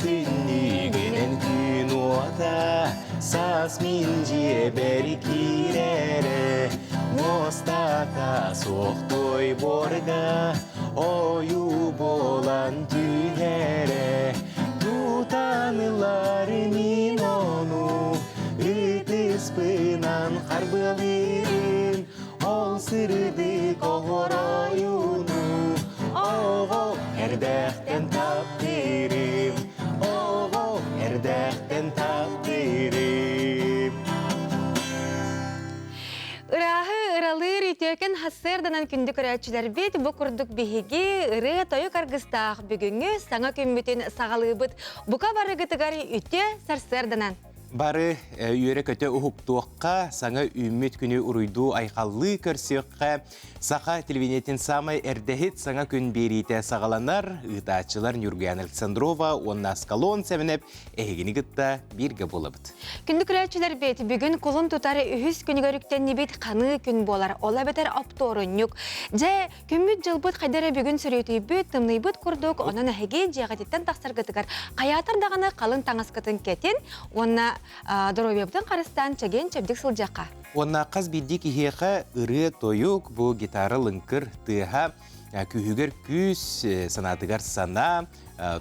Түннүгүнэн күн уота Саас мин дьиэбэр киирэрэ Муостата суох туойборга Ойуу буолан түһэрэ Тутан ылар мин ону Ытыспынан харбыалыырым Ол сырдык оһоройуну Оҕо эрдэхтэн таптыырым Оҕо эрдэхтэн таптыырым Ырааһы ыралыыр үтүөкэн хассыарданан күндү көрөөччүлэрбит бу курдук биһиги ырыа-тойук аргыстаах бүгүҥҥү саҥа күммүтүн саҕалыыбыт. Бука барыгытыгар үтүө сарсыарданан! Бары үөрэ-көтө уһуктуохха, саҥа үүммүт күнү уруйдуу айхаллыы көрсүөххэ. Саха телевидениетин саамай эрдэһит саҥа күн биэриитэ саҕаланар. Ыытааччылар Нюргуяна Александрова уонна Аскалон Сэмэнэп эһигини кытта бииргэ буолабыт. Күндү көрөөччүлэрбит, бүгүн кулун тутар үһүс күнүгэр үктэннибит ханыы күн буолар. Ол эбэтэр оптуорунньук. Дьэ, Күммүт-дьылбыт хайда эрэ бүгүн сөрүөтүйбүт, тымныйбыт курдук, онон эһиги дьиэҕититтэн тахсаргытыгар хайаатар даҕаны халыҥ таҥаскытын кэтин уонна доруобуйабытын харыстаан чэгиэн-чэбдик сылдьыахха. Уонна хас биирдии киһиэхэ ырыа-тойук, бу гитара лыҥкыр тыаһа күүһүгэр күүс, санаатыгар санаа,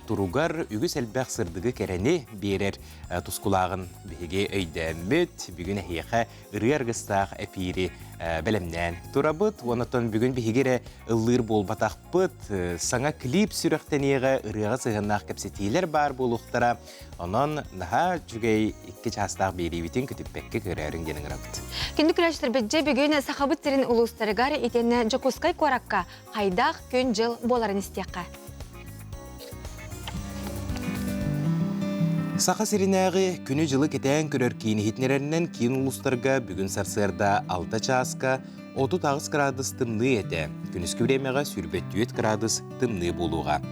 туругар үгүс элбэх сырдыгы кэрэни биэрэр тускулааҕын биһиги өйдөөммүт, бүгүн эһиэхэ ырыа аргыстаах эпиири бэлэмнээн турабыт. Онтон бүгүн биһиги эрэ ыллыыр буолбатахпыт. Саҥа клип сүрэхтэниэҕэ ырыаҕа сыһыаннаах кэпсэтиилэр баар буолуохтара. Онон наһаа үчүгэй икки чаастаах биэриибитин көтүппэккэ көрөөрүҥ диэн ыҥырабыт. Күндү көрөөччүлэрбит, дьэ бүгүн Сахабыт сирин улуустарыгар итиэннэ Дьокуускай куоракка хайдах күн-дьыл буоларын истиэххэ. Саха сиринээҕи күнү-дьылы кэтээн көрөр киин иһитиннэрэринэн киин улуустарга бүгүн сарсыарда 6 чааска 38 градус тымныы этэ. Күнүскү бириэмэҕэ 24 градус тымныы буолуоҕа.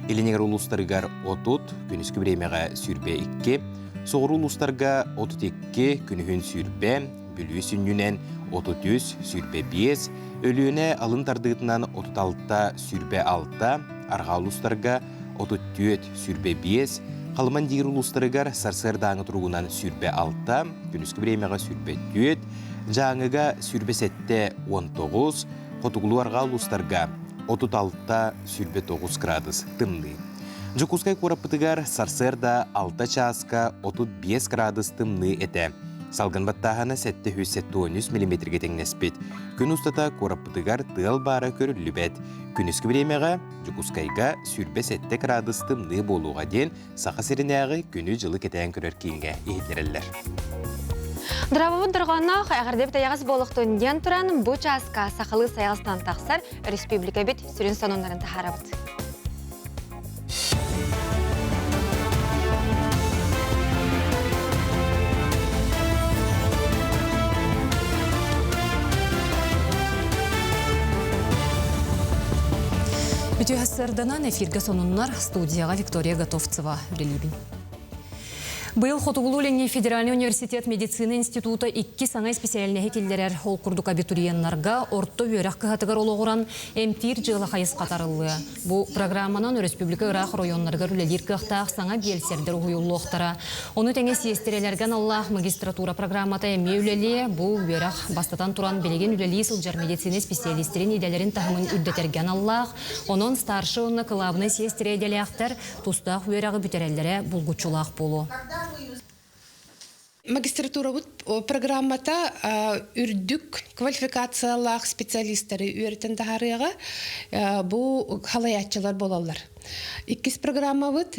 Илиниҥэр улуустарыгар 30, күнүскү бириэмэҕэ 22, соҕуруу улуустарга 32, күнүһүн 20, Бүлүү сүнньүнэн 33, 25, Өлүөнэ алын тардыытынан 36, 26, арҕаа улуустарга 34, 25, Халыман диир улуустарыгар сарсыардааҥы туругунан 26, күнүскү бириэмэҕэ 24, Дьааҥыга 27, 19, хотугулуу-арҕаа улуустарга 36, 29 градус тымныы. Дьокуускай куораппытыгар сарсыарда 6 чааска 35 градус тымныы этэ. Салгын баттааһына 773 миллиметргэ тэҥнэспит. Күн устата куораппытыгар тыал баара көрүллүбэт. Күнүскү бириэмэҕэ Дьокуускайга 27 градус тымныы буолуоҕа диэн Саха сиринээҕи күнү-дьылы кэтээн көрөр кииҥҥэ иһитиннэрэллэр. Дорообобут дорҕоонноох эҕэрдэбит эйэҕэс буолуохтун диэн туран бу чааска сахалыы сайаҕастан тахсар республикабит сүрүн сонуннарын таһаарабыт. Үтүө сарданан эфиргэ сонуннар студияға Виктория Готовцева үлэлиибин. Быйыл Хотугулуу-Илиҥҥи федеральный университет медицина института икки саҥа исписээлинэһи киллэрэр. Ол курдук абитуриеннарга орто үөрэх кыһатыгар олоҕуран эмтиир дьыала хайысхата арыллыа. Бу программанан өрөспүүбүлүкэ ыраах оройуоннарыгар үлэлиир кыахтаах саҥа биэлсэрдэр уһуйуллуохтара. Ону тэҥэ сиэстэрэлэргэ аналлаах магистратура программата эмиэ үлэлиэ. Бу үөрэх, бастатан туран, билигин үлэлии сылдьар медицина исписээлистэрин идэлэрин таһымын үрдэтэргэ аналлаах. Онон старшай уонна кылаабынай сиэстэрэ идэлээхтэр тустаах үөрэҕи бүтэрэллэрэ булгуччулаах буолуо. Магистратурабыт программата үрдүк квалификациялаах специалистары үөрэтэн таһаарыаҕа. Бу халайааччылар буолаллар. Иккис программабыт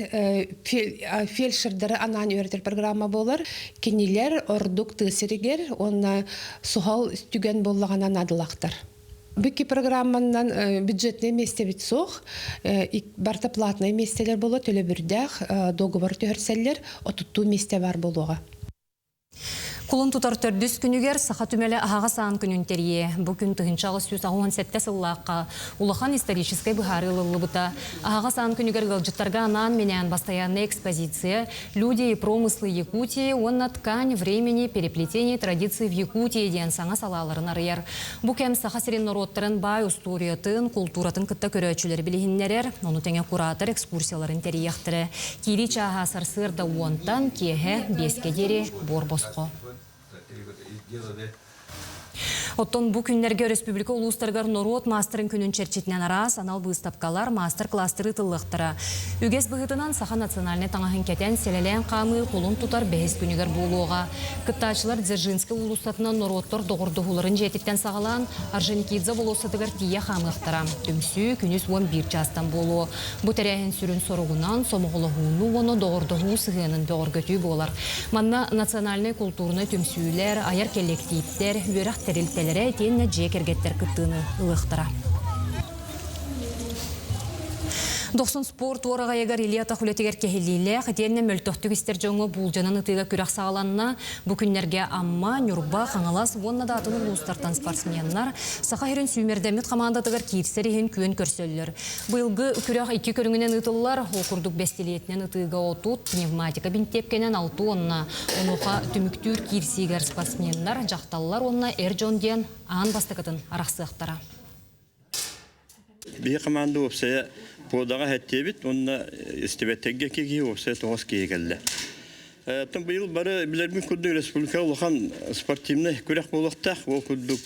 фельдшердары анаан үөрэтэр программа буолар. Кинилэр ордук тыа сиригэр уонна суһал түгэн буоллаҕына наадалаахтар. Бүкки программанан бюджетнай миэстэбит суох, барыта платнай миэстэлэр буолуо, төлөбүрдээх договор түһэрсэллэр, отуттуу миэстэ баар буолуоҕа. Кулун тутар төрдүс күнүгэр Саха түмэлэ аһаҕас аан күнүн тэрийиэ. Бу күн 1887 сыллаахха улахан историческай быһаарыы ылыллыбыта. Аһаҕас аан күнүгэр ыалдьыттарга анаан-минээн бастайааннай экспозиция «Люди и промыслы Якутии» уонна «Ткань времени переплетение традиций в Якутии» диэн саҥа салааларын арыйар. Бу кэм Саха сирин норуоттарын баай устуоруйатын, култууратын кытта көрөөччүлэри билиһиннэрэр, ону тэҥэ куратор экскурсияларын тэрийиэхтэрэ. Киирии чааһа сарсыарда уонтан, киэһэ биэскэ диэри буор босхо. Оттон бу күннэргэ өрөспүүбүлүкэ улуустарыгар норуот маастарын күнүн чэрчитинэн араас анал быыстапкалар, маастар-кылаастар ыытыллыахтара. Үгэс быһыытынан саха национальнай таҥаһын кэтэн, сэлэлээн хаамыы кулун тутар бэһис күнүгэр буолуоҕа. Кыттааччылар Дзержинскэй уулуссатынан норуоттар доҕордоһууларын дьиэтиттэн саҕалаан Орджоникидзе болуоссатыгар тиийэ хаамыахтара. Түмсүү күнүс 11 чаастан буолуо. Бу тэрээһин сүрүн соругунан сомоҕолоһууну уонна доҕордоһуу сыһыанын бөҕөргөтүү буолар. Манна национальнай култуурунай түмсүүлэр, айар кэллэктииптэр, үөрэх тэрилтэлэрэ итиэннэ дьиэ кэргэттэр кыттыыны ылыахтара. Дохсун спорт уораҕайыгар Илья Атах үлэтигэр кэһиллиилээх итиэннэ мөлтөхтүк истэр дьоҥҥо буулдьанан ытыыга күрэх саҕаланна. Бу күннэргэ Амма, Ньурба, Хаҥалас уонна да атын улуустартан спортсменнар Саха сирин сүүмэрдэммит хамаандатыгар киирсэр иһин күөн көрсөллөр. Быйылгы күрэх икки көрүҥүнэн ыытыллар. Ол курдук бэстилиэтинэн ытыыга отут, пневматика бинтиэпкэнэн алты уонна онуоха түмүктүүр киирсиигэр спортсменнар, дьахталлар уонна эр дьон диэн аан бастакытын арахсыахтара. Биһи команда уопсайа подаҕа хэттиэбит уонна истибэттэргэ киһи уопсайа тоҕус киһи кэллэ. Оттон быйыл бары билэрбит курдук республика улахан спортивнай күрэх буолуохтаах. Ол курдук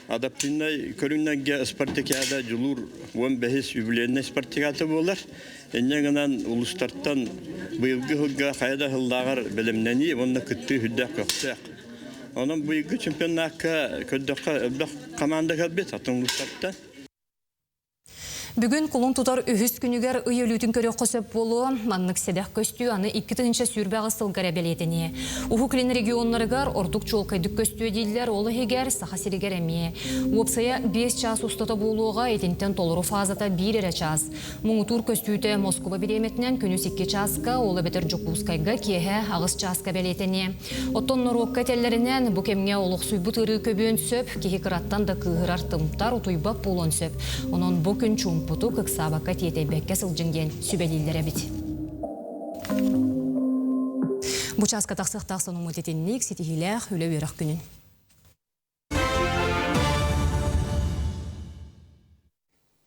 адаптивнай көрүҥнэргэ спартакиада Дьулуур 15 юбилейнай спартакиада буолар. Инньэ гынан улуустартан быйылгы сылга хайа да сыллааҕар бэлэмнэнии уонна кыттыы сүрдээх көхтөөх. Онон быйылгы чемпионакка көрдөххө элбэх команда кэлбит атын улуустартан. Бүгүн кулун тутар үһүс күнүгэр ый өлүүтүн көрүөххэ сөп буолуо. Маннык сэдэх көстүү аны 2028 сылга эрэ бэлиэтэниэ. Уһук Илин регионнарыгар ордук чуолкайдык көстүө дииллэр, ол иһигэр Саха сиригэр эмиэ. Уопсайа 5 чаас устата буолуоҕа, итинтэн толору фазата биир эрэ чаас. Муҥутуур көстүүтэ Москуба бириэмэтинэн күнүс 2 чааска, ол эбэтэр Дьокуускайга киэһэ 8 чааска бэлиэтэниэ. Оттон норуокка этэллэринэн, бу кэмҥэ олохсуйбут ыарыы көбүөн сөп, киһи кыраттан да кыыһырар, тымтар, утуйбат буолуон сөп. Онон бу күн чуумпутук, ыксаабакка, тиэтэйбэккэ сылдьыҥ диэн сүбэлииллэр эбит. Бу чааска тахсыахтаах сонуммут итинник ситиһиилээх үлэ-үөрэх күнүн.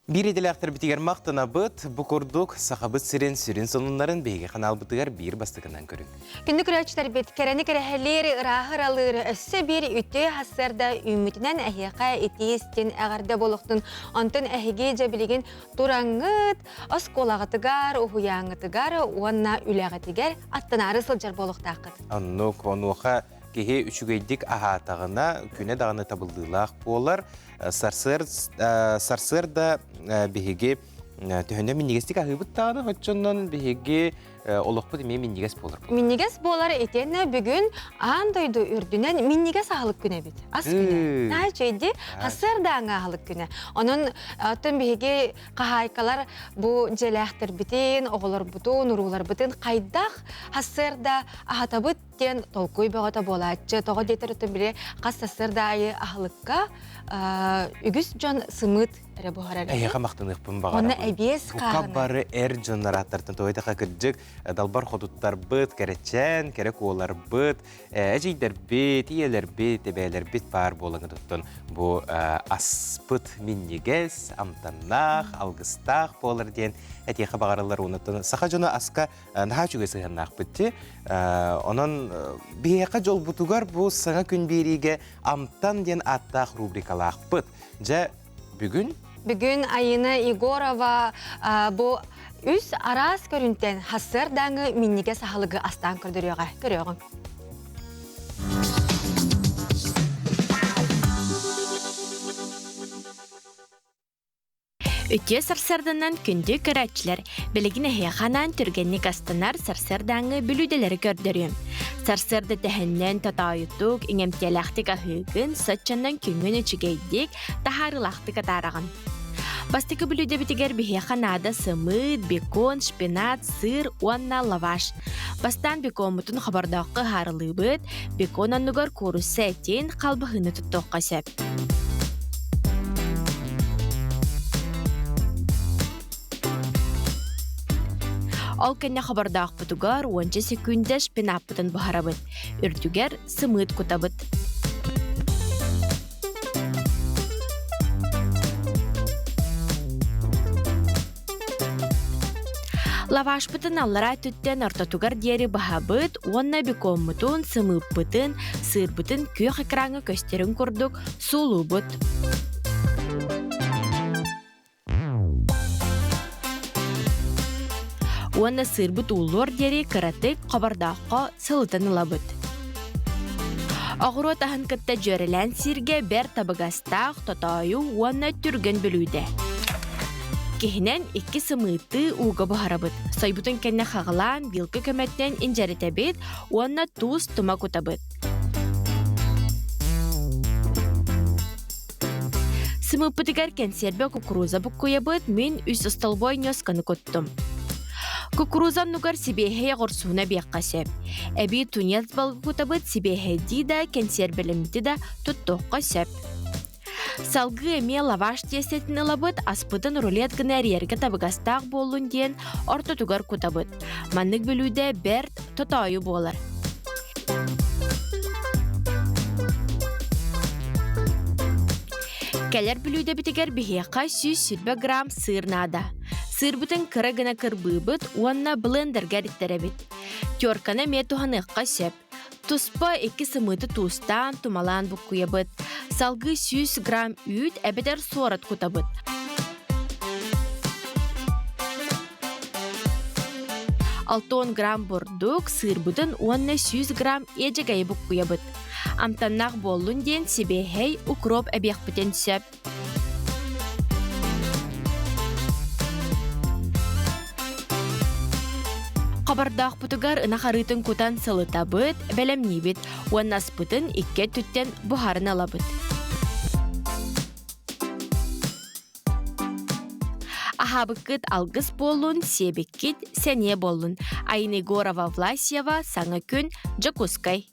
Биир идэлээхтэрбитигэр махтанабыт. Бу курдук Сахабыт сирин сүрүн сонуннарын биһиги ханаалбытыгар биир бастакынан көрүҥ. Күндү көрөөччүлэрбит, кэрэни кэрэһэлиир, ырааһы ыралыыр, өссө биир үтүө сарсыарда үүммүтүнэн эһиэхэ итии истин эҕэрдэ буолуохтун. Онтон эһиги дьэ билигин тураҥҥыт, оскуолаҕытыгар, уһуйааҥҥытыгар уонна үлэҕитигэр аттынаары сылдьар буолуохтааххыт. Оннук, онуоха киһи үчүгэйдик аһаатаҕына, күнэ даҕаны табыллыылаах буолар. Сарсыарда биһиги төһөнө минньигэстик аһыыбыт даҕаны оччоннон биһиги олохпут эмиэ минньигэс буолар. Минньигэс буолар итиэннэ бүгүн аан дойду үрдүнэн минньигэс аһылык күнэ эбит. Ас күнэ. Наһаа үчүгэйди. Сарсыардааҥы аһылык күнэ. Онон оттон биһиги хаһаайкалар бу дьиэлээхтэрбитин, оҕолорбутун, урууларбытын хайдах сарсыарда аһатабыт диэн толкуй бөҕөтө буолааччы. Тоҕо диэтэр өттүн били хас сарсыарда аайы аһылыкка үгүс дьон сымыыт эрэ буһарар. Эһиэхэ махтаныахпын баҕарабын. Онно эбиэс Бука бары эр дьоннор ааттартан тоҕо кырдьык далбар хотуттарбыт, кэрэчээн, кэрэ куоларбыт, эдьиийдэрбит, ийэлэрбит, эбээлэрбит баар буолаҥытыттан бу аспыт минньигэс, амтаннаах, алгыстаах буолар диэн этиэхэ баҕарыллар. Онуттан саха дьоно аска наһаа үчүгэй сыһыаннаахпыт дии. Онон биһиэхэ дьолбутугар бу саҥа күн биэриигэ Амтан диэн ааттаах рубрикалаахпыт. Дьэ, бүгүн Бүгүн Айына Егорова бу үс араас көрүнтэн хассыардааҥы минньигэс аһылыгы астаан көрдөрүөҕэ. Көрүөҕүҥ. Үтүө сарсыарданан күндү көрөөччүлэр, билигин эһиэхэ анаан түргэнник астанар сарсыардааҥҥы бүлүүдэлэри көрдөрүөм. Сарсыарда тэһэннэн тотоойутук, иҥэмтиэлээхтик аһыыгын, соччонон күҥҥүн үчүгэйдик, таһаарыылаахтык атаараҕын. Бастакы бүлүүдэбитигэр биһиэхэ наада сымыыт, бекон, шпинат, сыр уонна лаваш. Бастаан бекоммутун хобордооххо ыһаарылыыбыт, бекон оннугар куурусса этин, халбаһыыны туттуохха сөп. Ол кэннэ хобордоохпутугар уонча секүндэ шпинаппытын буһарабыт. Үрдүгэр сымыыт кутабыт. Лавашпытын аллараа өттүттэн ортотугар диэри баһабыт уонна бекоммутун, сымыыппытын, сыырбытын күөх экраҥҥа көстөрүн курдук суулуубут. Уонна сыырбыт ууллуор диэри кыратык хобордооххо сылытан ылабыт. Оҕуруот аһын кытта дьүөрэлээн сииргэ бэрт табыгастаах тотоойу уонна түргэн бүлүүдэ. Киһинэн икки сымыыты ууга буһарабыт. Сойбутун кэннэ хаҕылаан вилка көмөтүнэн инжэритэбит уонна туус тума кутабыт. Сымыыппытыгар кэнсиэрбэ кукуруза буккуйабыт, мин үс остолбуой ньуосканы куттум. Кукуруза оннугар сибиэһэй оҕурсууну эбиэххэ сөп. Эбии тунец балгытабыт сибиэһэйдии да, кэнсиэрбэлэммити да туттуохха сөп. Салгыы эмиэ лаваш тиэстэтин ылабыт, аспытын рулет гына эрийэргэ табыгастаах буоллун диэн ортотугар кутабыт. Маннык бүлүүдэ бэрт тотоойу буолар. Кэлэр бүлүүдэбитигэр биһиэхэ 120 грамм сыыр наада. Сыырбытын кыра гына кырбыыбыт уонна блендергэ эриттэрэбит. Терканы эмиэ туһаныахха сөп. Туспа икки сымыыты туустаан, тумалаан буккуйабыт. Салгыы 100 грамм үүт эбэтэр суорат кутабыт. 60 грамм бурдук, сыырбытын уонна 100 грамм иэдьэгэйи буккуйабыт. Амтаннаах буоллун диэн сибиэһэй укроп эбиэхпитин сөп. Хабардаахпытыгар ынах арыытын кутан сылытабыт, бэлэмниибит уонна аспытын икки өттүттэн буһарын ылабыт. Аһаабыккыт алгыс буоллун, сиэбиккит сэниэ буоллун. Айна Егорова Власьева, Саҥа күн, Дьокуускай.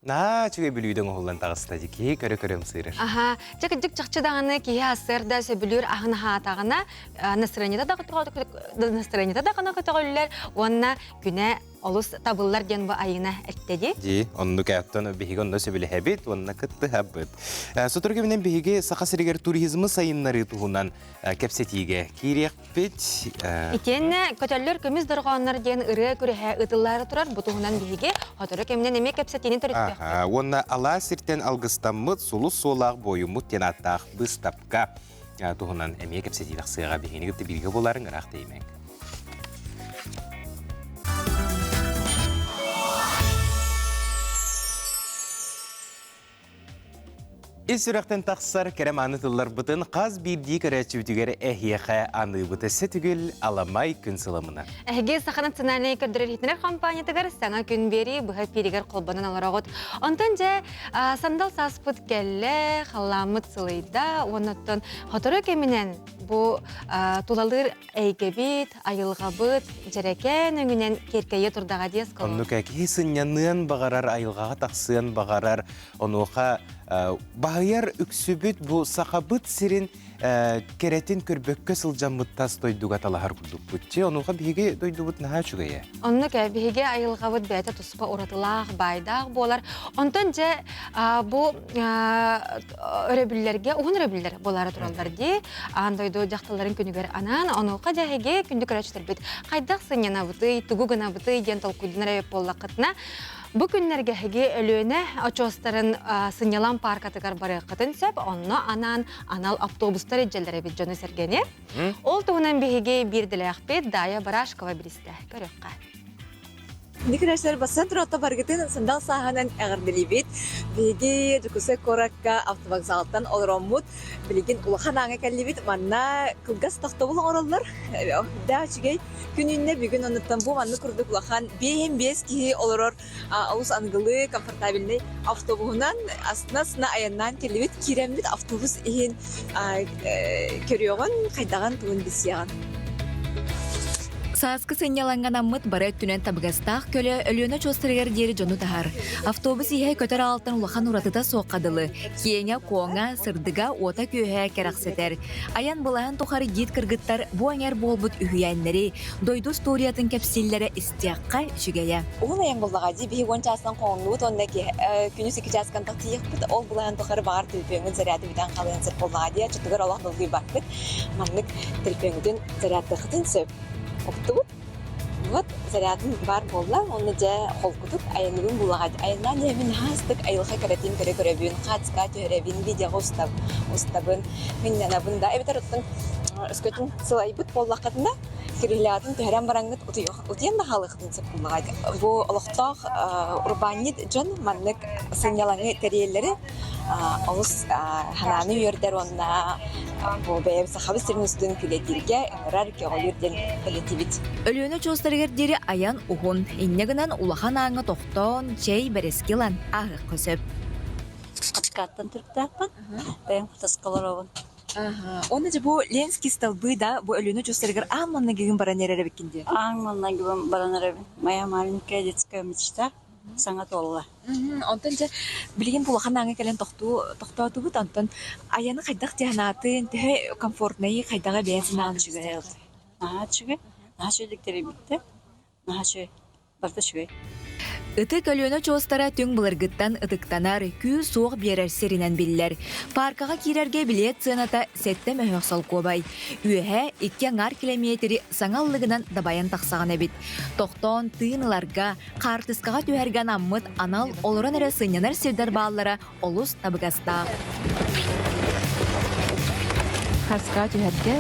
Наһаа үчүгэй бүлүүдэ оҥоһуллан таҕыста дии киһи көрө-көрө ымсыырар. Аха, чэ кырдьык чахчы даҕаны киһи ассыарда сөбүлүүр аһын аһаатаҕына настроениета да настроениета да көтөҕүллэр уонна күнэ олус табыллар диэн бу айына эттэ дии. Дии, оннук оттон биһиги онно сөбүлэһэбит уонна кыттыһабыт. Сотору кэминэн биһиги Саха сиригэр туризмы сайыннарыы туһунан кэпсэтиигэ киириэхпит. Итиэннэ көтөллөр көмүс дорҕооннор диэн ырыа күрэһэ ыытыллаары турар. Бу туһунан биһиги сотору кэминэн эмиэ кэпсэтиини төрүттүөхпүт. Уонна алаас сиртэн алгыстаммыт сулус суолаах буойуммут диэн ааттаах быыстапка туһунан эмиэ кэпсэтии тахсыаҕа. Биһигини кытта бииргэ буоларыҥ ыраах тэйимэҥ. Ис сүрэхтэн тахсар кэрэ мааны тылларбытын хас биирдии көрөөччүбүтүгэр эһиэхэ аныыбыт өссө түгүл аламай күн сыламына. Эһиги Саха национальнай көрдөрөр иһитинэр компаниятыгар саҥа күн биэрии быһа эфиригэр холбонон олороҕут. Онтон дьэ сандал сааспыт кэллэ, халлааммыт сылыйда, уонна оттон сотору кэминэн бу тулалыыр эйгэбит, айылҕабыт дьэрэкээн өҥүнэн киэркэйиэ турдаҕа диэс Оннук киһи сынньаныан баҕарар, айылҕаҕа тахсыан баҕарар, онуоха баһыйар үксүбүт бу сахабыт сирин кэрэтин көрбөккө сылдьаммыт тас дойдуга талаһар курдукпут. Чи онуоха биһиги дойдубут наһаа үчүгэйэ. Оннук биһиги айылҕабыт бэйэтэ туспа уратылаах, баайдаах буолар. Онтон дьэ бу өрөбүллэргэ, уһун өрөбүллэр буолаары тураллар дии. Аан дойду дьахталларын күнүгэр анаан, онуоха дьэһиги күндү көрөөччүлэрбит хайдах сынньанабытый, тугу гынабытый диэн толкуйданар эбит буоллаххытына, бу күннэргэ эһиги Өлүөнэ очуостарын сынньалаҥ пааркатыгар барыаххытын сөп, онно анаан анал автобустар илдьэллэр эбит дьону-сэргэни. Ол туһунан биһиги биирдэлээхпит Дая Барашкова билистэ. Көрүөххэ. Николаевичтар бассан туралта баргытын сандал сааһынан эҕэрдэлиибит. Биһиги Дьокуускай куоракка автовокзалтан олороммут. Билигин улахан ааҥа кэллибит. Манна кылгас тохтобул оҥороллор. Да үчүгэй күн үүннэ. Бүгүн оннуттан бу маннык курдук улахан биэһин биэс киһи олорор олус аныгылыы комфортабельнай автобуһунан астына-астына айаннаан кэллибит. Киирэммит автобус иһин көрүөҕүн, хайдаҕын тугун билсиэҕин. Сааскы сынньалаҥҥа анаммыт бары өттүнэн табыгастаах көлө Өлүөнэ очуостарыгар диэри дьону таһар. Автобус иһэ көтөр аалтан улахан уратыта суохха дылы. Киэҥэ-куоҥа, сырдыга, уота-күөһэ кэрэхсэтэр. Айан былаһын тухары гид кыргыттар бу эҥэр буолбут үһүйээннэри, дойду устуоруйатын кэпсииллэрэ истиэххэ үчүгэйэ. Уһун айан буоллаҕа дии биһи уон чаастан хоҥнубут уонна күнүс икки чааскан тахсыйыахпыт ол былаһын тухары баҕар төлөпүөҥҥүн заряды бүтэн хаалыан сөп буоллаҕа дии оччотугар олох долгуйбаккыт маннык төлөпүөҥҥүтүн зарядтыаххытын сөп уктубут вот зарядын баар буолла уонна дьэ холкутук айанныгын булаҕа айаннаан иһэбин наһаа айылҕа кэрэтин көрө көрөбүн хаацка түһэрэбин видеоҕа устабын мынньанабын да эбэтэр оттон өскөтүн сылайбыт буоллаххытына Кириллятын түһэрэн бараҥҥыт утуйан да хаалыаххытын сөп буоллаҕа. Бу олохтоох урбаанньыт дьон маннык сынньалаҥы тэрийэллэри олус санааны үөрдэр уонна бу бэйэбит Сахабыт сирин устун күлэтииргэ ыҥырар, көҕүлүүр диэн бэлиэтиибит. Өлүөнэ очуостарыгар диэри айан уһун. Инньэ гынан улахан ааҥҥа тохтоон, чэй, бэрэски ылан ааһыахха сөп. Хачыкааттан төрүттээхпин. Бэйэм Хатаска олоробун. Уонна дьэ бу Ленский столбы да бу Өлүөнэ очуостарыгар аан маҥнайгыгын баран эрэр эбиккин дии. Аан маҥнайгыбын баран эрэбин. Моя маленькая детская мечта саҥа туолла. Онтон дьэ билигин бу улахан ааҥҥа кэлэн тохтуу тохтоотубут. Онтон айаны хайдах дии санаатын, төһө комфортнай хайдаҕа бэйэн санаан Үчүгэй. Наһаа үчүгэй. Наһаа үчүгэйдик тэрийбиттэр. Наһаа үчүгэй. Барыта үчүгэй. Ытык Өлүөнэ очуостара түҥ былыргыттан ытыктанар, күүс-уох биэрэр сиринэн биллэр. Пааркаҕа киирэргэ билиэт сыаната сэттэ мөһөөх солкуобай. Үөһэ икки аҥаар килэмиэтири саҥа ыллыгынан дабайан тахсаҕын эбит. Тохтоон тыын ыларга, хаартыскаҕа түһэргэ анаммыт анал олорон эрэ сынньанар сирдэр бааллара олус табыгастаах. Хаска түһэргэ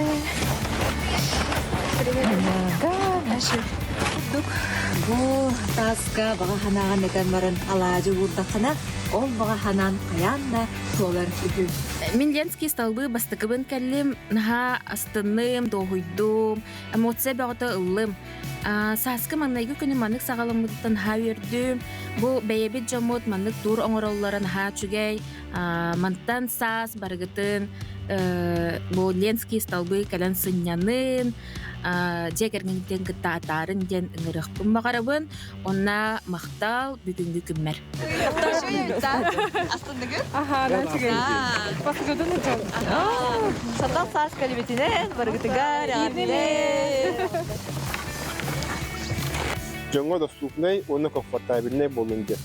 наши курдук бу тааска баҕа ханаҕын этэн баран алаадьы уурдаххына ол баҕа ханаан хайаан да туолар үһү. Мин Ленский столбы бастакыбын кэллим, наһаа астынным, дуоһуйдум, эмоция бөҕөтө ыллым. Сааскы маҥнайгы күнүм маннык саҕаламмытыттан наһаа үөрдүм. Бу бэйэбит дьоммут маннык туур оҥороллоро наһаа үчүгэй. Мантан саас барыгытын бу Ленский столбы кэлэн сынньанын, дьиэ кэргэҥҥитин кытта атаарын диэн ыҥырыахпын баҕарабын. Онно махтал бүгүҥҥү күммэр. Сатал саас кэлбитинэн барыгытыгар Дьоҥҥо доступнай уонна комфортабельнай буоллун диэн.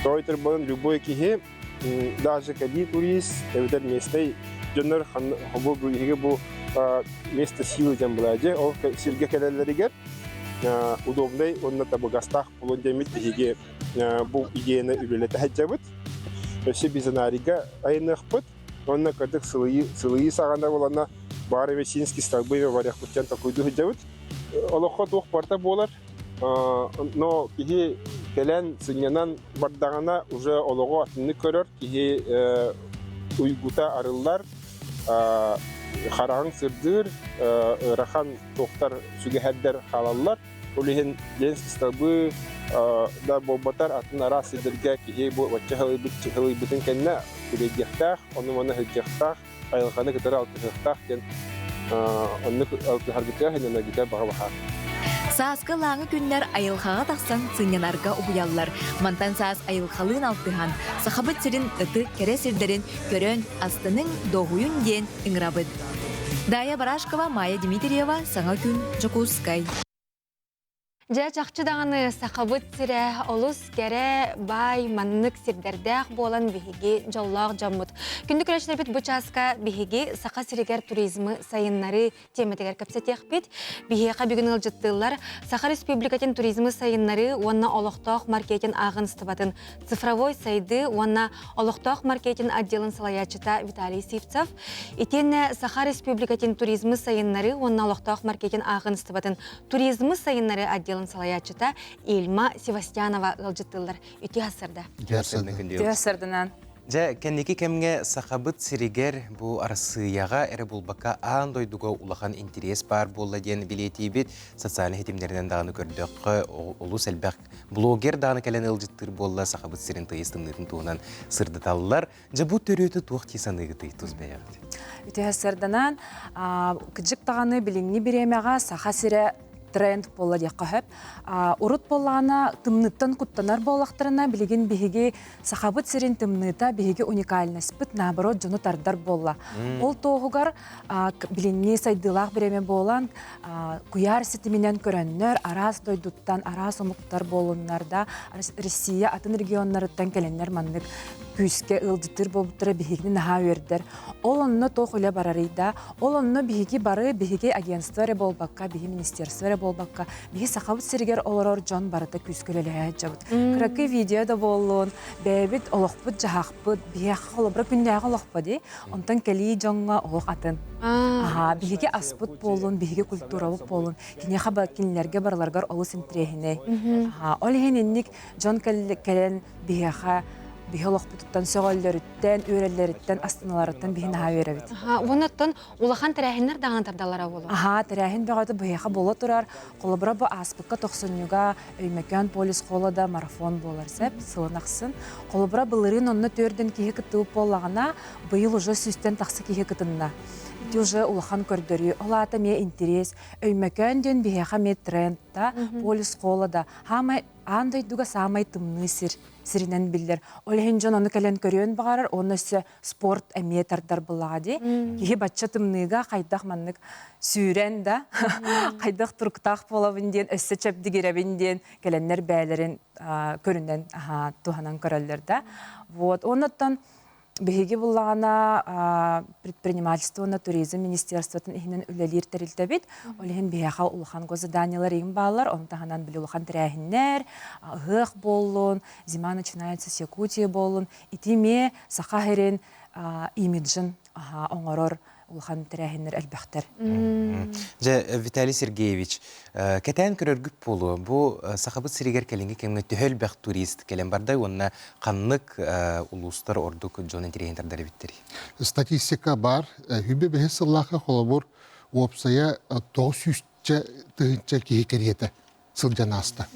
Тойтер буолан любой киһи даже кэлии турист эбэтэр местный дьоннор бу биһиги бу место силы диэн буолаа ол сиргэ кэлэллэригэр удобнай уонна табыгастаах буолуон диэммит биһиги бу идеяны үлэлэтэ сылдьабыт. Өссө бизонарийга айаныахпыт. Уонна кырдык сылыйыы, сылыйыы саҕана буолана баар медицинский столбы барыахпыт диэн толкуйдуу сылдьабыт. Олоххо туох барыта буолар. Но киһи кэлэн сынньанан бардаҕына уже олоҕу атыннык көрөр, киһи уйгута арыллар, хараҕыҥ сырдыыр, ыарахан туохтар сүгэһэрдэр хаалаллар. Ол иһин Ленский столбы да буолбатар атын араас сирдэргэ киһи бу бачча сылыйбытын кэннэ күлэйдиэхтээх, ону-маны сылдьыахтаах, айылҕаны кытары алтыһыахтаах диэн оннук алтыһаргытыгар сынньанаргытыгар баҕа баһаар. Сааскы ылааҥы күннэр айылҕаҕа тахсан сынньанарга угуйаллар. Мантан саас айылҕалыын алтыһан, Сахабыт сирин ытык кэрэ сирдэрин көрөн, астыныҥ, дуоһуйуҥ диэн ыҥырабыт. Дая Барашкова, Майя Дмитриева, Саҥа күн, Дьокуускай. Дьэ, чахчы даҕаны сахабыт сирэ олус кэрэ, баай, маннык сирдэрдээх буолан биһиги дьоллоох дьоммут. Күндү көрөөччүлэрбит бу чааска биһиги Саха сиригэр туризмы сайыннарыы тиэмэтигэр кэпсэтиэхпит. Биһиэхэ бүгүн ыалдьыттыыллар Саха Республикатын туризмы сайыннарыы уонна олохтоох маркетинг ааҕыныстыбатын цифровой сайдыы уонна олохтоох маркетинг отделын салайааччыта Виталий Сивцев, итиэннэ Саха Республикатын туризмы сайыннарыы уонна олохтоох маркетинг ааҕыныстыбатын туризмы сайыннарыы отделын. отделын салайааччыта Ильма Севастьянова ыалдьыттыыллар. Үтүө сарсыарда. Үтүө сарсыарданан. Дьэ, кэнники кэмҥэ Сахабыт сиригэр бу Арассыыйаҕа эрэ буолбакка аан дойдуга улахан интэриэс баар буолла диэн билиэтиибит. Социальнай ситимнэринэн даҕаны көрдөххө, олус элбэх блогер даҕаны кэлэн ыалдьыттыыр буолла Сахабыт сирин тыйыс тымныытын туһунан сырдаталлар. Дьэ, бу төрүөтү туох дии саныыгытый тус бэйэҕит? Үтүө сарданан, кыдьык даҕаны билиҥҥи бириэмэҕэ Саха сирэ тренд буолла диэххэ сөп. Урут буоллаҕына тымныыттан куттанар буоллахтарына, билигин биһиги Сахабыт сирин тымныыта биһиги уникальностьпыт, наоборот, дьону тардар буолла. Ол туоһугар билиҥҥи сайдыылаах бириэмэ буолан, куйаар ситиминэн көрөннөр, араас дойдуттан, араас омуктар буолуннар да, Россия атын регионнарыттан кэлэннэр маннык күүскэ ыалдьыттыыр буолбуттара биһигини наһаа үөрдэр. Ол онно туох үлэ барарый да, ол онно биһиги бары, биһиги агентство эрэ буолбакка, биһи министерство эрэ буолбакка, биһи Сахабыт сиригэр олорор дьон барыта күүскэ үлэлэһэ сылдьабыт. Кыракый видео да буоллун, бэйэбит олохпут-дьаһахпыт, биһиэхэ холобура күннээҕи олохпо дии. Онтон кэлии дьоҥҥо олох атын. Аһаа, биһиги аспыт буоллун, биһиги культурабыт буоллун, киниэхэ кинилэргэ барыларыгар олус интэриэһинэй. Аһаа, ол иһин инник дьон кэлэн биһиэхэ биһи олохпутуттан сөҕөллөрүттэн, үөрэллэриттэн, астыналарыттан биһи наһаа үөрэбит. Уоннаттан улахан тэрээһиннэр даҕаны тардаллара буолуо. Аһаа, тэрээһин бөҕөтө биһиэхэ буола турар. Холобура, бу ааспыкка тохсунньуга Өймөкөөн полис холода марафон буолар сөп, сылын ахсын. Холобура, былырыын онно төрдөн киһи кыттыбыт буоллаҕына, быйыл уже сүүстэн тахса киһи кытынна. Ити уже улахан көрдөрүү. Ол аата эмиэ интэриэс. Өймөкөөн диэн биһиэхэ эмиэ тренд да, полис холода. Хаамай аан дойдуга саамай тымныы сир сиринэн биллэр. Ол иһин дьон ону кэлэн көрүөн баҕарар, уонна өссө спорт эмиэ тардар буллаҕа дии. Киһи бачча тымныыга хайдах маннык сүүрэн да, хайдах туруктаах буолабын диэн, өссө чэбдигирэбин диэн кэлэннэр бээлэрин көрүнэн туһанан көрөллөр да. Вот. Оннуттан биһиги буллаҕына предпринимательство уонна туризм министерствотын иһинэн үлэлиир тэрилтэбит. Ол иһин биһиэхэ улахан госзаданиелар иҥ бааллар. Ону таһынан били улахан тэрээһиннэр, ыһыах буоллун, зима начинается с Якутии буоллун, Ити эмиэ Саха сирин имиджин оҥорор улахан тэрээһиннэр элбэхтэр. Дьэ, Виталий Сергеевич, кэтээн көрөргүт буолуо, бу Сахабыт сиригэр кэлиҥҥи кэмҥэ төһө элбэх турист кэлэн бардай уонна ханнык улуустар ордук дьон интэриэһин тардар эбиттэрий? Статистика бар. Хүбэ бэһис сыллаахха холобур уопсайа 900 тыһыынча киһи кэриэтэ сылдьан ааста.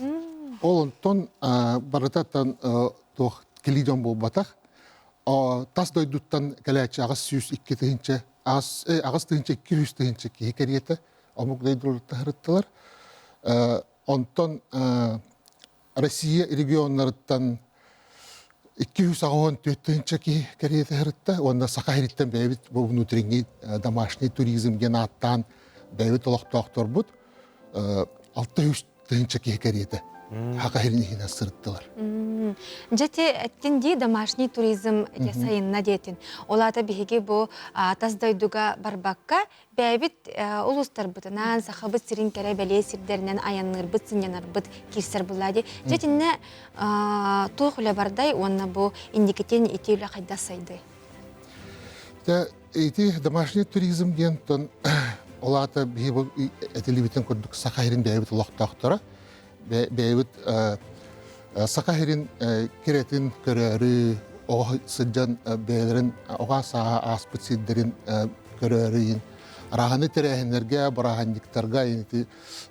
Ол онтон барытаттан туох кэлии дьон буолбатах. Тас дойдуттан кэлээччи 802 тыһыынча, 8 тыһыынча 200 тыһыынча киһи кэриэтэ омук дойдуларыттан сырыттылар. Онтон Россия регионнарыттан 284 тыһыынча киһи кэриэтэ сырытта уонна Саха сириттэн бэйэбит бу внутренний домашний туризм диэн ааттаан бэйэбит олохтоохторбут 600 тыһыынча киһи кэриэтэ Саха сирин иһинэн сырыттылар. Дьэ ти эттин дии домашний туризм сайынна диэтин. Ол аата биһиги бу тас дойдуга барбакка бэйэбит улуустарбытынан, сахабыт сирин кэрэ бэлиэ сирдэринэн айанныырбыт, сынньанарбыт киирсэр буолла дии. Дьэ итиннэ туох үлэ бардай уонна бу инникитин ити үлэ хайдах сайдый? Ити домашний туризм диэн тон ол аата биһи бу этилибитин курдук Саха сирин бэйэбит олохтоохторо бэйэбит Саха сирин кэрэтин көрөөрү оҕо сылдьан бэйэлэрин оҕо сааһа ааспыт сирдэрин көрөөрү иһин арааһаны тэрээһиннэргэ бырааһынньыктарга ити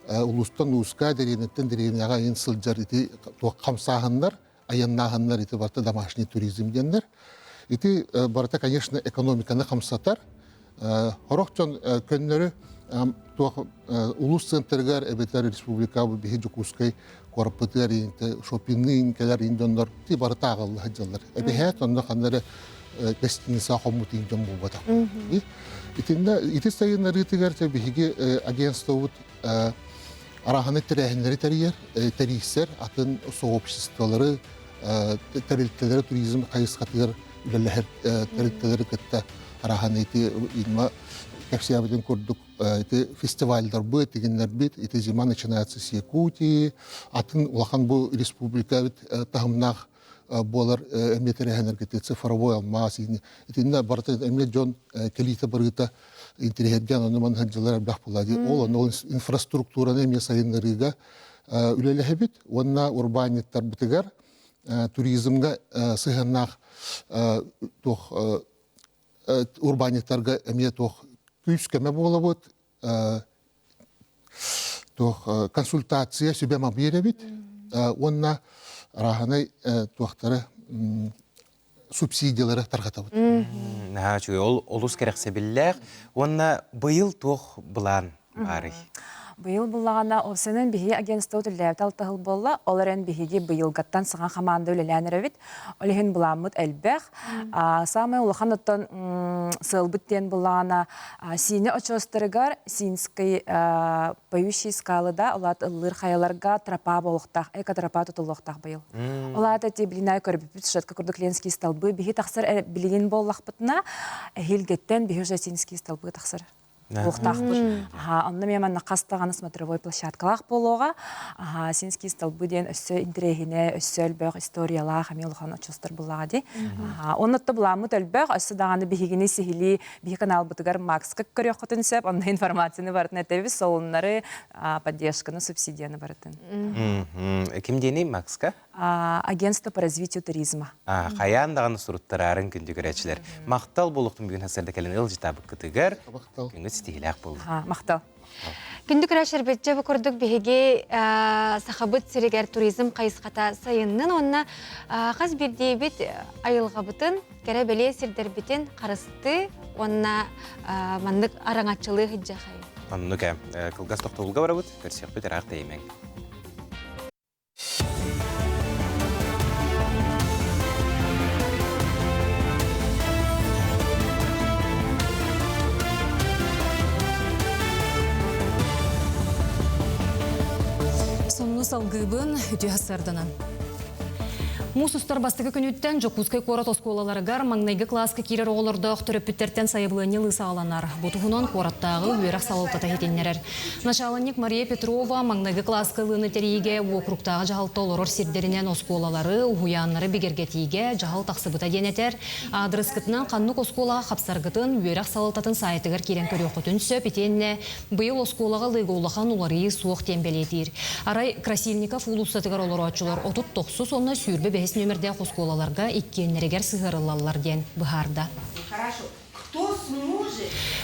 улуустан улууска дэриэбинэттэн дэриэбинэҕэ иһин сылдьар ити туох хамсааһыннар айаннааһыннар ити барыта домашний туризм диэннэр ити барыта конечно экономиканы хамсатар Сорох дьон көннөрү туох улуус центрыгар эбэтэр республика биһи Дьокуускай куораппытыгар шопинныын кэлэр ин дьоннор ти барыта ааҕылла сылдьаллар. Эбэһээт онно ханна эрэ гостиница хоммут ин дьон буолбатах. Итиннэ ити сайыннарыытыгар биһиги агентствобут арааһаны тэрээһиннэри тэрийэр, тэрийсэр, атын сообществолары, тэрилтэлэри туризм хайысхатыгар үлэлэһэр тэрилтэлэри кытта арааһан ити инма кэпсээбитин курдук ити фестивальдарбыт, тигиннэрбит, ити зима начинается с Якутии, атын улахан бу республикабыт таһымнаах буолар эмиэ тэрээһиннэргэ цифровой алмаас итиннэ барыта эмиэ дьон кэлиитэ барыыта интэриэһиргээн ону манна сылдьаллар элбэх буолла дии. Ол онно инфраструктураны эмиэ сайыннарыыга. үлэлэһэбит уонна урбаанньыттарбытыгар туризмҥа сыһыаннаах туох урбаанньыттарга эмиэ туох күүс-көмө буолабыт, туох консультация сүбэ-ама биэрэбит уонна арааһынай туохтары субсидиялары тарҕатабыт. Наһаа үчүгэй. Ол олус кэрэхсэбиллээх. Уонна быйыл туох былаан баарый? Быйыл буллаҕына, овсенэн биһиги агентство үлэлээбитэ алтаһыл буолла. Ол эрэн биһиги быйылгаттан саҥа хамаанда үлэлээн эрэбит. Ол иһин былааммыт элбэх. Саамай улахан оттон сыалбыт диэн буллаҕына, Сиинэ очуостарыгар Синский поющие скалы да, улаат ыллыыр хайаларга тропа буолуохтаах, экотропа тутуллуохтаах быйыл. Ол аата ти билинай көрбүппүт шатка курдук Ленский столбы биһи тахсар билигин буоллахпытына, эһиилгэттэн биһи уже Синский столбы тахсар буолуохтаахпыт. Аха, онно мен манна хас даҕаны смотровой площадкалаах буолуоҕа. Аха, Синский столбы диэн өссө интэриэһинэ, өссө элбэх историялаах эмиэ улахан очуостар буллаҕа дии. Аха, оннотто буламмыт элбэх, өссө даҕаны биһигини сиһилии биһи каналбытыгар Макска көрүөххүтүн сөп, онно информацияны барытын этэбит, солуннары, поддержканы, субсидияны барытын. Ким диэний Макска? Агентство по развитию туризма. Хайаан даҕаны суруттараарын күндү көрөөччүлэр. Махтал буолуохтун бүгүн сарсыарда кэлэн ыалдьытаабыккытыгар. Күҥҥүт ситиһиилээх буоллун. Махтал. Күндү көрөөччүлэрбит, дьэ бу курдук биһиги Сахабыт сиригэр туризм хайысхата сайыннын уонна хас биирдиибит айылҕабытын, кэрэ-бэлиэ сирдэрбитин харыстыы уонна маннык араҥаччылыы сылдьыахайын. Оннук ээ. Кылгас тохтобулга барабыт, көрсүөхпүт ыраах тэйимэҥ. Сонуну салгыыбын үтүө сарданан. Муус устар бастакы күнүттэн Дьокуускай куорат оскуолаларыгар маҥнайгы кылааска киирэр оҕолордоох төрөппүттэртэн сайабылыанньа ылыы саҕаланар. Бу туһунан куораттааҕы үөрэх салалтата иһитиннэрэр. Начаалынньык Мария Петрова маҥнайгы кылааска ылыыны тэрийиигэ уокуруктааҕы дьаһалта олорор сирдэринэн оскуолалары, уһуйааннары бигэргэтиигэ дьаһал тахсыбыта диэн этэр. Аадырыскытынан ханнык оскуолаҕа хапсаргытын үөрэх салалтатын саайтыгар киирэн көрүөххүтүн сөп итиэннэ быйыл оскуолаҕа ылыыга улахан уларыйыы суох диэн бэлиэтиир. Арай Красильников уулуссатыгар олорооччулар 39 уонна 25 нүөмэрдээх оскуолаларга иккиэннэригэр сыһыарыллаллар диэн быһаарда.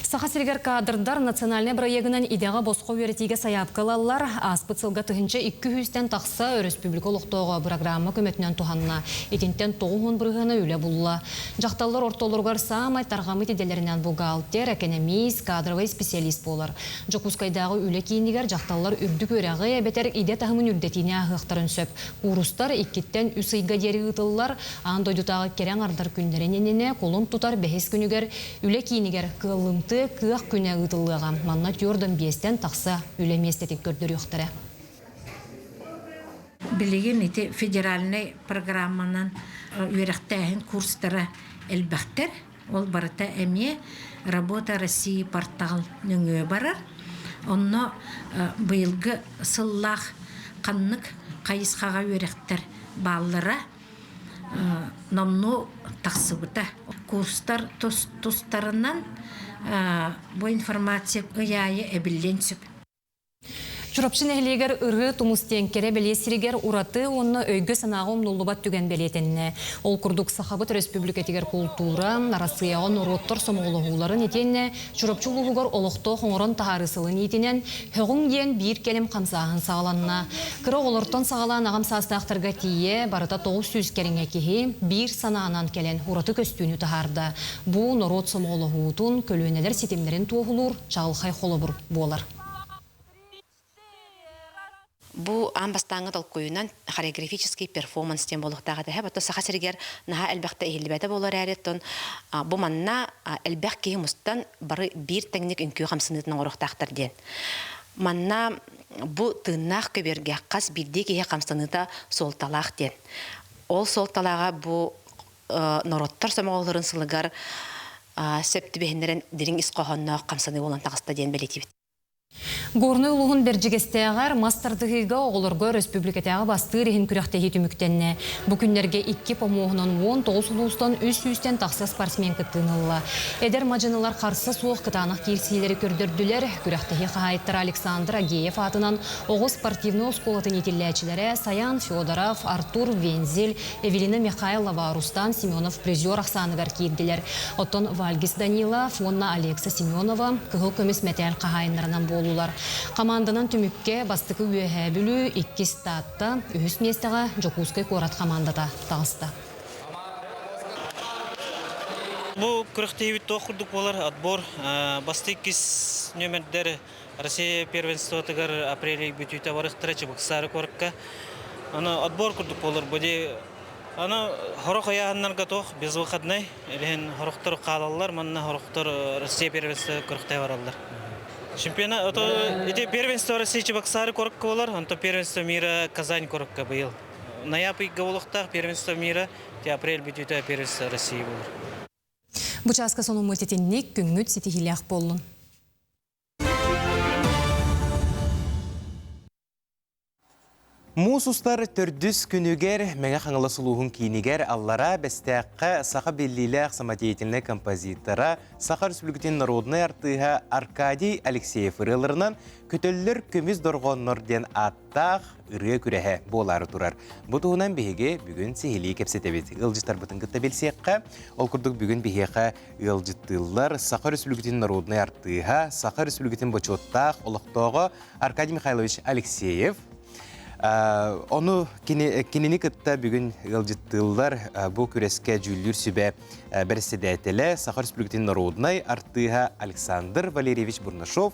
Саха сиригэр кадрдар национальнай бырайыагынан идэҕэ босхо үөрэтиигэ сайаапка ылаллар. Ааспыт сылга 1200-тэн тахса өрөспүүбүлүкэ олохтооҕо бырагыраамма көмөтүнэн туһанна. Итинтэн 90 бырыһыана үлэ булла. Дьахталлар ортолоругар саамай тарҕаммыт идэлэринэн бухгалтер, экэнэмиис, кадровай специалист буолар. Дьокуускайдааҕы үлэ киинигэр дьахталлар үрдүк үөрэҕи эбэтэр идэ таһымын үрдэтиини ааһыахтарын сөп. Куурустар иккиттэн үс ыйга диэри ыытыллар. Аан дойдутааҕы кэрэ аҥардар күннэрин иннинэ кулун тутар бэһис күнүгэр үлэ киинигэр Кыаллымтыа кыах күнэ ыытыллыаҕа. Манна 45-тэн тахса үлэ миэстэтин көрдөрүөхтэрэ. Билигин ити федеральнай программанан үөрэхтээһин курстара элбэхтэр. Ол барыта эмиэ Работа России портал нөҥүө барар. Онно быйылгы сыллаах ханнык хайысхаҕа үөрэхтэр бааллара номнуо тахсыбыта. Курстар тустарынан бу информация ый аайы эбиллиэн сөп. Чурапчы нэһилиэгэр Ырыы тумус диэн кэрэ бэлиэ сиригэр ураты уонна өйгө-санааҕа умнуллубат түгэн бэлиэтэннэ. Ол курдук Сахабыт Өрөспүүбүлүкэтигэр култуура, Арассыыйаҕа норуоттар сомоҕолоһууларын итиэннэ Чурапчы улууһугар олохтоох оҥорон таһаарыы сылын иитинэн ҺӨҔҮҤ диэн биир кэлим хамсааһын саҕаланна. Кыра оҕолортон саҕалаан аҕам саастаахтарга тиийэ барыта 900 кэриҥэ киһи биир санаанан кэлэн ураты көстүүнү таһаарда. Бу норуот сомоҕолоһуутун, көлүөнэлэр ситимнэрин туоһулуур чаҕылхай холобур буолар. Бу аан бастааҥҥы толкуйунан хореографический перформанс диэн буолуохтаах этэ. Оттон Саха сиригэр наһаа элбэхтэ иһиллибэтэ буолар эрээри, оттон бу манна элбэх киһи мустан бары биир тэҥник үҥкүү хамсаныытын оҥоруохтаахтар диэн. Манна бу тыыннаах көбүөргэ хас биирдии киһи хамсаныыта суолталаах диэн. Ол суолталааҕа бу норуоттар сомоҕолорун сылыгар сөп түбэһиннэрэн дириҥ ис хоһоонноох хамсаныы буолан таҕыста диэн бэлиэтиибит. Горнай улууһун Бэрдьигэстээҕэр мас тардыһыыга оҕолорго өрөспүүбүлүкэтээҕи бастыыр иһин күрэхтэһии түмүктэннэ. Бу күннэргэ икки помуоһунан 19 улуустан үс сүүстэн тахса спортсмен кыттыыны ылла. Эдэр мадьынылар харса суох кытаанах киирсиилэри көрдөрдүлэр. Күрэхтэһии хаһаайыттара Александр Агеев аатынан оҕо спортивнай оскуолатын иитиллээччилэрэ Саян Федоров, Артур Вензель, Эвелина Михайлова, Рустам Семенов призер ахсааныгар киирдилэр. Оттон Вальгис Данилов уонна Алекса Семенова кыһыл көмүс мэтээл хаһаайыннарынан буоллулар. Хамаанданан түмүккэ бастакы Үөһээ Бүлүү, иккис Таатта, үһүс миэстэҕэ Дьокуускай куорат хамаандата таҕыста. Бу күрэхтэһиибит туох курдук буолар отбор бастакы иккис нүөмэрдэр Россия первенствотыгар апрель бүтүүтэ барыахтара Чебоксары куоракка. Аны отбор курдук буолар бу дии. Аны хорох ыйааһыннарга туох безвыходный, илиһин хорохтор хаалаллар, манна хорохтор Россия первенство күрэхтэһэ бараллар. Чемпионат, ото ити первенство России Чебоксары куоракка буолар, онтон первенство мира Казань куоракка быйыл. Ноябрь ыйга буолуохтаах первенство мира, те апрель бүтүүтэ первенство России буолар. Бу чааска сонуммут итинник күҥҥүт ситиһиилээх буоллун. Муус устар төрдүс күнүгэр Мэҥэ Хаҥалас улууһун киинигэр Аллараа Бэстээххэ саха биллиилээх самодеятельнай композитора, Саха Өрөспүүбүлүкэтин народнай артыыһа Аркадий Алексеев ырыаларынан «Көтөллөр көмүс дорҕооннор» диэн ааттаах ырыа күрэһэ буолаары турар. Бу туһунан биһиги бүгүн сиһилии кэпсэтэбит. Ыалдьыттарбытын кытта билсиэххэ. Ол курдук бүгүн биһиэхэ ыалдьыттыыллар Саха Өрөспүүбүлүкэтин народнай артыыһа, Саха Өрөспүүбүлүкэтин бочуоттаах олохтооҕо Аркадий Михайлович Алексеев. Ону кинини кытта бүгүн ыалдьыттыыллар бу күрэскэ дьүүллүүр сүбэ бэрэссэдээтэлэ Саха Өрөспүүбүлүкэтин народнай артыыһа Александр Валерьевич Бурнашов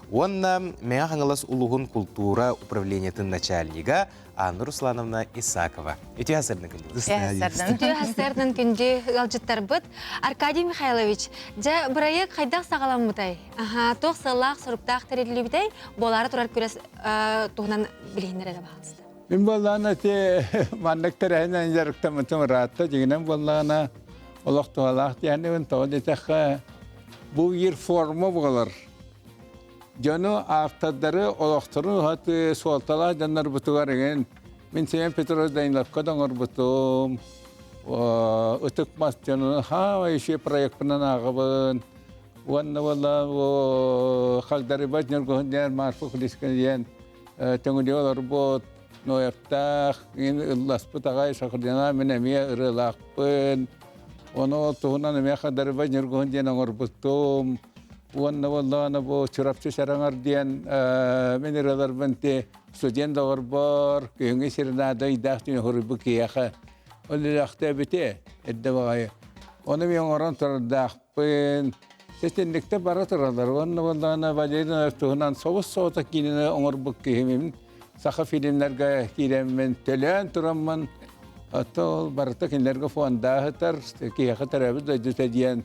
уонна Мэҥэ Хаҥалас улууһун култуура управлениетын начальнига Анна Руслановна Исакова. Үтүө сарсыардан күндү. Үтүө сарсыардан күндү ыалдьыттарбыт. Аркадий Михайлович, дьэ бырайыак хайдах саҕаламмытай? Аха, туох сыаллаах-соруктаах тэриллибитэй? Буолаары турар күрэс туһунан билиһиннэр эрэ баһаалыста. Мин буоллаҕына ити маннык тэрээһинэн дьарыктаммытым ыраатта. Дьиҥинэн буоллаҕына олох туһалаах диэхнибин тоҕо диэтэххэ бу биир форма буолар. Дьону, автордары олохторун уһатыы суолталаах дьоннорбутугар эҥин мин Семен Петрович Даниловка да оҥорбутум. Ытык мас дьонун хаамай үчүгэй проекпынан ааҕабын. Уонна буолла Хагдарыбат Ньургуһун диэн Марфа Кулискина диэн төҥүлү олорбут Ноевтаах ылласпыт аҕай Шахрдина мин эмиэ ырыалаахпын. Ону ол туһунан эмиэ Хагдарыбат Ньургуһун диэн оҥорбутум. Уонна буоллаҕына бу Чурапчы Чараҥар диэн мин ырыаларбын ти студент доҕорбор күһүҥҥү серенада ыйдаах түүн хоруйбут киһиэхэ ол үлэхтээбитэ эрдэ баҕайы. Ону мен оҥорон турардаахпын. Сэтинникте бара тураллар. Уонна буоллаҕына Валерий туһунан собус соҕотох киинэни оҥорбут киһимин саха фильмнэргэ киирэммин төлөөн тураммын ото ол барыта кинилэргэ фондааһытар киһиэхэ төрөөбүт дойдута диэн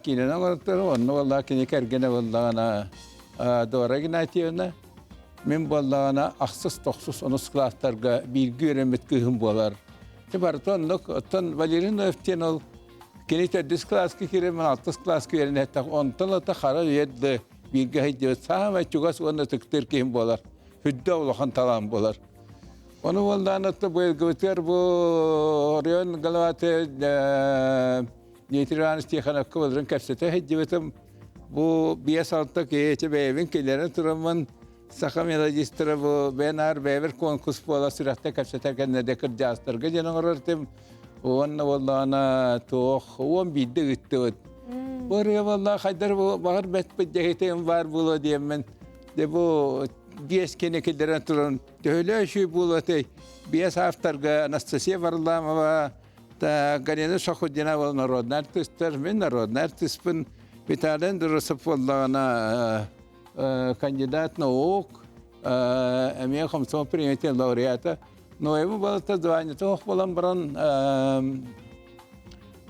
киинэни оҥортор онно буоллаҕа кини кэргэнэ буоллаҕына Дора Игнатьевна мин буоллаҕына ахсыс тохсус онус кылаастарга бииргэ үөрэммит кыыһым буолар барыта оннук оттон Валерий Ноев диэн ол кини төрдүс кылааска киирэн мин алтыс кылааска үөрэнэ онтон ата хара үйэ бииргэ сылдьыбыт саамай чугас уонна ытыктыыр киһим буолар үрдэ улахан талаан буолар Ону буоллаан отто быйылгыбытыгар бу оройуон главата Дмитрий Иванович Тихоновка былырын кэпсэтэ сылдьыбытым. Бу 5-6 киһи бэйэбин киллэрэн тураммын саха мелодистара бу бэйэн бэйэбэр конкурс буола сүрэхтэ кэпсэтэр кэннэ кырдьаастарга диэн оҥорор этим. Уонна буоллаҕына туох уон биирдэ ыыттыбыт. Бу ырыа буолла хайдар бу баҕар бэт дьэһитим баар буолуо диэммин де бу биэс кини киллэрэн туран төһөлөө үчүгэй буолуо биэс авторга Анастасия Варламова Галина Шахудинова народный артистар, мин народный артиспын Виталий Андросов буоллаҕына кандидат наук, эмиэ комсомол премиятын лауреата. Ноеву балыта званиета ох буолан баран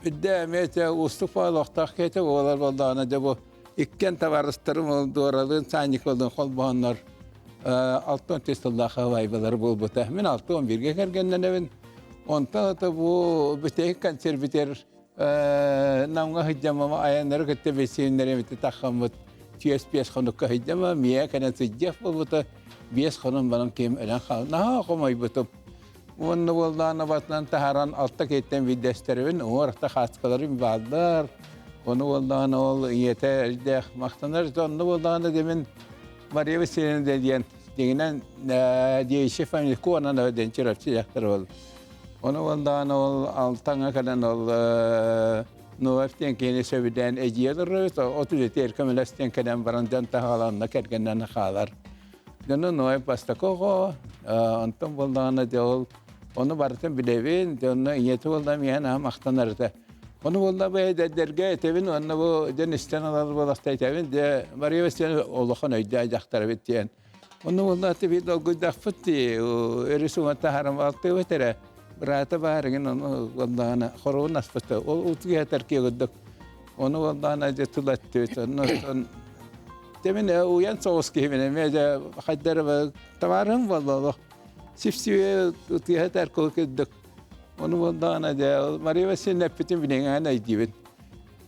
үрдэ эмиэ уустук олохтоох киһитэ буолар буоллаҕына дьэ бу иккиэн табаарыстарым Дуоралыын Санниковалыын холбоһоннор 6 сыллаах хаһаайбалар буолбута. Мин 61-ге кэргэннэнэбин. Онтон ата бу бүтэһик консервитер Намҥа сылдьаммам айаннары кытта бэсиэннэри эмити таххаммыт. Түөс-биэс хонукка сылдьама, миэ кэнэн сылдьыах буолбута. Биэс хонон баран ким өлөн хаал. Наһаа хомойбутум. Уонна буоллаҕына батынан таһааран алта киһиттэн биирдэстэрибин уҥуор хааскаларым бааллар. Ону буоллаҕына ол ийэтэ элбэх махтанар. Онно буоллаҕына дэмин Мария Васильевна диэн дьиҥинэн девичья фамилия Куонанова диэн Чурапчы дьахтар ол. Ону буоллаҕына ол алтаҥа кэлэн ол Ноев диэн киһини сөбүлээн эдьиийэ олорор от үлэтигэр көмөлөс диэн кэлэн баран дьон таһаҕаланна кэргэннэн хаалар. Дьону Ноев бастакы оҕо, онтон буоллаҕына дьэ ол ону барытын билэбин, дьэ онно ийэтэ буолла миэхэ наһаа махтанар этэ. Ону буолла бу эдэрдэргэ этэбин уонна бу дьон истэн ылар буолахта этэбин, дьэ Мария Васильевна улахан өйдөөх дьахтар эбит диэн. Ону буолла аты биир долгуйдахпыт дии, өрүс уҥа таһааран балтыбыт эрэ. Быраата баар игин ону буоллаҕына хоругун аспыта. Ол утуйа курдук. Ону буоллаҕына дьэ тыл эттибит. Онно Дэмин уйан соҕус киһибин эмиэ дьэ хайдары табаарым буолла олох. Сипсибе утуйа курдук. Ону буоллаҕына дьэ Мария Васильевна эппитин билиҥҥэ өйдүүбүн.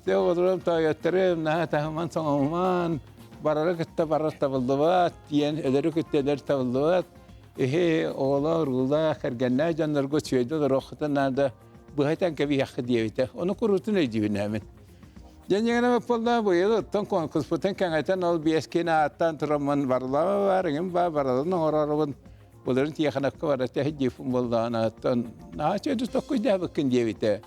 Дьэ олорон тоойотторум наһаа таһыман соҥомман барары кытта барар табыллыбат диэн өлөрү кытта өлөр табыллыбат. Эһи оҕолоор, уруулаах, кэргэннээх дьоннорго сүөдэ олоруоххутун наада быһа этэн кэбиһиэххэ диэбитэ. Ону куруутун өйдүүбүн ээмин. Дьэнньигинэ буолла быйыл оттон конкурспутун кэҥэтэн ол биэс киин ааттаан тураммын барлаама баар, иҥин баа баралын оҥорорубун Былырын Тиэхэнэпкэ бара тэһийдиифпин буоллаҕына, оттон наһаа үчүгэйдик толкуйдаабыккын диэбитэ.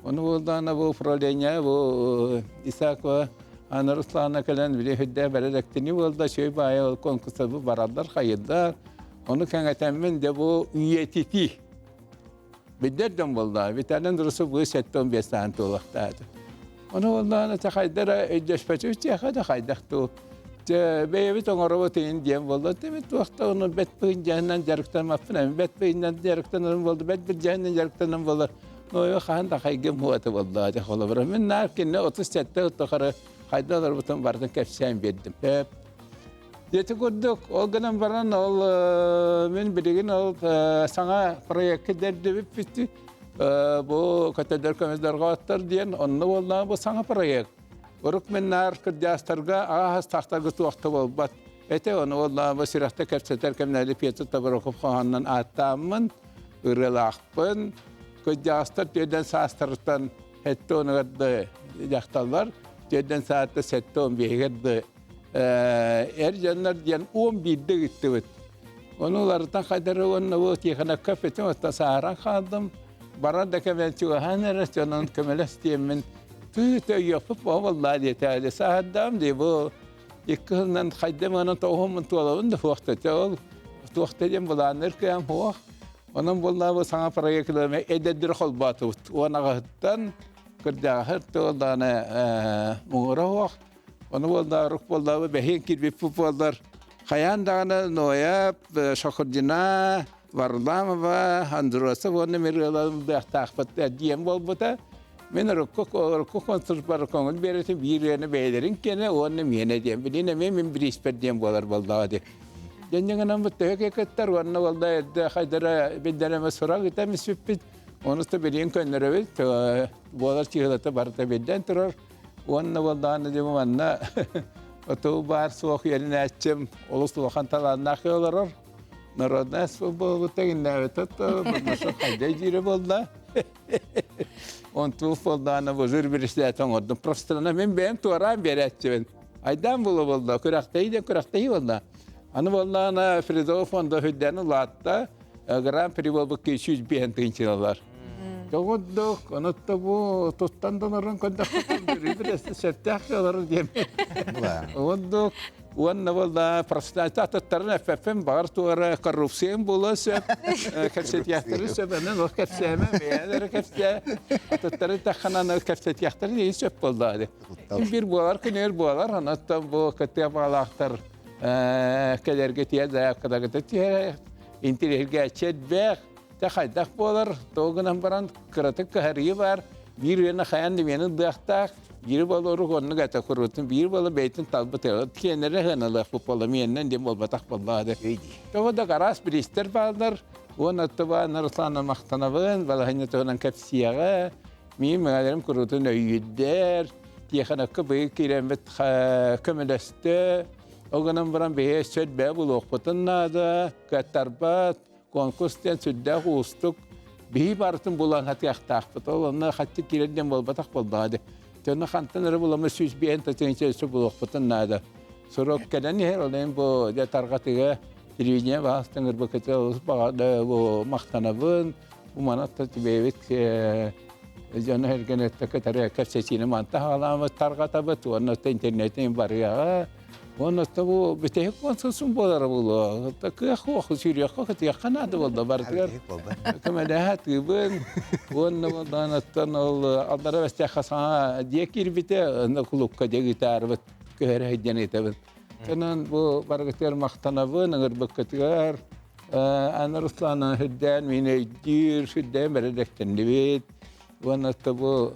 Ону буоллаҕына бу управление бу Исакова Анна Руслановна кэлэн били үрдээх бэрэдэктини буолла, үчүгэй баайа ол конкурса бу бараллар хайырдар. Ону кэҥэтэммин дьэ бу үйэтитии. Билдэр дьон буолла. Виталий Андросов бу 75 саан туолуохтаата. Ону буоллаҕына хайдара өйдөспөтүбүт диэхэ да хайдах дуу. Бэйэбит оҥоробут иһин диэн буолла. Тимит туохта ону бэт быһын дьаһынан дьарыктанмаппын эми бэт быһынан дьарыктанарым буолла, бэт бір дьаһынан дьарыктанам буолар. Нойо хаһан да хайгым хуата буолла дьэ холобура. Мин наар кинини 37 тухары хайда олорбутун барытын кэпсээн биэрдим. Ити курдук, ол гынан баран ол мин билигин ол саҥа проекка дэрдибиппит бу көтөдөр көмүс дорҕооттор диэн онно буоллаҕа бу саҥа проект. Урук мин наар кырдьаастарга ааһас тахтарга туохта буолбат. Этэ ону буоллаҕа бу сүрэхтэ кэпсэтэр кэмнэли Петр Тобуроков хоһоонунан ааттааммын, ырыалаахпын. Кырдьаҕастар түөдэн саастарыттан сэттэ уонугар да дьахталлар, түөдэн саатта 75-гэр да эр дьоннор диэн 11-де ыыттыбыт. Ону уларытан хайдары уонна бу Тихоновка эппитим, оттон сааһыран хаалдым. Барар да кэмэн чугаһаан эрэ, дьонун көмөлөс диэммин тыы өйүөхпүт буоллаа диэтэ. Сааһырдаам дии бу икки сылынан хайдам гынан тоҕуһуммун туолабын да суохта. Ол туохта диэн былаанныр кыам суох. Онон буоллаа бу саҥа проектыларым эдэрдэр холбоотубут. Уон аҕаһыттан кырдьаҕаһыр туоллааны муҥура суох. Ону буолла, рук буолла, бэһиэн киирбиппит буоллар, хайаан даҕаны Ноя, Шахурдина, Варламова, Андросов уонна Мирыаларын быахтаахпыт диэн буолбута. Мин урукку урукку конкурспар көҥүл биэрэтим биир үөнэ бэйэлэрин киэнэ уонна миэнэ диэн. Билин эмиэ мин бирииспэр диэн буолар буоллаҕа дии. Дьэнньэҥинэн бу төһө кыттар уонна буолла эрдэ хайдара биллэрэмэ сурах ыта миспиппит. Ону да билигин көннөрөбүт. Буолар чыһылата барыта биллэн турар. Уонна буоллаҕына дьэ манна отуу баар суох үөрэнээччим олус улахан талааннаах олорор. Народная буолбута гиннээбитэ хайда диирэ буолла. Онтуу буоллаҕына бузур бирислээтэ оҥордум. Просто мин бэйэм туораан биэрээччибин. Айдаан буола буолла, күрэхтэһии да күрэхтэһии буолла. Аны буоллаҕына Фридов фонда үрдээн улаатта. Гран-при буолбут 105 тыһыынчалар. Тоҕурдук, онотто бу туттан да олорон көрдөххө сөптөөх олорор диэм. Оннук уонна буолла профессиональта атыттарын эппэппин баҕар туора коррупциям буолуон сөп кэпсэтиэхтэрин сөп онон ол кэпсээмэ бэйэлэрэ кэпсээ атыттары тахханан кэпсэтиэхтэрин иһин сөп буолла биир буолар күнүгэр буолар онон бу кытыа баҕалаахтар кэлэргэ тиэ заявкаларгыта түһэр интириэһиргээччи элбэх Тэ хайдах буолар, тоҕо гынан баран кыратык кыһарыы баар, биир үйэни хайаан да миэнэ ылыахтаах, биир болорук оннук этэ куруутун, биир бола бэйтин талбыт киэнэрэ сыаналыахпыт буолла, миэннэн диэн буолбатах буоллаҕа дии. Тоҕо да гараас бириистэр бааллар, уонна оттубаан Руслана махтанабын, балаһынньа туһунан кэпсиэҕэ, миин мөҥөлөрүм куруутун өйүүрдэр. Тиэхэнэккэ быйыл киирэммит көмөлөстө. Ол гынан баран биһи өссө элбэҕи булуохпутун наада, кыаттарбат, конкурс диэн сүрдээх уустук. Биһи барытын булан хатыахтаахпыт. Ол онно хаччы киирэр диэн буолбатах буолбаҕа дии. Дьону хантан эрэ буламмыт 105 тыһыынча өссө булуохпутун наада. Сорох кэлэн иһэр, ол иһин бу дьэ тарҕатыга телевидение баҕастан ырбакыта олус баҕа бу махтанабын. Бу манатта бэйэбит дьону эргэнэтте кытары кэпсэтиини манта хаалааммыт тарҕатабыт уонна интернетин барыаҕа. Уонна бу бүтэһик консулсун буолара буолуо. Кыах суох, сүүрүөххэ, көтүөххэ наада буолла барытыгар. Көмөлөһө тыыбын. Уонна буоллаанаттан ол аллара бэстээххэ саҥа дьиэ киирбитэ, онно кулуупка дьэ ыытаарбыт, көһөрө сылдьан ыытабын. Онон бу барыгытыгар махтанабын, ыҥырбыккытыгар. Анна Руслановна сүрдээн мин өйдүүр, сүрдээн бэрэдэктэннибит. Уонна бу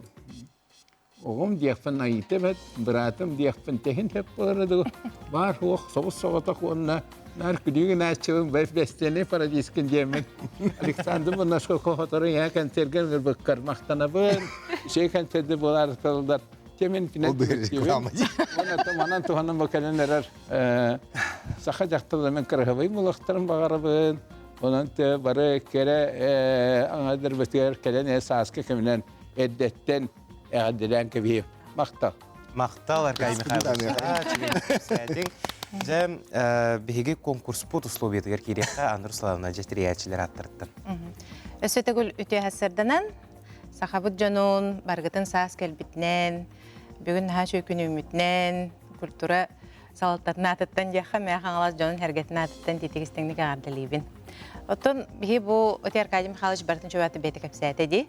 Оҕом диэхпин айыыта эбэт, быраатым диэхпин тэһин сөп буолара дуу, баар суох собус соҕотох уонна наар күлүү гынааччыбын бэстиэнэй парадискин диэммин Александр Монашко хотору ийэ концерга ыҥырбыккар махтанабын, үчүгэй концерды буолаары тураллар. Тэмин Манан туһанан бу кэлэн эрэр саха дьахталлар мен кыраһабай булахтарын баҕарабын. Онон бары кэрэ аҥадарбытыгар кэлэн сааскы кэминэн эрдэттэн эҕэрдэлээн кэбиһиэм. Махтал. Махтал, Аркадий Михайлович. Дьэ, биһиги конкурспут условиятыгар киириэххэ Анна Руслановна дьэ тэрийээччилэр ааттарыттан. Өссө төгүл үтүө сарсыарданан сахабыт дьонун баргытын саас кэлбитинэн, бүгүн наһаа үчүгэй күн үүммүтүнэн, культура салалтатын аатыттан диэххэ, Мэҥэ Хаҥалас дьонун сэргэтин аатыттан титик истиҥник эҕэрдэлиибин. Оттон биһи бу Оти Аркадий Михайлович барытын чөбөтө бэйэтэ кэпсээтэ дии.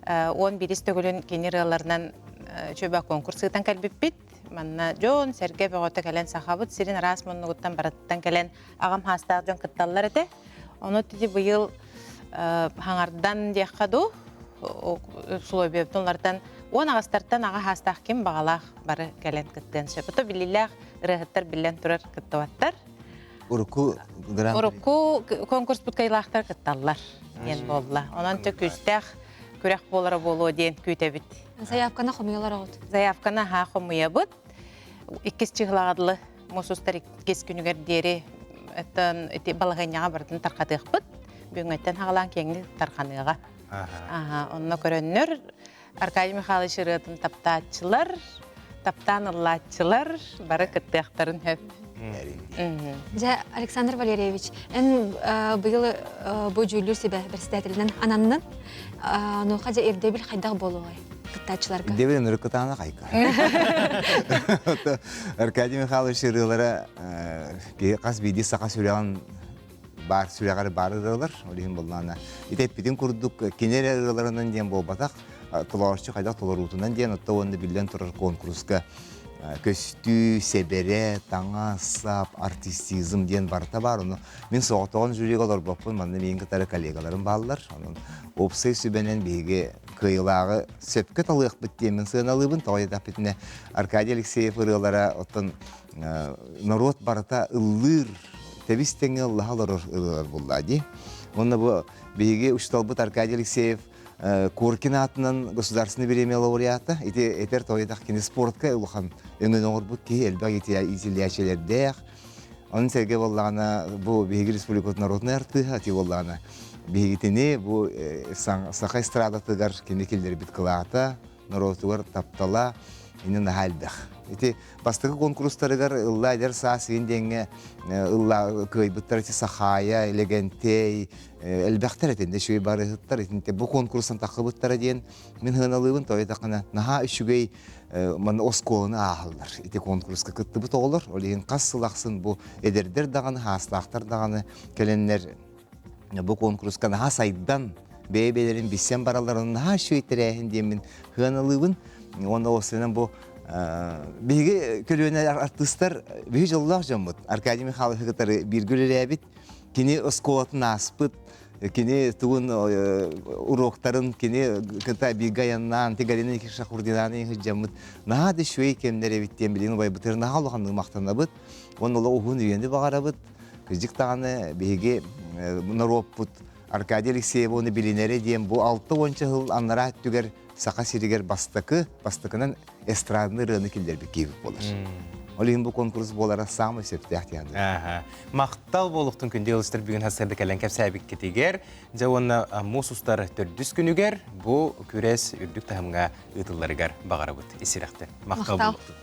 11 төгүлүн кини ырыаларынан чөбө конкурс ыытан кэлбиппит. Манна дьон сэргэ бөҕөтө кэлэн сахабыт сирин араас муннугуттан барыттан кэлэн аҕам хаастаах дьон кытталлар этэ. Ону тити быйыл хаҥардан диэххэ дуу условиябытын уларытан уон аҕыстартан аҕа хаастаах ким баҕалаах бары кэлэн кыттыан сөп. Ото биллиилээх ырыаһыттар биллэн турар кыттыбаттар. Урукку гран Урукку конкурспут кыайыылаахтар кытталлар диэн буолла. Онон чэ күүстээх күрэх буолара буолуо диэн күүтэбит. Заявканы хомуйалар оҕут. Заявканы аһаа хомуйабыт. Иккис чыһылаҕа дылы муус устар иккис күнүгэр диэри оттон ити балаһыанньаҕа барытын тархатыахпыт. Бүгүҥҥэттэн хаҕалаан киэҥник тарханыаҕа. Аха, онно көрөннөр Аркадий Михайлович ырыатын таптааччылар, таптаан ыллааччылар бары кыттыахтарын сөп. Дьэ, Александр Валерьевич, эн быйыл бу дьүүллүүр сүбэ председателинэн ананнын. Онуоха дьэ ирдэбил хайдах буолуой кыттааччыларга? Ирдэбил ынырык кытаанах айка. Аркадий Михайлович ырыалара хас биирдии саха сүрэҕин баар сүрэҕэр баар ырыалар, ол иһин буоллаҕына ити эппитин курдук кини эрэ ырыаларынан диэн буолбатах, толорооччу хайдах толоруутунан диэн отто уонна биллэн турар куонкуруска көстүү, сэбэрэ, таҥас-сап, артистизм диэн барыта баар. Ону мин соҕотоҕун жюрига олорбоппун, манна миигин кытары коллегаларым бааллар. Онон уопсай сүбэнэн биһиги кыайыылааҕы сөпкө талыахпыт диэммин сыаналыыбын. Тоҕо диэтэхпитинэ Аркадий Алексеев ырыалара оттон норуот барыта ыллыыр, тэбис тэҥҥэ ыллаһа олорор ырыалар буолла дии. Уонна бу биһиги учууталбыт Аркадий Алексеев Коркин аатынан государственный бириэмийэ лауреата. Ити этэр тоҕойдох кини спортка улахан өҥөнү оҥорбут киһи, элбэх иитиллээччилэрдээх. Onun сэргэ буоллаҕына бу биһиги республикабыт народнай артыыһа ити буоллаҕына биһигитини бу саха эстрадатыгар кини киллэрбит кылаата, норуотугар таптала ини наһаа элбэх. Ити бастакы конкурстарыгар ылла эдэр саас иин диэҥҥэ ылла кыайбыттар ити Сахаайа, Лэгэнтэй элбэхтэр этинде үчүгэй барыһыттар итинте бу конкурстан таххыбыттара диэн мин сыаналыыбын тоҕо диэтэххинэ наһаа үчүгэй манна оскуоланы ааһаллар ити конкурска кыттыбыт оҕолор ол иһин хас сыл ахсын бу эдэрдэр даҕаны хаастаахтар даҕаны кэлэннэр бу конкурска наһаа сайдан бэйэ-бэйэлэрин билсэн баралларын наһаа үчүгэй тэрээһин диэммин сыаналыыбын уонна уопсайынан бу биһиги көлүөнэ артыыстар биһи дьоллоох дьоммут Аркадий Михайлович кытары бииргэ үлэлээбит кини оскуолатын ааспыт кини тугун уроктарын кини кытта бииргэ айаннаан Галина Никитична Хурдинаны сылдьаммыт наһаа да үчүгэй кэмнэр эбит диэн билигин убайбытыгар наһаа улаханнык махтанабыт уонна олох уһун үйэни баҕарабыт Кырдьык даҕаны биһиги норуоппут. Аркадий Алексеев оны билинэрэ диэн бу 60 сыл анараа өттүгэр Саха сиригэр бастакы, бастакынан эстрадный ырыаны киллэрбит киһибит буолар. Ол иһин бу конкурс буолара саамай сөптөөх диэн. Махтал буолуохтун күндү ыалыстар бүгүн хасырды кэлэн кэпсээбиккитигэр, дьэ уонна муус устар төрдүс күнүгэр бу күрэс үрдүк таһымҥа ыытылларыгар баҕарабыт. Исирэхтэн. Махтал буолуохтун.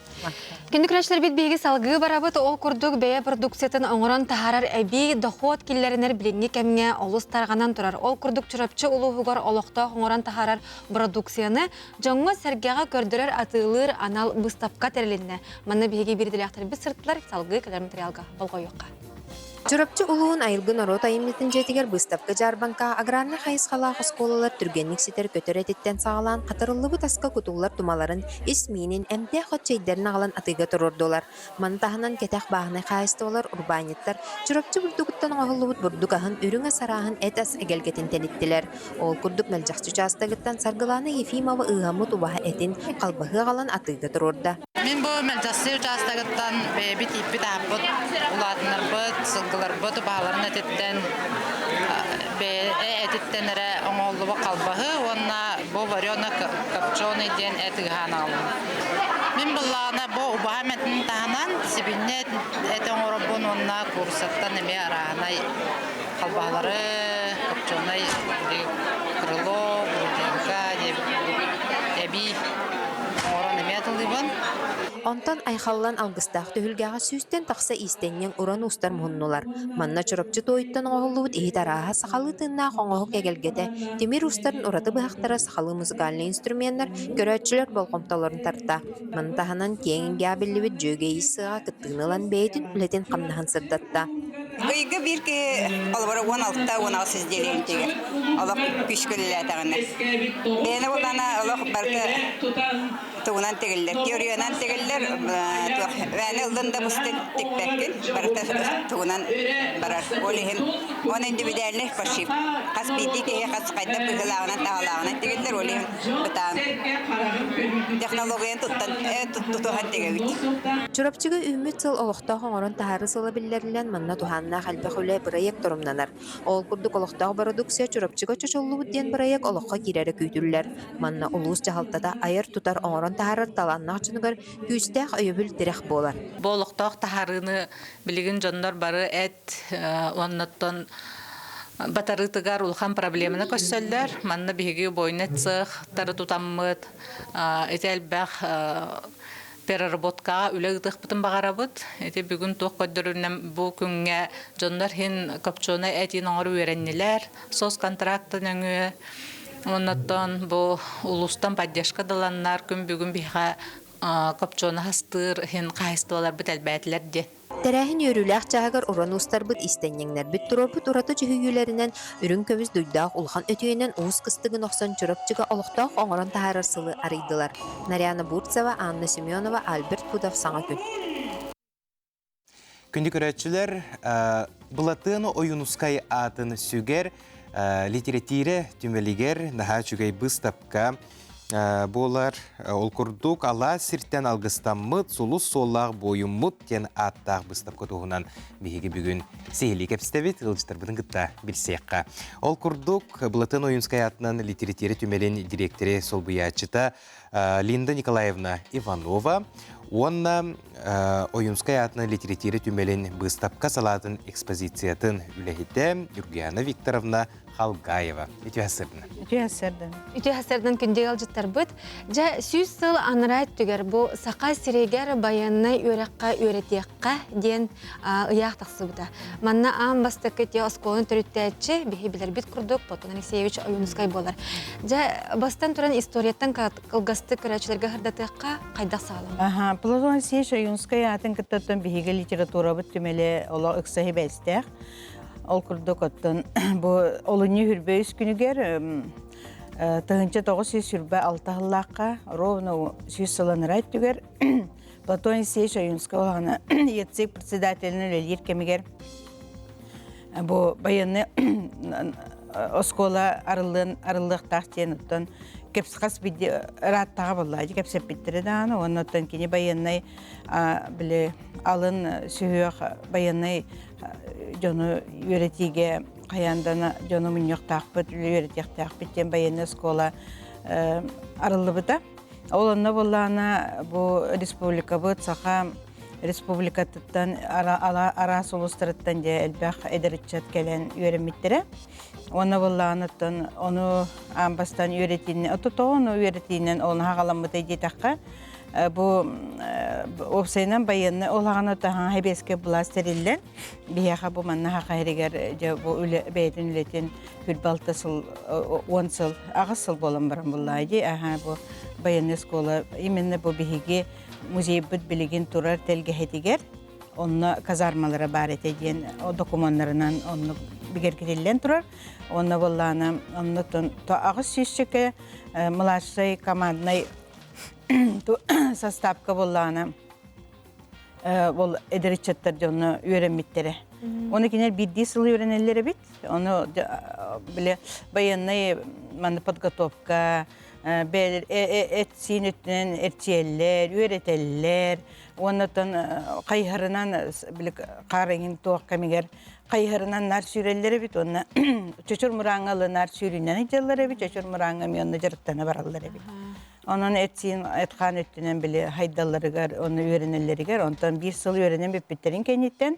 Күндү көрөөччүлэрбит биһиги салгыы барабыт. Ол курдук бэйэ продукциятын оҥорон таһаарар эбии дохуот киллэринэр билиҥҥи кэмҥэ олус тарҕанан турар. Ол курдук Чурапчы улууһугар олохтоох оҥорон таһаарар продукцияны дьоҥҥо-сэргэҕэ көрдөрөр атыылыыр анал быыстапка тэрилиннэ. Манна биһиги биирдэлээхтэрбит сырыттылар, салгыы кэлэр материалга болҕойуохха. Чурапчы улууһун Айылгы норуот айымньытын дьиэтигэр быыстапка-дьаарбаҥка аграрнай хайысхалаах оскуолалар түргэнник ситэр көтөр этиттэн саҕалаан хатарыллыбыт аска кутуллар тумаларын, ис миинин, эмтээх от чэйдэрин аҕалан атыыга туруордулар. Маны таһынан кэтэх бааһынай хаһаайыстыбалар, урбаанньыттар Чурапчы бурдугуттан оҥоһуллубут бурдук аһын, үрүҥ ас арааһын, эт ас эгэлгэтин тэниттилэр. Ол курдук Мэлдьэхси учаастагыттан Саргылаана Ефимова ыыһаммыт убаһа этин, халбаһыы аҕалан атыыга туруорда. Мин бу Мэлдьэхси учаастагыттан бэйэбит ииппит аһаппыт, улаатыннарбыт, сылгыларбыт убаһаларын этиттэн бэйэ этиттэн эрэ оҥоһуллубут халбаһы уонна бу варено-копченый диэн эт ыыһаан аҕаллым. Мин былаана бу убаһам этин таһынан сибинньэ эт оҥоробун уонна кууруссаттан эмиэ арааһынай халбаһылары, копченый крыло, грудинка диэбит эбии оҥорон эмиэ атылыыбын. Онтон айхаллан алгыстаах түһүлгэҕэ сүүстэн тахса иистэнньэҥ уран уустар муһуннулар. Манна Чурапчы туойуттан оҥоһуллубут иһит арааһа сахалыы тыыннаах оҥоһук эгэлгэтэ, тимир уустарын ураты быһахтара сахалыы музыкальнай инструменнар көрөөччүлэр болҕомтолорун тарта. Маны таһынан киэҥ эйгэҕэ биллибит Дьүөгэ иис сыаҕа кыттыыны ылан бэйэтин үлэтин-хамнаһын сырдатта. Ыйга биир киһи холобура 16-18 изделиен тигэр. Олох күүскэ үлэлээтэҕинэ. Бэйэни буллаҕына олох барыта тугунан тигиллэр, теориянан тигиллэр, туох бэйэни ыллын да бустун тикпэккин, барыта тугунан барар. Ол иһин он индивидуальный пошив. Хас биирдии киһи хас хайдах быһыылааҕынан таһалааҕынан тигиллэр, ол иһин бытаан технологияны туттан тутуһан тигэбит. Чурапчыга үүммүт сыл олохтоох оҥорон таһаарыы сыла биллэриллэн, манна туһааннаах элбэх үлэ бырайыак торумнанар. Ол курдук олохтоох бородууксуйа Чурапчыга чочуллубут диэн бырайыак олоххо киирэрэ күүтүллэр. Манна улуус дьаһалтата айар-тутар, оҥорон таһаарар талааннаах дьонугар күүстээх өйөбүл тирэх буолар. Бу олохтоох таһаарыыны билигин дьоннор бары эт уоннаттан батарыытыгар улахан проблеманы көрсөллөр. Манна биһиги убойный цехтары тутаммыт, ити элбэх переработкаҕа үлэ ыытыахпытын баҕарабыт. Ити бүгүн туох көрдөрүнэн бу күҥҥэ дьоннор иһин копченый этин оҥору үөрэннилэр. Соцконтракты нөҥүө онноттон бу улуустан поддержка даланнар күн бүгүн биһиэхэ копченый астыыр иһин хаһайыстыбаларбыт элбээтилэр диэн. Тэрээһин үөрүүлээх чааһыгар уран уустарбыт, иистэнньэҥнэрбит туруорбут ураты дьүһүйүүлэринэн үрүҥ көмүс дуйдаах улахан өтүйэнэн уус кыстыгын охсон Чурапчыга олохтоох оҥорон таһаарар сылы арыйдылар. Нарьяна Бурцева, Анна Семенова, Альберт Пудов Саҥа күн. Күндү көрөөччүлэр, Былатыан Ойуунускай аатын сүгэр литература түмэлигэр наһаа үчүгэй быыстапка буолар. Ол курдук алаас сиртэн алгыстаммыт сулус суоллаах буойуммут диэн ааттаах быыстапка туһунан биһиги бүгүн сиһилии кэпсэтэбит, ыалдьыттарбытын кытта билсиэххэ. Ол курдук Былатыан Ойуунскай аатынан литература түмэлин дириэктэрэ солбуйааччыта Линда Николаевна Иванова уонна Ойуунскай аатынан литература түмэлин быыстапка салаатын экспозициятын үлэһитэ Юргиана Викторовна Халгаева. Үтүө сырдын. Үтүө сырдын. Үтүө сырдын күндү ыалдьыттарбыт. Дьэ, 100 сыл анараа өттүгэр бу Саха сиригэр байыаннай үөрэххэ үөрэтиэххэ диэн ыйаах тахсыбыта. Манна аан бастакы те оскуоланы төрүттээччи, биһи билэрбит курдук, Платон Алексеевич Ойуунускай буолар. Дьэ, бастан туран историяттан кылгастык көрөөччүлэргэ сырдатыахха хайдах саҕаламмыт? Аха, Платон Алексеевич Ойуунскай аатын кыттаттан биһиги литературабыт түмэлэ олох ыкса сибээстээх. Ол курдук оттон бу олунньу хүрбэ үс күнүгэр 1926 сыллаахха ровно 100 сыланара өттүгэр Платон Алексеевич Ойуунскай улахан ЕЦИК председателин үлэлиир кэмигэр бу байыаннай оскуола арыллыан арыллыахтаах диэн оттон кэпсхас бидди ырааттаҕа буолла кэпсэппиттэрэ даҕаны уонна оттон кини байыаннай били алын сүһүөх байыаннай дьону үөрэтиигэ. хайаан да дьону мунньуохтаахпыт, үөрэтиэхтээхпит диэн байыаннай оскуола арыллыбыта. Ол онно буоллаҕына бу республикабыт Саха республикатыттан араас улуустарыттан дьэ элбэх эдэр ыччат кэлэн үөрэммиттэрэ. Уонна буоллаҕына ону аан бастаан үөрэтиинэн, ототоҕо ону үөрэтиинэн ону хаҕаламмытай диэтэххэ, бу уопсайынан байыаннай ол аҕана таһаҥа сэбиэскэй былаас тэриллэн, биһиэхэ бу манна Саха сиригэр дьэ бу үлэ бэйэтин үлэтин 26 сыл, 10 сыл, 8 сыл буолан баран буллаа дии. Аха бу байыаннай оскуола именно бу биһиги музейбыт билигин турар тэлгэһэтигэр онно казармалара баар этэ диэн докумуоннарынан оннук бигэргитиллэн турар. Онно буоллаана оннотон аҕыс сүүсчэкэ младшай команднай составка буоллаана ол эдэр ыччаттар дьонно үөрэммиттэрэ. Оны кинилэр биирдии сыл үөрэнэллэр эбит. Ону бile военный манна подготовка эт-сиин өттүнэн эрчийэллэр, үөрэтэллэр. Уоннатан хайыһарынан били хаар эҥин туох кэмигэр хайыһарынан наар сүүрэллэр эбит уонна чочур мурааҥҥа ылы наар сүүрүнэн ыдьаллар эбит, чочур мурааҥҥа эмиэ онно дьарыктана бараллар эбит. Онон эт-сиин, эт-хаан өттүнэн били хайдалларыгар, онно үөрэнэллэригэр, онтон биир сыл үөрэнэн бүппүттэрин кэнниттэн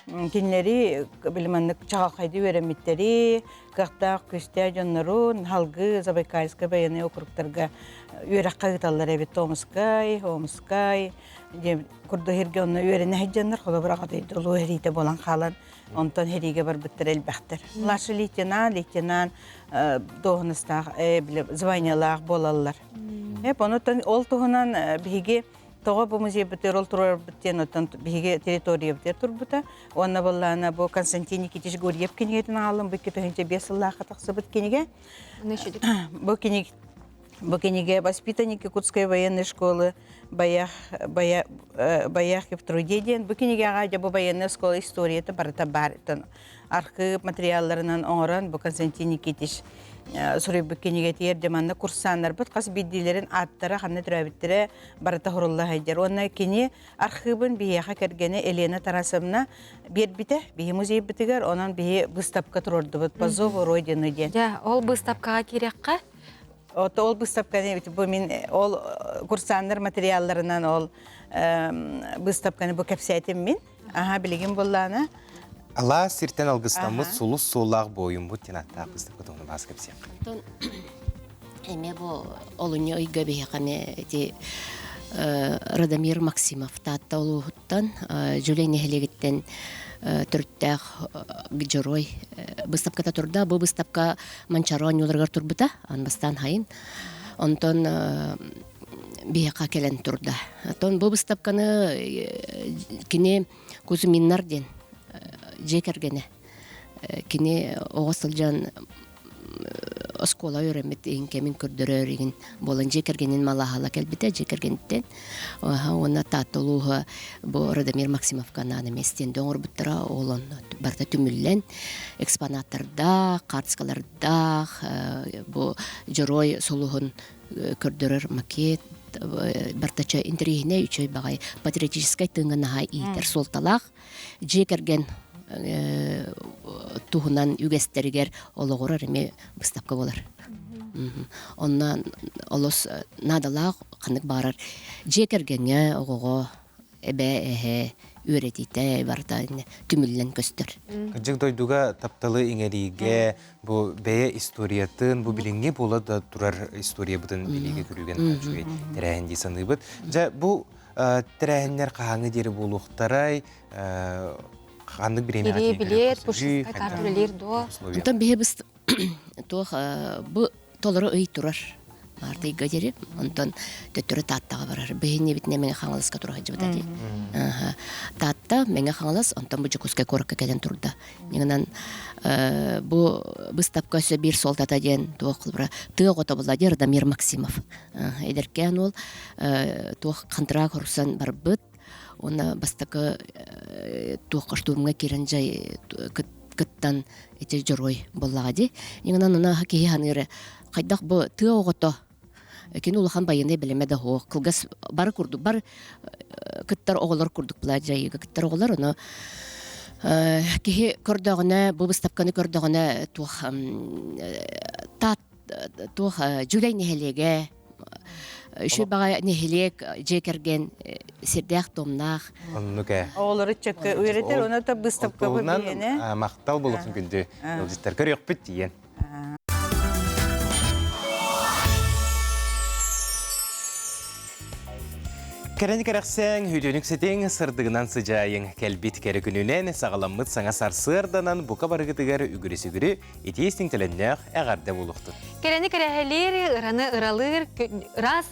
кинилэри били маннык чаҕылхайды үөрэммиттэри, кыахтаах, күүстээх дьоннорун халгыы Забайкальскай байыаннай округтарга үөрэххэ ыыталлар эбит. Томскай, Омскай диэн курдук сиргэ онно үөрэнэ сылдьаннар, холобур, аҕа дойду улуу сэриитэ буолан хаалан, онтон сэриигэ барбыттар элбэхтэр. Младший лейтенант, лейтенант дуоһунастаах, званиелаах буолаллар. Эп онуттан ол туһунан биһиги тоҕо бу музейбытыгар ол турарбыт диэн оттон биһиги территориябытыгар турбута. Уонна буоллаана бу Константин Никитич Гурьев кинигэтин аҕаллым бу 2005 сыллаахха тахсыбыт кинигэ. Бу кинигэ Бу кинигэ «Воспитанник Якутской военной школы боях, боя, боях и в труде» диэн бу кинигэҕэ дьэ бу военная школа историята барыта баар. Архыып материалларынан оҥорон бу Константин Никитич суруйбут кинигэтигэр дьэ манна курсааннарбыт хас биирдиилэрин ааттара ханна төрөөбүттэрэ барыта сурулла сылдьар. Уонна кини архыыбын биһиэхэ кэргэнэ Елена Тарасовна биэрбитэ биһи музейбытыгар, онон биһи быыстапка туруордубут «По зову Родины» диэн. Дьэ, ол быыстапкаҕа киириэххэ? Ото ол быыстапканы бу мин ол курсааннар материалларынан ол быыстапканы бу кэпсээтим мин. Аха билигин буллаана. Алаас сиртэн алгыстаммыт сулус суоллаах буойуммут диэн ааттаах быыстапка туһунан баас кэпсиэххэ. Оттон эмиэ бу олунньу ыйга биһиэхэ эмиэ ити Радомир Максимов Таатта улууһуттан Дьүлэй нэһилиэгиттэн төрүттээх дьоруой быыстапката турда. Бу быыстапка Манчаары оонньууларыгар турбута, аан бастаан хайын. Онтон биһиэхэ кэлэн турда. Оттон бу быыстапканы кини Кузьминнар диэн дьиэ кэргэнэ. Кини оҕо сылдьан оскуола үөрэммит иһин кэмин көрдөрөр игин буолан дьиэ кэргэнин малааһала кэлбитэ дьиэ кэргэниттэн уонна Таатта улууһа бу Радомир Максимовка анаан эмиэ стендэ оҥорбуттара ол онно барыта түмүллэн экспонаттардаах карточкалардаах бу дьоруой сулуһун көрдөрөр макет бартача интэриэһинэй үчүгэй баҕайы патриотическай тыыҥҥа наһаа иитэр суолталаах дьиэ кэргэн туһунан үгэстэригэр олоҕурар эмиэ быыстапка буолар. Онно олус наадалаах ханнык баҕарар дьиэ кэргэҥҥэ оҕоҕо эбээ эһээ үөрэтиитэ барыта түмүллэн көстөр. Кырдьык дойдуга тапталы иҥэриигэ бу бэйэ историятын, бу билиҥҥи буола да турар историябытын билиигэ көрүүгэ наһаа үчүгэй тэрээһин дии саныыбыт. Дьэ бу тэрээһиннэр хаһааҥҥы диэри буолуохтарай, ханнык бириэмэҕэ билиэт, пушистка карта үлэлиир дуо? Онтон биһи туох бу толору ый турар Март ыйга диэри онтон төттөрү Тааттаҕа барар биһиги Мэҥэ Хаҥаласка тура сылдьыбыта дии Таатта Мэҥэ Хаҥалас онтон бу Дьокуускай куоракка кэлэн турда Ньыгынан бу быыстапка өссө биир суолтата диэн туох тыа оҕото Владимир Дамир Максимов эдэркээн уол туох хантыраак хорсан барбыт уонна бастакы туохха штурмҥа киирэн дьай кыттан ити дьоруой буоллаҕа дии. Ньыгынан ына киһи ханыыры хайдах бу тыа оҕото кини улахан байыаннай бэлэмэ да суох кылгас бары курдук бар кыттар оҕолор курдук была дьайыыга кыттар оҕолор ону. Киһи көрдөҕүнэ, бу быыстапканы көрдөҕүнэ туох таат туох Дьүлэй нэһилиэгэ үчүгэй баҕайы нэһилиэк дьиэ кэргэн сирдээх туомнаах. Оннук ээ. Оҕолору чөккө үөрэтэр, оны та быыстапкабы биһиэнэ. Махтал болуохтун күндү ыалдьыттар көрүөхпүт тиийэн. Кэрэни кэрэхсээҥ, үтүөнүк ситиҥ, сырдыгынан сыдьаайыҥ. Кэлбит кэрэ күнүнэн саҕаламмыт саҥа сарсыарданан бука барыгытыгар үгүрү-сүгүрү итии истиҥ-төлөннөөх эҕэрдэ буолуохтун. Кэрэни кэрэһэлиир, ыраны ыралыыр, ыраас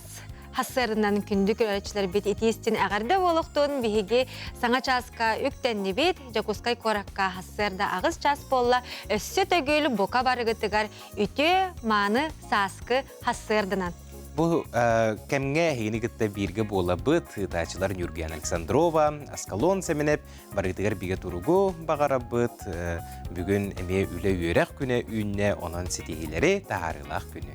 хассыарынан күндү көрөөччүлэрбит итиистин эҕэрдэ буолуохтун биһиги саҥа чааска үктэннибит Дьокуускай куоракка хассыарда аҕыс чаас буолла өссө төгүл бука барыгытыгар үтүө мааны сааскы хассыарданан Бу кэмҥэ эһигини кытта бииргэ буолабыт ыытааччылар Нюргиян Александрова, Аскалон Сэмэнэп барыгытыгар бигэ туругу баҕарабыт. Бүгүн эмиэ үлэ-үөрэх күнэ үүннэ, онон ситиһиилэри таһаарыылаах күнү.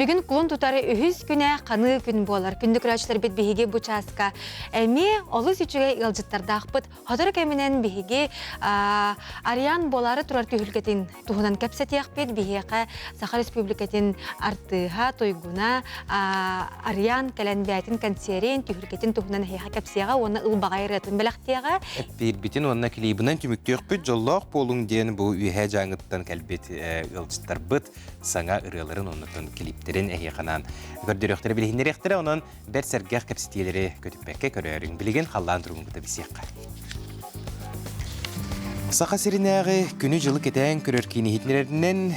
Бүгүн кулун тутары үһүс күнэ ханыы күн буолар. Күндү көрөөччүлэрбит биһиги бу чааска эмиэ олус үчүгэй ыалдьыттардаахпыт. Сотору кэминэн биһиги Ариан буолаары турар түһүлгэтин туһунан кэпсэтиэхпит. Биһиэхэ Саха Республикатын артыыһа, туйгуна Ариан кэлэн бэйэтин концерин, түһүлгэтин туһунан эһиэхэ кэпсиэҕэ уонна ылбаҕай ырыатын бэлэхтиэҕэ. Эппиирбитин уонна клибынан түмүктүөхпүт дьоллоох буолуҥ диэн бу Үөһээ Дьааҥыттан кэлбит ыалдьыттарбыт саҥа ырыаларын оннуттан клиптэрин эһиэхэ анаан көрдөрүөхтэрэ билиһиннэриэхтэрэ. Онон бэрт сэргэх кэпсэтиилэри көтүппэккэ көрөөрүҥ. Билигин халлаан туругун кытта билсиэххэ. Саха сиринээҕи күнү-дьылы кэтээн көрөр киин иһитиннэрэринэн,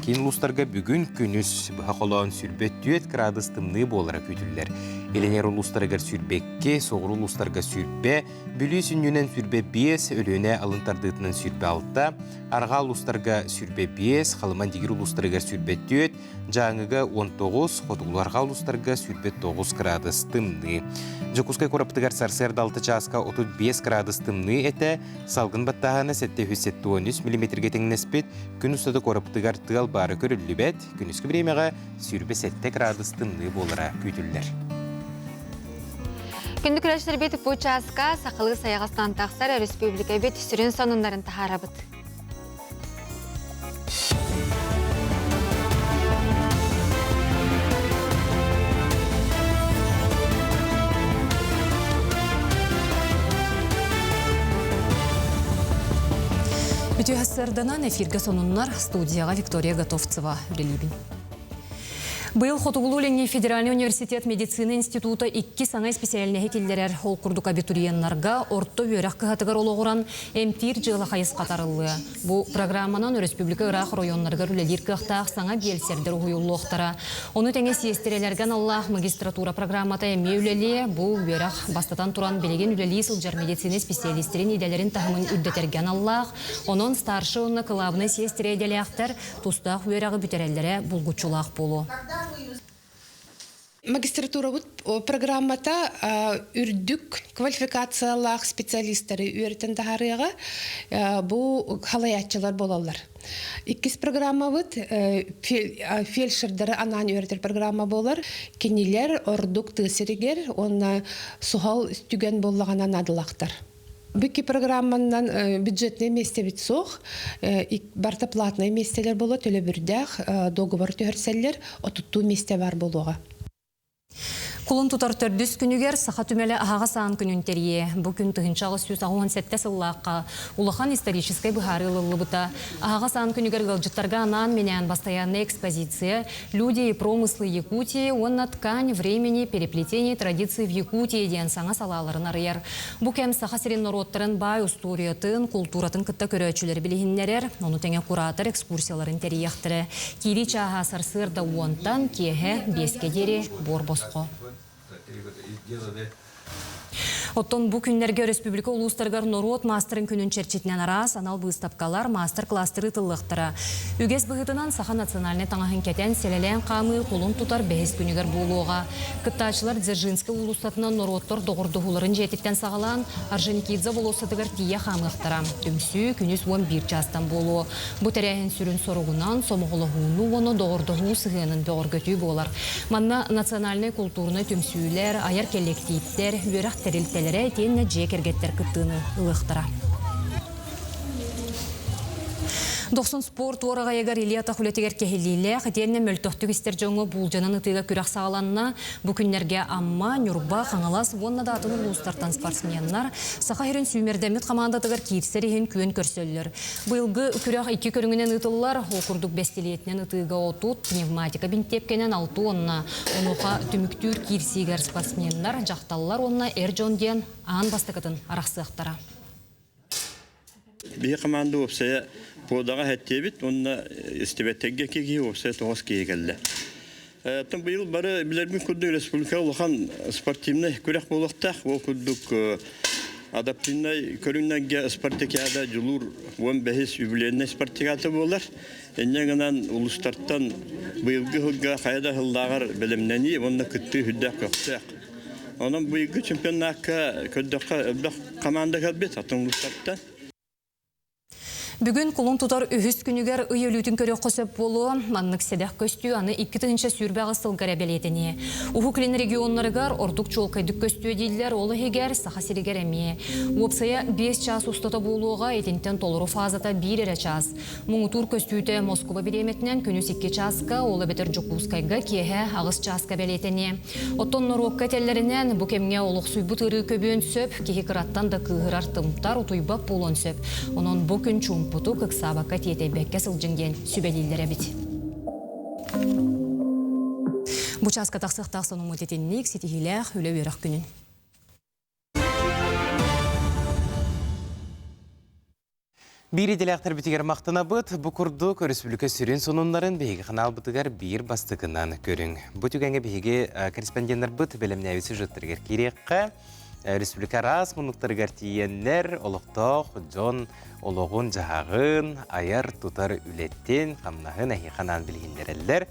киин улуустарга бүгүн күнүс быһа холоон 24 кыраадыс тымныы буолара күүтүллэр. Илиҥэр улуустарыгар 22, соҕуруу улуустарга 20, Бүлүү сүнньүнэн 25, Өлүөнэ алын тардыытынан 26, арҕаа улуустарга 25, Халыма-Индигир улуустарыгар 24, Дьааҥыга 19, хотугулуу-арҕаа улуустарга 29 кыраадыс тымныы. Дьокуускай куораппытыгар сарсыарда 6 чааска 35 кыраадыс тымныы этэ, салгын баттааһына 773 миллиметргэ тэҥнэспит, күн устата куораппытыгар тыал баара көрүллүбэт, күнүскү бириэмэҕэ 27 кыраадыс тымныы буолара күүтүллэр. Күндү көрөөччүлэрбит бу чааска сахалыы сайаҕастан тахсар өрөспүүбүлүкэбит сүрүн сонуннарын таһаарабыт. Үтүө сарданан эфиргэ сонуннар студияға Виктория Готовцева үлэлиибин. Быйыл Хотугулуу-Илиҥҥи федеральный университет медицина института икки саҥа исписээлинэһи киллэрэр. Ол курдук абитуриеннарга орто үөрэх кыһатыгар олоҕуран эмтиир дьыала хайысхата арыллыа. Бу программанан өрөспүүбүлүкэ ыраах оройуоннарыгар үлэлиир кыахтаах саҥа биэлсэрдэр уһуйуллуохтара. Ону тэҥэ сиэстэрэлэргэ аналлаах магистратура программата эмиэ үлэлиэ. Бу үөрэх бастатан туран билигин үлэлии сылдьар медицина исписээлистэрин идэлэрин таһымын үрдэтэргэ аналлаах. Онон старшай уонна кылаабынай сиэстэрэ идэлээхтэр тустаах үөрэҕи бүтэрэллэрэ булгуччулаах буолуо. Магистратурабыт программата үрдүк квалификациялаах специалистары үөрэтэн таһаарыаҕа. Бу халайааччылар буолаллар. Иккис программабыт фельдшердары анаан үөрэтэр программа буолар. Кинилэр ордук тыа сиригэр уонна суһал түгэн буоллаҕына наадалаахтар. Бүкки программанан бюджетный миэстэбит суох, барыта платнай миэстэлэр буолуо, төлөбүрдээх договор түһэрсэллэр, отуттуу миэстэ бар буолуоҕа. Кулун тутар төрдүс күнүгэр Саха түмэлэ аһаҕас аан күнүн тэрийиэ. Бу күн 1887 сыллаахха улахан историческай быһаарыы ылыллыбыта. Аһаҕас аан күнүгэр ыалдьыттарга анаан-минээн бастайааннай экспозиция «Люди и промыслы Якутии» уонна «Ткань времени переплетение традиций в Якутии» диэн саҥа салааларын арыйар. Бу кэм Саха сирин норуоттарын баай устуоруйатын, култууратын кытта көрөөччүлэри билиһиннэрэр, ону тэҥэ куратор экскурсияларын тэрийиэхтэрэ. Киирии чааһа сарсыарда уонтан, киэһэ биэскэ диэри буор босхо. Оттон бу күннэргэ өрөспүүбүлүкэ улуустарыгар норуот маастарын күнүн чэрчитинэн араас анал быыстапкалар, маастар-кылаастар ыытыллыахтара. Үгэс быһыытынан саха национальнай таҥаһын кэтэн, сэлэлээн хаамыы кулун тутар бэһис күнүгэр буолуоҕа. Кыттааччылар Дзержинскэй уулуссатынан норуоттар доҕордоһууларын дьиэтиттэн саҕалаан Орджоникидзе болуоссатыгар тиийэ хаамыахтара. Түмсүү күнүс 11 чаастан буолуо. Бу тэрээһин сүрүн соругунан сомоҕолоһууну уонна доҕордоһуу сыһыанын бөҕөргөтүү буолар. Манна национальнай култуурунай түмсүүлэр, айар кэллэктииптэр, үөрэх тэрилтэлэрэ итиэннэ дьиэ кэргэттэр кыттыыны ылыахтара. Дохсун спорт уораҕайыгар Илья Атах үлэтигэр кэһиллиилээх, итиэннэ мөлтөхтүк истэр дьоҥҥо буулдьанан ытыыга күрэх саҕаланна. Бу күннэргэ Амма, Ньурба, Хаҥалас уонна да атын улуустартан спортсменнар Саха сирин сүүмэрдэммит хамаандатыгар киирсэр иһин күөн көрсөллөр. Быйылгы күрэх икки көрүҥүнэн ыытыллар. Ол курдук бэстилиэтинэн ытыыга 30, пневматика бинтиэпкэнэн 6 уонна онуоха түмүктүүр киирсиигэр спортсменнар, дьахталлар уонна эр дьон диэн аан бастакытын арахсыахтара. Биһи команда уопсайа подаҕа хэттиэбит уонна истибэттэргэ киһи уопсайа тоҕус киһи кэллэ. Оттон быйыл бары билэрбит курдук республика улахан спортивнай күрэх буолуохтаах. Ол курдук адаптивнай көрүҥнэргэ спартакиада дьулуур 15 юбилейнай спартакиада буолар. Инньэ гынан улуустартан быйылгы сылга хайа да сыллааҕар бэлэмнэнии уонна кыттыы сүрдээх көхтөөх. Онон быйылгы чемпионакка көрдөххө элбэх команда кэлбит, атын улуустартан. Бүгүн кулун тутар үһүс күнүгэр ый өлүүтүн көрүөххэ сөп буолуо. Маннык сэдэх көстүү аны 2028 сылга эрэ бэлиэтэниэ. Уһук Илин регионнарыгар ордук чуолкайдык көстүө дииллэр, ол иһигэр Саха сиригэр эмиэ. Уопсайа 5 чаас устата буолуоҕа, итинтэн толору фазата биир эрэ чаас. Муҥутуур көстүүтэ Москуба бириэмэтинэн күнүс 2 чааска, ол эбэтэр Дьокуускайга киэһэ 8 чааска бэлиэтэниэ. Оттон норуокка этэллэринэн, бу кэмҥэ олохсуйбут ыарыы көбүөн сөп, киһи кыраттан да кыыһырар, тымтар, утуйбат буолуон сөп. Онон бу күн чуумпутук, ыксаабакка, тиэтэйбэккэ сылдьыҥ диэн сүбэлииллэр эбит. Бу чааска тахсыахтаах сонуммут итинник ситиһиилээх үлэ-үөрэх күнүн. Биир идэлээхтэрбитигэр махтанабыт. Бу курдук өрөспүүбүлүкэ сүрүн сонуннарын биһиги ханаалбытыгар биир бастакынан көрүҥ. Бу түгэҥҥэ биһиги корреспонденнарбыт бэлэмнээбит сюжеттарыгар киириэххэ. Республика араас муннуктарыгар тиийэннэр олохтоох дьон олоҕун-дьаһаҕын, айар-тутар үлэтин, хамнаһын эһиэхэ анаан билиһиннэрэллэр.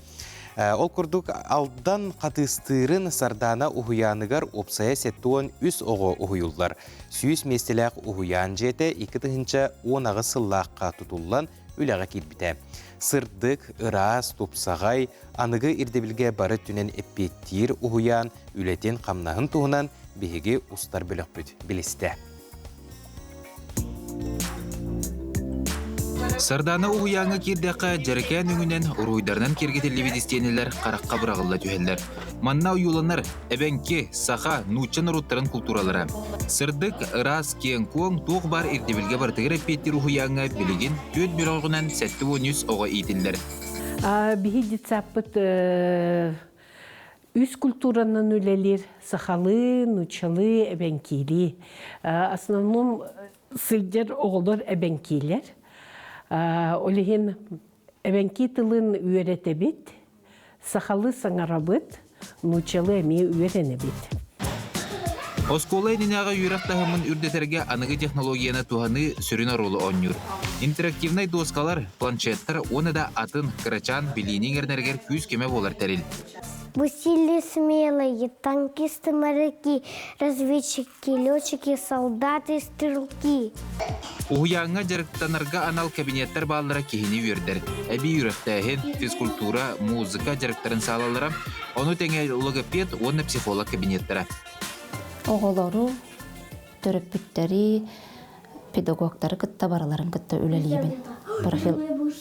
Ол курдук Алдан хатыыстыырын Сардаана уһуйааныгар уопсайа 73 оҕо уһуйуллар. 100 миэстэлээх уһуйаан дьиэтэ 2018 сыллаахха тутуллан үлэҕэ киирбитэ. Сырдык, ыраас, тупсаҕай, аныгы ирдэбилгэ бары өттүнэн эппиэттиир уһуйаан үлэтин-хамнаһын туһунан биһиги устар бөлөхпүт билистэ. Сардаана уһуйааҥҥа киирдэххэ, дьэрэкээн өҥүнэн, уруһуйдарынан киэргэтиллибит истиэнэлэр харахха быраҕылла түһэллэр. Манна ойууланар эбэҥки, саха, нуучча норуоттарын култууралара. Сырдык, ыраас, киэҥ-куоҥ, туох баар ирдэбилгэ барытыгар эппиэттиир уһуйааҥҥа билигин түөрт бөлөҕүнэн 73 оҕо иитиллэр. Биһи детсаппыт Үс культуранан үлэлиир сахалыы, нууччалыы, эбэҥкиилии. Основном сылдьар оҕолор эбэҥкиилэр. Ол иһин эбэҥкии тылын үөрэтэбит, сахалыы саҥарабыт, нууччалыы эмиэ үөрэнэбит. Оскуола иннинээҕи үөрэх таһымын үрдэтэргэ аныгы технологияны туһаныы сүрүн оруолу оонньуур. Интерактивнай дуоскалар, планшеттар уонна да атын кырачаан билиини иҥэринэригэр күүс-көмө буолар тэрил. Василий смелые, танкисты, моряки, разведчики, летчики, солдаты, стрелки. Уһуйааҥҥа дьарыктанарга анал кабинеттар бааллара киһини үөрдэр. Эбии үөрэхтээһин, физкультура, музыка дьарыктарын саалалара, ону тэҥэ логопед уонна психолог кабинеттара. Оҕолору, төрөппүттэри, педагогтары кытта барыларын кытта үлэлиибин.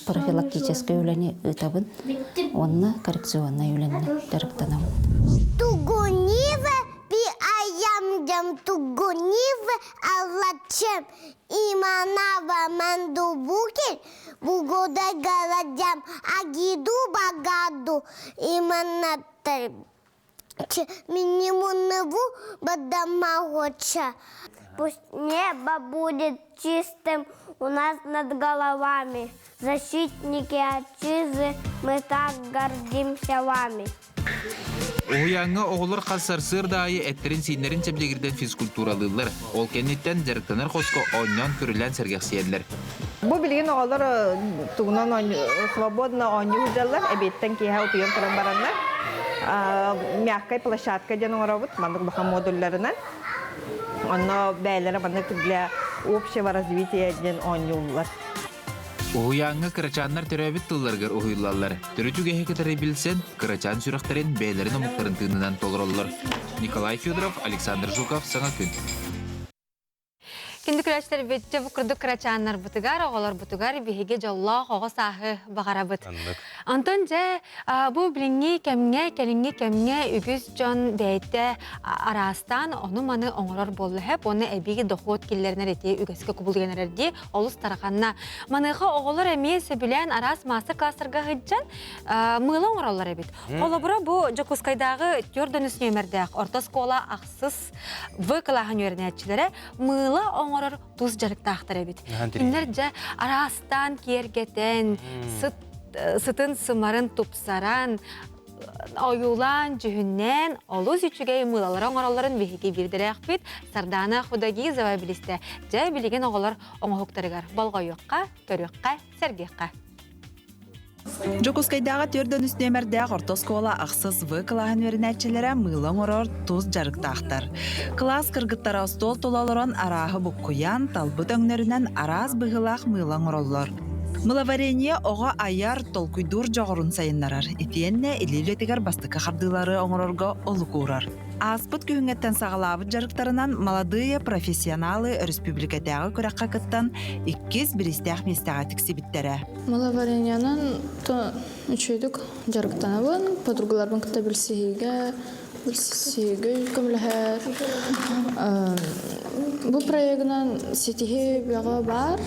Профилактическай үлэни ыытабын уонна коррекционнай үлэнэн дьарыктанабын. Тугуниве пи аямдям тугуниве аллачем иманава мандубукель бугода городям агиду багаду иманаттар Минимумнову бадамагоча. Пусть небо будет чистым у нас над головами. Защитники отчизны, мы так гордимся вами. Уһуйааҥҥа оҕолор хас сарсыарда аайы эттэрин-сииннэрин чэбдигирдэн физкультуралыыллар. Ол кэнниттэн дьарыктанар хоско оонньоон-көрүлээн сэргэхсийэллэр. Бу билигин оҕолор тугунан свободно оонньуу сылдьаллар, эбиэттэн киэһэ утуйан туран бараннар. Мягкая площадка диэн оҥоробут, маннык улахан модулларынан. Онно бэйэлэрэ маннык для общего развития диэн оонньууллар. Уһуйааҥҥа кырачааннар төрөөбүт тылларыгар уһуйуллаллар. Төрүт үгэһи кытары билсэн, кырачаан сүрэхтэрин бэйэлэрин омуктарын тыынынан толороллор. Николай Федоров, Александр Жуков, Саҥа күн. Күндү көрөөччүлэрбит, дьэ бу курдук кырачааннарбытыгар, оҕолорбутугар биһиги дьоллоох оҕо сааһы баҕарабыт. Онтон дьэ бу билиҥҥи кэмҥэ, кэлиҥҥи кэмҥэ үгүс дьон бэйэтэ араастаан ону-маны оҥорор буолла сөп уонна эбии дохуот киллэринэр ити үгэскэ кубулуйан эрэр дии олус тарҕанна. Маныаха оҕолор эмиэ сөбүлээн араас маастар-класстарга сылдьан мыыла оҥороллор эбит. Холобура бу Дьокуускайдааҕы 4 нүөмэрдээх орто оскуола ахсыс В кылааһын үөрэнээччилэрэ мыыла оҥорор тус дьарыктаахтар эбит. Кинилэр дьэ араастаан киэргэтэн, сыт сытын сымарын тупсаран, ойуулаан, дьүһүннээн олус үчүгэй мыылалары оҥороллорун биһиги биирдэрээхпит Сардаана Худогизова билистэ. Дьэ билигин оҕолор оҥоһуктарыгар болҕойуохха, көрүөххэ, сэргиэххэ. Дьокуускайдааҕы 4 нүөмэрдээх орто оскуола ахсыс В кылааһын үөрэнээччилэрэ мыыла оҥорор тус дьарыктаахтар. Кылаас кыргыттара остуол тула олорон арааһы буккуйан, талбыт өҥнөрүнэн араас быһыылаах мыыла оҥороллор. Мыловарение оҕо айар, толкуйдуур дьоҕурун сайыннарар, итиэннэ илии үлэтигэр бастакы хардыылары оҥорорго олук уурар. Ааспыт күһүҥҥэттэн саҕалаабыт дьарыктарынан «Молодые профессионалы» өрөспүүбүлүкэтээҕи күрэххэ кыттан иккис бириистээх миэстэҕэ тиксибиттэрэ. Маловарениянан үчүгэйдик дьарыктанабын, подругаларбын кытта билсиһиигэ, билсиһиигэ көмөлөһөр. Бу проегынан ситиһии бөҕө баар.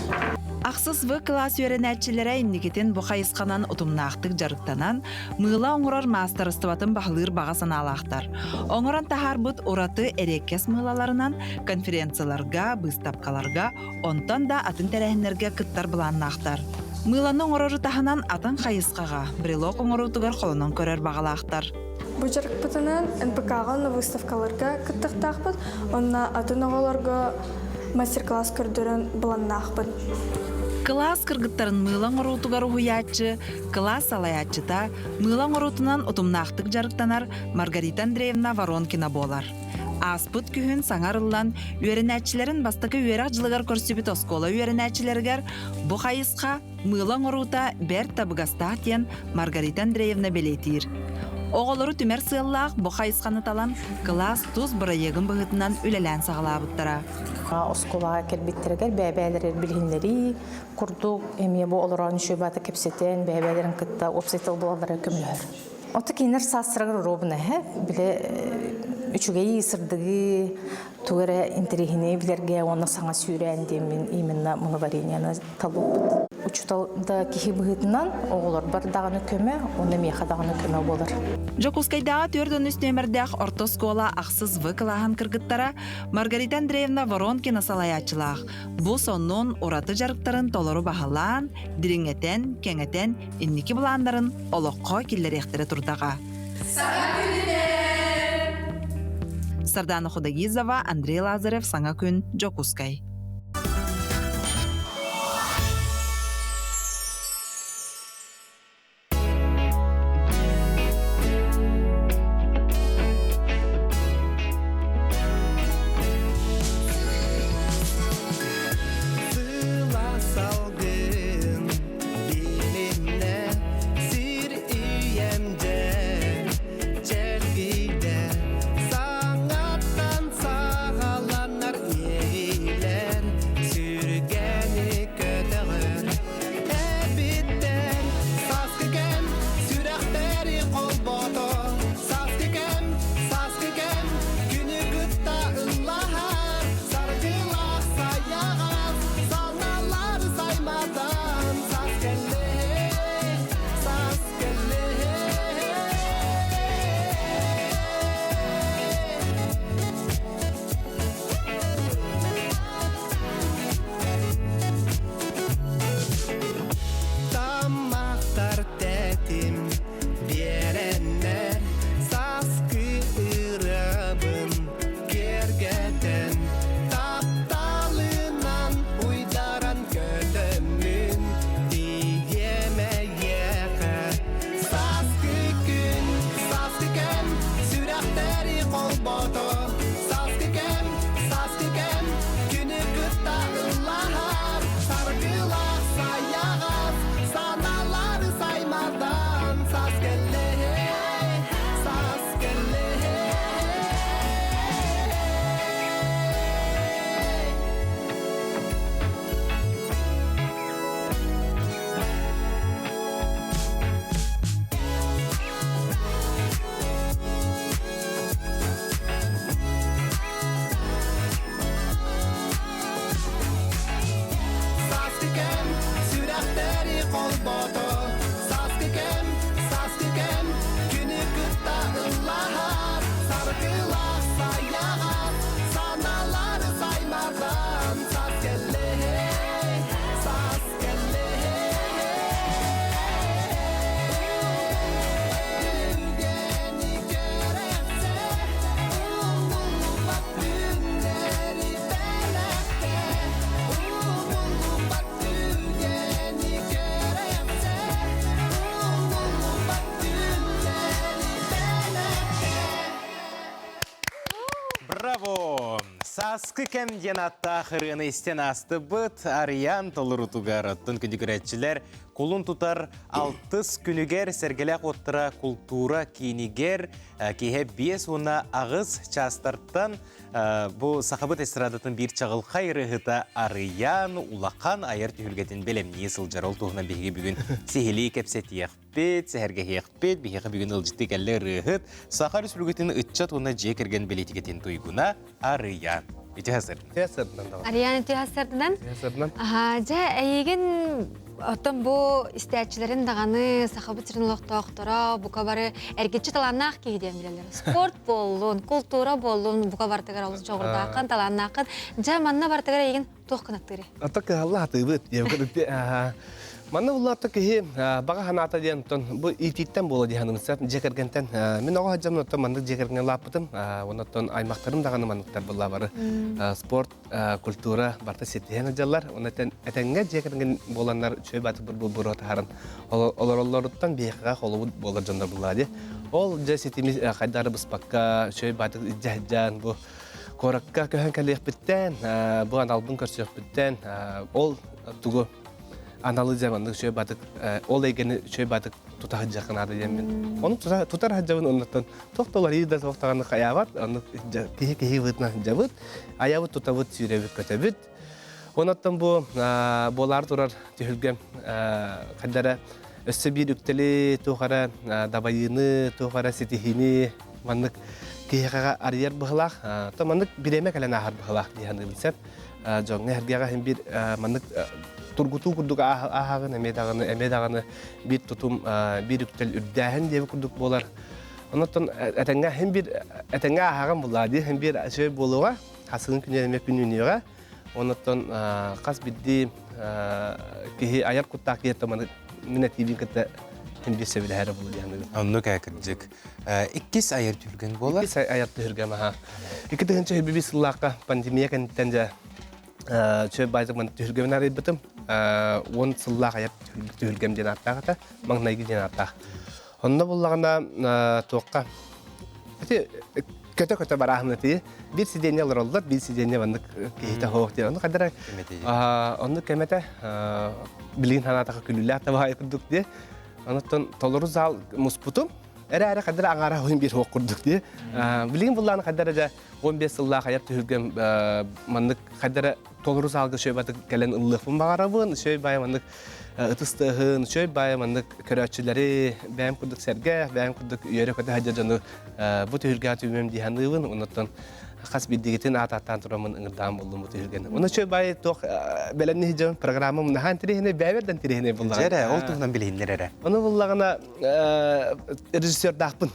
Ахсыс В кылаас үөрэнээччилэрэ инникитин бу хайысханан утумнаахтык дьарыктанан, мыыла оҥорор маастарыстыбатын баһылыыр баҕа санаалаахтар. Оҥорон таһаарбыт ураты эриэккэс мыылаларынан конференцияларга, быыстапкаларга, онтон да атын тэрээһиннэргэ кыттар былааннаахтар. Мыыланы оҥорору таһынан атын хайысхаҕа брелок оҥоруутугар холонон көрөр баҕалаахтар. Бу дьарыкпытынан НПК-ҕа уонна выставкаларга кыттыахтаахпыт уонна атын оҕолорго мастер-класс көрдөрөн быланнаахпыт. Кылаас кыргыттарын мыыла оҥоруутугар уһуйааччы, кылаас салайааччыта, мыыла оҥоруутунан утумнаахтык дьарыктанар Маргарита Андреевна Воронкина буолар. Ааспыт күһүн саҥа арыллан, үөрэнээччилэрин бастакы үөрэх дьылыгар көрсүбүт оскуола үөрэнээччилэригэр бу хайысха мыыла оҥоруута бэрт табыгастаах диэн Маргарита Андреевна бэлиэтиир. Оҕолору түмэр сыаллаах бу хайысханы талан, кылаас тус бырайыагын быһыытынан үлэлээн саҕалаабыттара. Оскуолаҕа кэлбиттэригэр бэйэ-бэйэлэригэр билиһиннэрии курдук эмиэ бу олорон үчүгэй кэпсэтэн бэйэ-бэйэлэрин кытта уопсай тыл булаллара көмөлөһөр. Ото кинилэр саастарыгар уруобуна биле үчүгэйи, сырдыгы, тугу эрэ интэриэһинэйи билэргэ уонна саҥа сүүрээн диэммин именно мыловаренияны талбыппыт. Учуутал да киһи быһыытынан оҕолорбор даҕаны көмө, уонна миэхэ даҕаны көмө буолар. Дьокуускайдааҕы 4 нүөмэрдээх орто оскуола ахсыс В кылааһын кыргыттара Маргарита Андреевна Воронкина салайааччылаах бу сонун ураты дьарыктарын толору баһылаан, дириҥэтэн, кэҥэтэн инники былааннарын олоххо киллэриэхтэрэ турдаҕа. Сардана Худогизова, Андрей Лазарев, Саҥа күн, Дьокуускай. Салгын билиннэ сир ийэмдэ чэлгийдэ саҥаттан саҕаланар иэйиилэр. Сааскы кэм диэн ааттаах ырыаны истэн аастыбыт. Арыйаан толорутугар оттон күндү көрөөччүлэр кулун тутар алтыс күнүгэр Сэргэлээх уоттара култуура киинигэр киэһэ 5 уонна 8 чаастартан бу сахабыт эстрадатын биир чаҕылхай ырыаһыта Арыйаан улахан айар түһүлгэтин бэлэмнии сылдьар. Ол туһунан биһиги бүгүн сиһилии кэпсэтиэхпит, сэһэргэһиэхпит. Биһиэхэ бүгүн ыалдьыттыы кэллэ ырыаһыт, Саха Республикатын ыччат уонна дьиэ кэргэн бэлиитикэтин туйгуна Арыйаан. Ити хасырдынан. Арыйаан ити хасырдынан. Аха, дьэ, эйигин оттон бу истээччилэрин даҕаны сахабыт сирин олохтоохторо бука бары эргиччи талааннаах киһи диэн билэллэр. Спорт буоллун, култуура буоллун, бука барытыгар олус дьоҕурдааххын, талааннааххын. Дьэ, манна барытыгар эйигин туох кынаттыырый? Ата кыһалла хатыыбыт. Манна буллаатта киһи баҕа санаата диэн оттон бу иитииттэн буола дии саныыбын дьиэ кэргэнтэн. Мин оҕо сылдьан оттон маннык дьиэ кэргэн лааппытым. Оннуттан аймахтарым даҕаны манныктар буолла бары. Спорт, культура барыта ситиһэн сылдьаллар. Онон этэҥҥэ дьиэ кэргэн буоланнар үчүгэй баатыр буруо таһааран олороллоруттан биһиэхэ холобур буолар дьоннор буллаа дии. Ол дьэ ситими хайдары быспакка үчүгэй баатыр илдьэ сылдьан бу куоракка көһөн кэлиэхпиттэн, бу аналбын көрсүөхпүттэн ол тугу аналы дьэ маннык үчүгэй баатык ол эйгэни үчүгэй баатык тута сылдьыахха наада диэммин. Ону тутар сылдьабын оннуттан туох да уларыйыы да туох даҕаны хайаабат, оннук киһи киһи быһыытынан сылдьабыт, айабыт тутабыт, сүүрэбит, көтөбүт. Онуттан бу буолаары турар түһүлгэм хайдара өссө биир үктэли туох эрэ дабайыыны, туох эрэ ситиһиини маннык киһиэхэ арыйар быһылаах, то маннык бириэмэ кэлэн ааһар быһылаах дии саныыбын сөп. Дьоҥҥо эргэҕэ иһин биир маннык тургутуу курдук ааһаҕын эмиэ даҕаны эмиэ даҕаны биир тутум биир үктэл үрдээһин диэбит курдук буолар. Онон этэҥҥэ иһин биир этэҥҥэ ааһаҕын буллаа дии иһин биир үчүгэй буолуоҕа хасыгын күнү эмиэ күн үүнүөҕэ. Онон хас биирдии киһи айар куттаах киһи маны мин этиибин кытта иһин биир сөбүлэһэрэ буолуо дии саныыбын. Оннук ээ кырдьык. Иккис айар түһүлгэн буолар. Иккис айар түһүлгэм аха. 2021 сыллаахха пандемия кэнниттэн дьэ чөй баайдык түһүлгэбин арыйбытым. 10 сыллаах айар түһүлгэм диэн ааттаах этэ. Маҥнайгы диэн ааттаах. Онно буллаҕына туохха ити көтө-көтө барааһын ити биир сидиэнньэ олороллор, биир сидиэнньэ маннык киһитэ суох диэн. Онно хадара оннук кэмэтэ билигин санаатахха күлүүлээх да баҕайы курдук дии. Онуттан толору зал муспутум. Эрээри хадара аҥаара уһун биир суох курдук дии. Билигин буллааны хадара дьэ 15 сыллаах айар түһүлгэм маннык хадара толору залга шөй кэлэн ыллыахпын баҕарабын. Шөй баайа маннык ытыс тыаһын, шөй баайа маннык көрөөччүлэри бэйэм курдук сэргээх, бэйэм курдук үөрэ-көтө сылдьар дьону бу түһүлгэҕэ түмүөм дии саныыбын. Оннуттан хас биирдигитин аат ааттаан тураммын ыҥырдаан буллум бу түһүлгэни. Онно чөй баайы туох бэлэмни дьон программа наһаа интириэһинэй, бэйэбэр да интириэһинэй буллаҕына. Дьэ эрэ, ол туһунан билиһиннэр эрэ. Ону буллаҕына режиссердаахпын.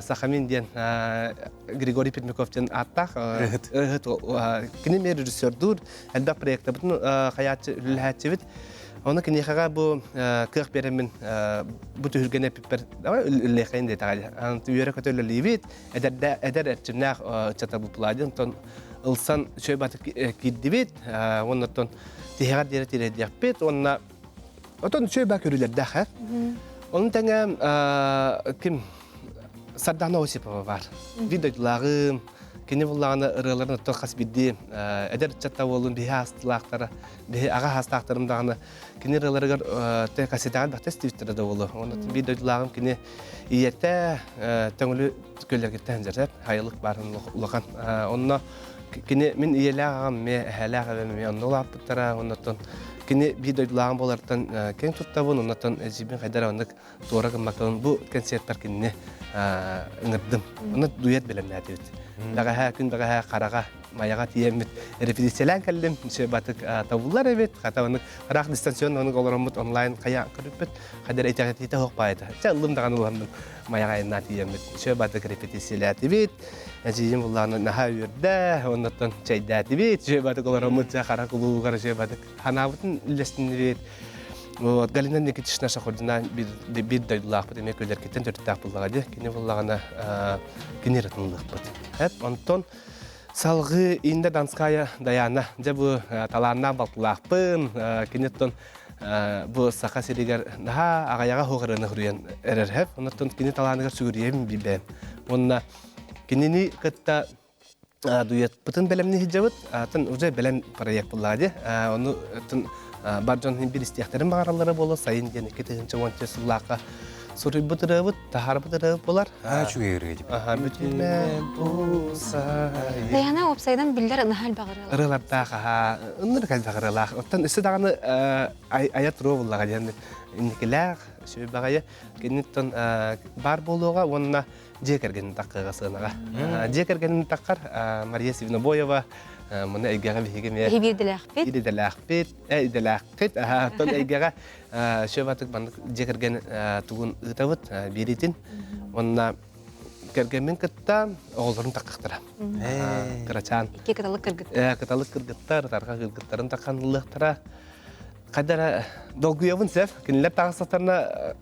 Сахамин диэн Григорий Пермяков диэн ааттаах ырыһыт. Кини эмиэ режиссердуур, элбэх проектабытын хайааччы үлэлэһээччибит. Оны киниэхэҕэ бу кыах биэрэммин бу түһүлгэни эппиппэр давай үлэлиэхэйин диэтэҕэ. Үөрэ-көтө үлэлиибит, эдэрдэ эдэр эрчимнээх ыччата буппулаа онтон ылсан үчүгэй батык киирдибит, уонна оттон тиһэҕэр диэри тириэрдиэхпит уонна отон үчүгэй баа көрүүлэрдээх ээ. Onun тэҥэ ким Сардана Осипова бар. Биир дойдулааҕым, кини буллаҕына ырыаларын оттон хас биирдии эдэр ыччатта буоллун биһи аастылаахтара, биһи аҕа хаастаахтарым даҕаны кини ырыаларыгар тэ кассетаҕа элбэхтэ истибиттэрэ да буолуо. Уонна биир дойдулааҕым кини ийэтэ төҥүлү күөллэргиттэн сылдьар, хайылык баарын улахан. Онно кини мин ийэлээх аҕам эмиэ эһээлээх эбэм эмиэ онно улааппыттара. Оннуттан кини биир дойдулааҕым буолартан киэҥ туттабын, оннуттан эдьиийбин хайдах оннук туора гыммаккабын бу концертпар кинини ыҥырдым. Онно дуэт бэлэмнээтибит. Бэҕэһээ күн бэҕэһээ хараҕа майаҕа тиийэммит репетициялаан кэллим. Батык табыллар эбит. Хата оннук ыраах дистанционно оннук олороммут онлайн хайа көрүппүт. Хадер итэҕэтиитэ суох баайта. Чэ ыллым даҕаны ыламмын майаҕа айаннаа тиийэммит. Үчүгэй батык репетициялээтибит. Эдьиийим буллааны наһаа үөрдэ. Оннуттан чэйдээтибит. Үчүгэй батык олороммут чэ хара кулуугар үчүгэй батык ханаабытын үллэстиннибит. Вот, Галина Никитична Шахурдина биир дойдулаахпыт эмиэ күлэркиттэн төрүттээх буллаҕа дии. Кини буллаҕына кини ырытынлыахпыт. Эп, онтон салгыы Инна Донская Даяна, дьэ бу талааннаах балтылаахпын, кини оттон бу Саха сиригэр наһаа аҕайаҕа суох ырыаны суруйан эрэр хэп. Оннуттан кини талааныгар сүгүрүйэбин бэйэм. Уонна кинини кытта. Дуэтпытын бэлэмни сылдьабыт. Атын уже бэлэм проект буллаа ди. Ону бар дьон бир истиэхтэрин баҕараллара буолуо сайын диэн 2014 сыллаахха суруйбут ырыабыт, таһаарбыт ырыабыт буолар. Аа, үчүгэй ырыа дип. Аха, бүтүмэ бу сайын. Дайана уопсайынан биллэр наһаа элбэх ырыалар. Ырыалардаах, аха, ыннырык элбэх ырыалаах. Оттон өссө даҕаны айа туруо буллаҕа диэн инникилээх, үчүгэй баҕайы. Киниттэн баар буолуоҕа уонна дьиэ кэргэнин таккыга сыанаҕа. Дьиэ кэргэнин таккар Мария Свинобоева муну эйгэҕэ биһиги эмиэ Биһи биирдэлээхпит. Идэлээхпит, идэлээххит. Оттон эйгэҕэ шөбатык маннык дьиэ кэргэн тугун ыытабыт биэритин. Онна кэргэммин кытта оҕолорун таккахтара. Кырачаан. Икки кыталык кыргыттар. Кыталык кыргыттар, тарҕа кыргыттарын такханыллыахтара. Хайдара долгуйабын сөп. Кинилэр таҕыстахтарына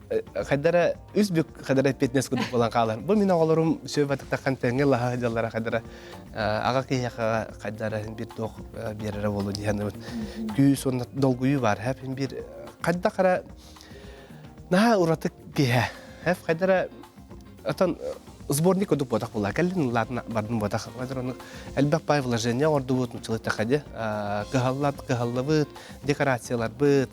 хайдара үс бүк хайдара эппиэтинэс курдук буолан хаалар. Бу мин оҕолорум сөп атыктахан тэҥҥэ лаһа сылдьаллара хайдара аҕа киһиэхэ хайдара бир туох биэрэрэ буолуо диэн күүс уонна долгуйуу баар. Хэп бир хайдах эрэ наһаа ураты киһи. Хэп хайдара Отон сборник курдук буотах буолла. Кэллин ылаатына бардым буотах. Ону элбэх пай вложение оҥордубут, нуччалыы тэхэди. Кыһаллат, кыһаллыбыт, декорацияларбыт.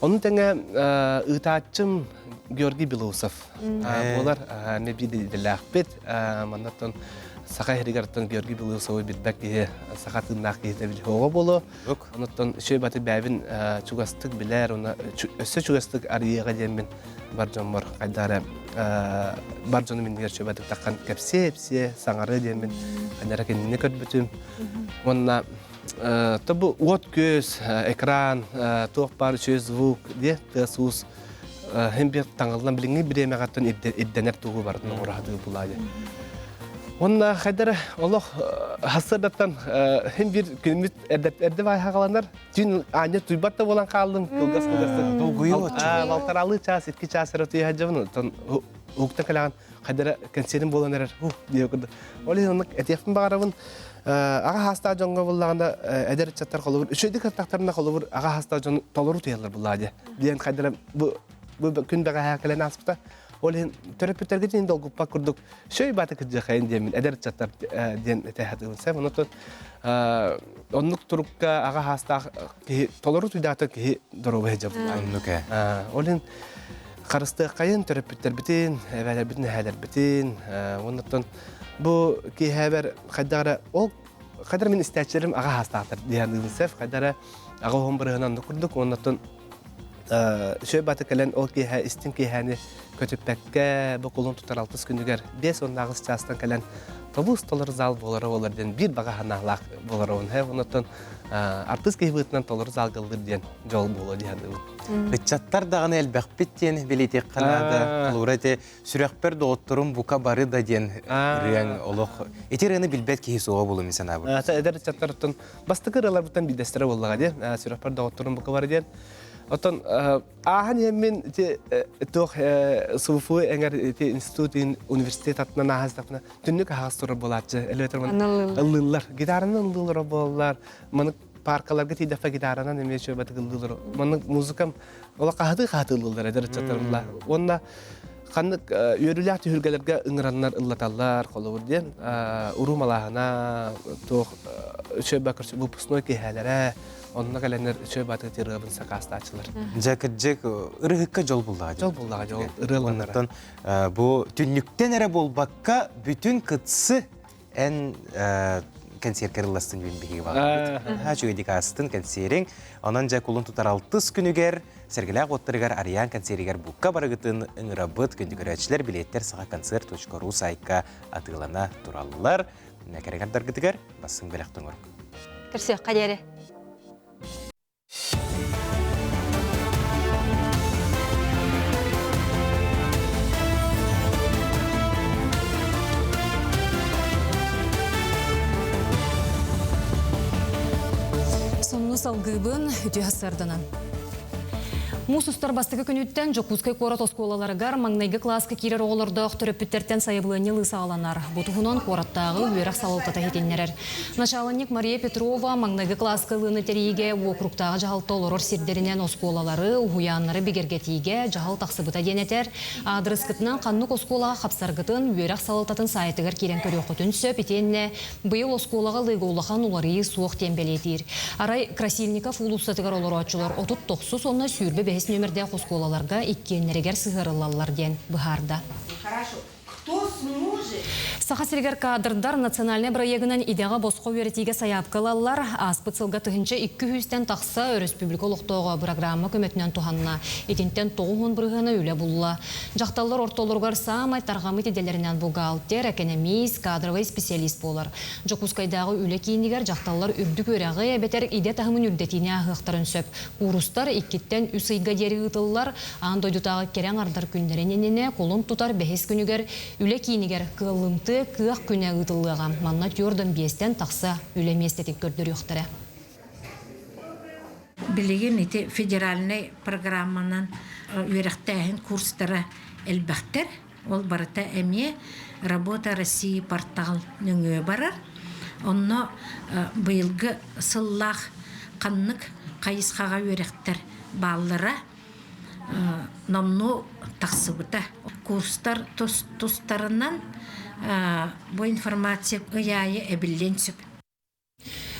Ону тэҥэ ыытааччым Георгий Белоусов буолар. Эмиэ биир идэлээхпит. Маннаттан саха иһигэр Георгий Белоусовы билбэт киһи, саха тыыннаах киһитэ билиһоҕо буолуо. Онуттан үчүгэй баты бэйэбин чугастык билэр, уонна өссө чугастык арыйыаҕа диэммин бар дьоммор хайдара бар дьонум иннигэр чөбөтүк таххан кэпсиэ-эпсиэ саҥарыа диэммин хайдара кинини көрбүтүм. Уонна то бу уот-күөс, экран, туох баар үчүгэй звук диэ тыас-уус хин бир таҥыллан билиҥҥи бириэмэҕэттэн ирдэнэр тугу барытын оҥоро булаа диэн. Уонна хайдара олох хассырдаттан хин бир күнүмүт эрдэ баай хагаланар түүн аанньа туйбат да буолан хааллым кылгас кылгастык долгуйуу балтаралыы чаас икки чаас эрэ утуйа сылдьабын оттон уһукта кэлэҕин хайдара кэнсиэрим буолан эрэр диэ курдук ол иһин оннук этиэхпин баҕарабын аҕа хаастаах дьоҥҥо буллаҕына эдэр ыччаттар холобур үчүгэйдик ыртахтарына холобур аҕа хаастаах дьон толору утуйаллар буллаа диэ диэн хайдара бу бу күн бэҕэһээ кэлэн ааспыта Ол иһин төрөппүттэргитин долгуппат курдук сөй баата кырдьыахайын диэммин эдэр ыччаттар диэн этэ сатыыбын. Сэм онотон оннук турукка аҕа хаастаах киһи толору туйдаатар киһи доруобай дьабыллаа. Оннук ээ. Ол иһин харыстыаххайын төрөппүттэрбитин, эбээлэрбитин, эһээлэрбитин оннуттан бу киэһээбэр хайдах эрэ ол хайдах мин истээччилэрим аҕа хаастаахтар диэн ылынсев хайдах эрэ аҕа уһун бырыһынан оннук курдук оннуттан Үчүгэй баты кэлэн ол киэһэ истиҥ киэһэни көтүппэккэ бу кулун тутар алтыс күнүгэр 58 чаастан кэлэн тобус толору зал буолара буолар диэн биир баҕа санаалаах буоларабын. Оннуттан артыыс киһи быһыытынан толору залга ыллыр диэн дьол буолуо дии саныыбын. Ыччаттар даҕаны элбэхпит диэн билиитиэххэ наада. Холобура ити сүрэхпэр доҕотторум бука бары да диэн ырыаҥ олох ити ырыаны билбэт киһи суоҕа буолуо мин санаабар. Эдэр ыччаттартан бастакы ырыаларбыттан биирдэстэрэ буоллаҕа диэн сүрэхпэр доҕотторум бука бары диэн оттон ааһан иһэммин ити туох СУФУ эҥэр ити институт университет аттынан ааһан истэхпинэ түннүк аһаҕас турар буолааччы элбэтэр ыллыыллар гитаранан ыллыыллар буолаллар маннык паркаларга тиийдэхпэ гитаранан эмиэ чүөбэтик ыллыыллар маннык музыкам ола хаһытыы хаһытыы ыллыыллар эдэр ыччаттар уонна ханнык үөрүүлээх түһүлгэлэргэ ыҥыраннар ыллаталлар холобур диэн уруу малааһына туох үчүгэй бакыр выпускной киэһээлэрэ онно кэлэннэр үчүгэй баатыгы ырыабын сакаастааччылар. Дьэ кырдьык ырыһыкка дьол буллаҕа дьол буллаҕа дьол ырыаланар. Бу түннүктэн эрэ буолбакка бүтүн кытсы эн кэнсиэркэр ылластын диэн биһиги баҕарабыт. Наһаа үчүгэйдик аастын кэнсиэриҥ. Онон дьэ кулун тутар алтыс күнүгэр Сэргэлээх уоттарыгар Арыйаан кэнсиэригэр букка барыгытын ыҥырабыт. Күндү көрөөччүлэр билиэттэр сахаконцерт.ру сайтка атыылана тураллар. Кэрэгэрдаргытыгар бассыҥ бэлэх тоҥорук. Көрсүөххэ диэри. Сонну салгыыбын үтүө сарданан. Муус устар бастакы күнүттэн Дьокуускай куорат оскуолаларыгар маҥнайгы кылааска киирэр оҕолордоох төрөппүттэртэн сайабылыанньа ылыы саҕаланар. Бу туһунан куораттааҕы үөрэх салалтата иһитиннэрэр. Начаалынньык Мария Петрова маҥнайгы кылааска ылыыны тэрийиигэ уокуруктааҕы дьаһалта олорор сирдэринэн оскуолалары, уһуйааннары бигэргэтиигэ дьаһал тахсыбыта диэн этэр. Аадырыскытынан ханнык оскуолаҕа хапсаргытын үөрэх салалтатын саайтыгар киирэн көрүөххүтүн сөп итиэннэ Быйыл оскуолаҕа ылыыга улахан уларыйыы суох диэн бэлиэтиир. Арай Красильников уулуссатыгар олорооччулар 39 уонна 25 нүөмэрдээх оскуолаларга иккиэннэригэр сыһыарыллаллар диэн быһаарда. Саха сиригэр кадрдар национальнай бырайыагынан идэҕэ босхо үөрэтиигэ сайаапка ылаллар. Ааспыт сылга 1200-тэн тахса өрөспүүбүлүкэ олохтооҕо бырагыраамма көмөтүнэн туһанна. Итинтэн 90 бырыһыана үлэ булла. Дьахталлар ортолоругар саамай тарҕаммыт идэлэринэн бухгалтер, экэнэмиис, кадровай специалист буолар. Дьокуускайдааҕы үлэ киинигэр дьахталлар үрдүк үөрэҕи эбэтэр идэ таһымын үрдэтиини ааһыахтарын сөп. Куурустар иккиттэн үс ыйга диэри ыытыллар. Аан дойдутааҕы кэрэ аҥардар күннэрин иннинэ кулун тутар бэһис күнүгэр үлэ киинигэр кыаллымтыа кыах күнэ ыытыллыаҕа. Манна түөрт биэстэн тахса үлэ миэстэтин көрдөрүөхтэрэ. Билигин ити федеральнай программанан үөрэхтээһин курстара элбэхтэр. Ол барыта эмиэ Работа России портал нөҥүө барар. Онно быйылгы сыллаах ханнык хайысхаҕа үөрэхтэр бааллара номнуо тахсыбыта. Курстар тустарынан бу информация ый аайы эбиллиэн сөп.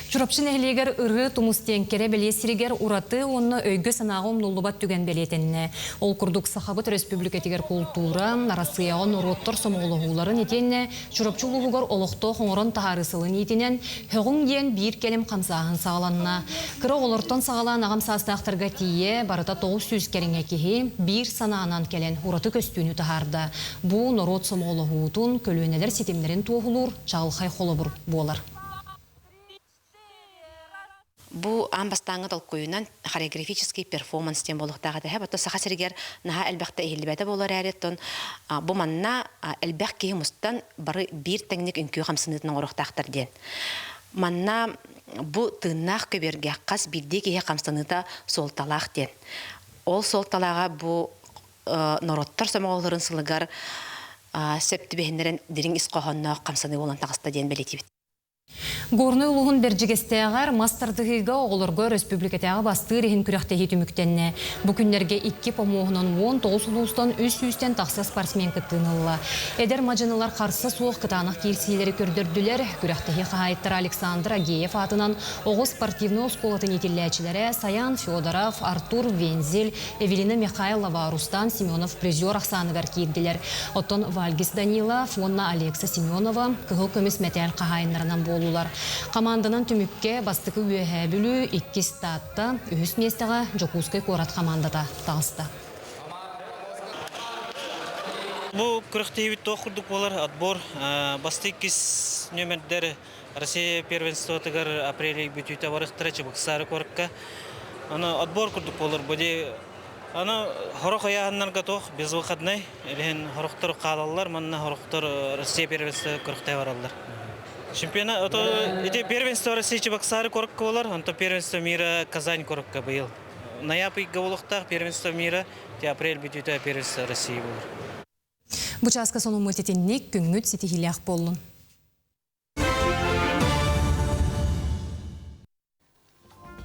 Чурапчы нэһилиэгэр Ырыы тумус диэн кэрэ бэлиэ сиригэр ураты уонна өйгө-санааҕа умнуллубат түгэн бэлиэтэннэ. Ол курдук Сахабыт Өрөспүүбүлүкэтигэр култуура, Арассыыйаҕа норуоттар сомоҕолоһууларын итиэннэ Чурапчы улууһугар олохтоох оҥорон таһаарыы сылын иитинэн ҺӨҔҮҤ диэн биир кэлим хамсааһын саҕаланна. Кыра оҕолортон саҕалаан аҕам саастаахтарга тиийэ барыта 900 кэриҥэ киһи биир санаанан кэлэн ураты көстүүнү таһаарда. Бу норуот сомоҕолоһуутун, көлүөнэлэр ситимнэрин туоһулуур чаҕылхай холобур буолар. Бу аан бастааҥҥы толкуйунан хореографический перформанс диэн буолуохтаах этэ. Оттон Саха сиригэр наһаа элбэхтэ иһиллибэтэ буолар эрээри, оттон бу манна элбэх киһи мустан бары биир тэҥник үҥкүү хамсаныытын оҥоруохтаахтар диэн. Манна бу тыыннаах көбүөргэ хас биирдии киһи хамсаныыта суолталаах диэн. Ол суолталааҕа бу норуоттар сомоҕолорун сылыгар сөп түбэһиннэрэн дириҥ ис хоһоонноох хамсаныы буолан таҕыста диэн бэлиэтиибит. Горнай улууһун Бэрдьигэстээҕэр мас тардыһыыга оҕолорго өрөспүүбүлүкэтээҕи бастыыр иһин күрэхтэһии түмүктэннэ. Бу күннэргэ икки помоһунан 19 улуустан үс сүүстэн тахса спортсмен кыттыыны ылла. Эдэр мадьынылар харса суох кытаанах киирсиилэри көрдөрдүлэр. Күрэхтэһии хаһаайыттара Александр Агеев аатынан оҕо спортивнай оскуолатын иитиллээччилэрэ Саян Федоров, Артур Вензель, Эвелина Михайлова, Рустам Семенов призер ахсааныгар киирдилэр. Оттон Вальгис Данилов уонна Алекса Семенова кыһыл көмүс мэтээл хаһаайыннарынан буоллулар. Хамаанданан түмүккэ бастакы Үөһээ Бүлүү, иккис Таатта, үһүс миэстэҕэ Дьокуускай куорат хамаандата таҕыста. Бу күрэхтэһиибит туох курдук буолар отбор бастакы иккис нүөмэрдэр Россия первенствотыгар апрель бүтүүтэ барыахтара Чебоксары куоракка. Аны отбор курдук буолар бу дии. Аны хорох ыйааһыннарга туох безвыходный. Илиһин хорохтор хаалаллар, манна хорохтор Россия первенство күрэхтэһэ бараллар. Чемпионат ото ити первенство России Чебоксары куоракка буолар, онтон первенство мира Казань куоракка быйыл. Ноябрь ыйга буолуохтаах первенство мира, апрель бүтүүтэ первенство России буолар. Бу чааска сонуммут итинник күҥҥүт ситиһиилээх буоллун.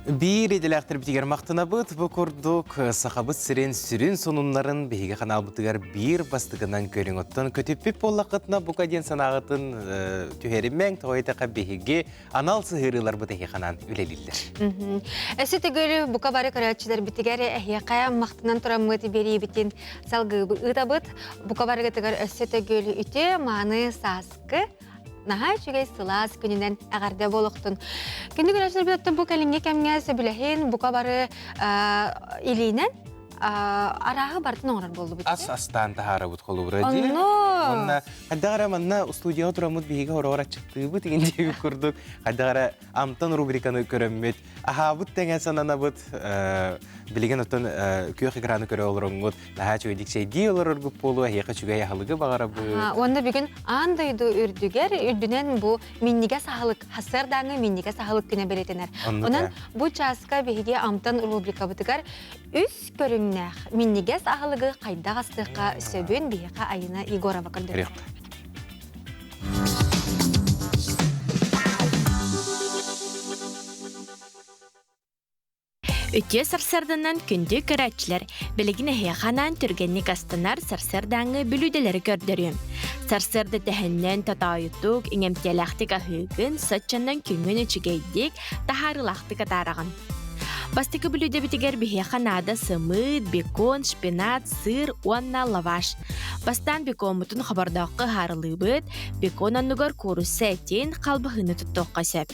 Биир идэлээхтэрбитигэр махтанабыт. Бу курдук Сахабыт сирин сүрүн сонуннарын биһиги ханаалбытыгар биир бастакынан көрүҥ. Оттон көтүппүт буоллаххытына бука диэн санааҕытын түһэримэҥ. Тоҕо диэтэххэ биһиги анал сыһыарыыларбыт эһиэхэ анаан үлэлииллэр. Өссө төгүл бука бары көрөөччүлэрбитигэр эһиэхэ махтанан тураммыт биэриибитин салгыы ыытабыт. Бука барыгытыгар өссө төгүл үтүө мааны сааскы наһаа үчүгэй сылаас күнүнэн эҕэрдэ буолуохтун. Күндү көрөөччүлэрбит бу кэлиҥҥи кэмҥэ сөбүлэһин бука бары илиинэн арааһы барытын оҥорор буоллубут. Ас астаан таһаарабыт холобура дии. Онно хайдах эрэ манна студияҕа тураммыт биһиги хороҕор аччыктыыбыт игин диэбит курдук хайдах эрэ амтан рубриканы көрөммүт аһаабыт тэҥэ сананабыт билигин оттон күөх экраны көрө олороҥҥут Наһаа үчүгэйдик чэйдии олороргут буолуо, эһиэхэ үчүгэй аһылыгы баҕарабыт. Уонна бүгүн аан дойду үрдүгэр үрдүнэн бу минньигэс аһылык, сарсыардааҥы минньигэс аһылык күнэ бэлиэтэнэр. Онон бу чааска биһиги Амтан рубрикабытыгар үс көрүҥнээх көрүҥнээх минньигэс аһылыгы хайдах астыахха сөбүн биһиэхэ Айына Егорова көрдөрөр. Үтүө сарсыарданан күндү көрөөччүлэр, билигин эһиэхэ анаан түргэнник астанар сарсыардааҥҥы бүлүүдэлэри көрдөрүөм. Сарсыарда тэһэннэн тотоойутук, иҥэмтиэлээхтик аһыыгын, соччоннон күҥҥүн үчүгэйдик, таһаарыылаахтык атаараҕын. Бастакы бүлүүдэбитигэр биһиэхэ наада сымыыт, бекон, шпинат, сыр уонна лаваш. Бастаан бекоммутун хобордооххо ыһаарылыыбыт, бекон оннугар куурусса этин, халбаһыыны туттуохха сөп.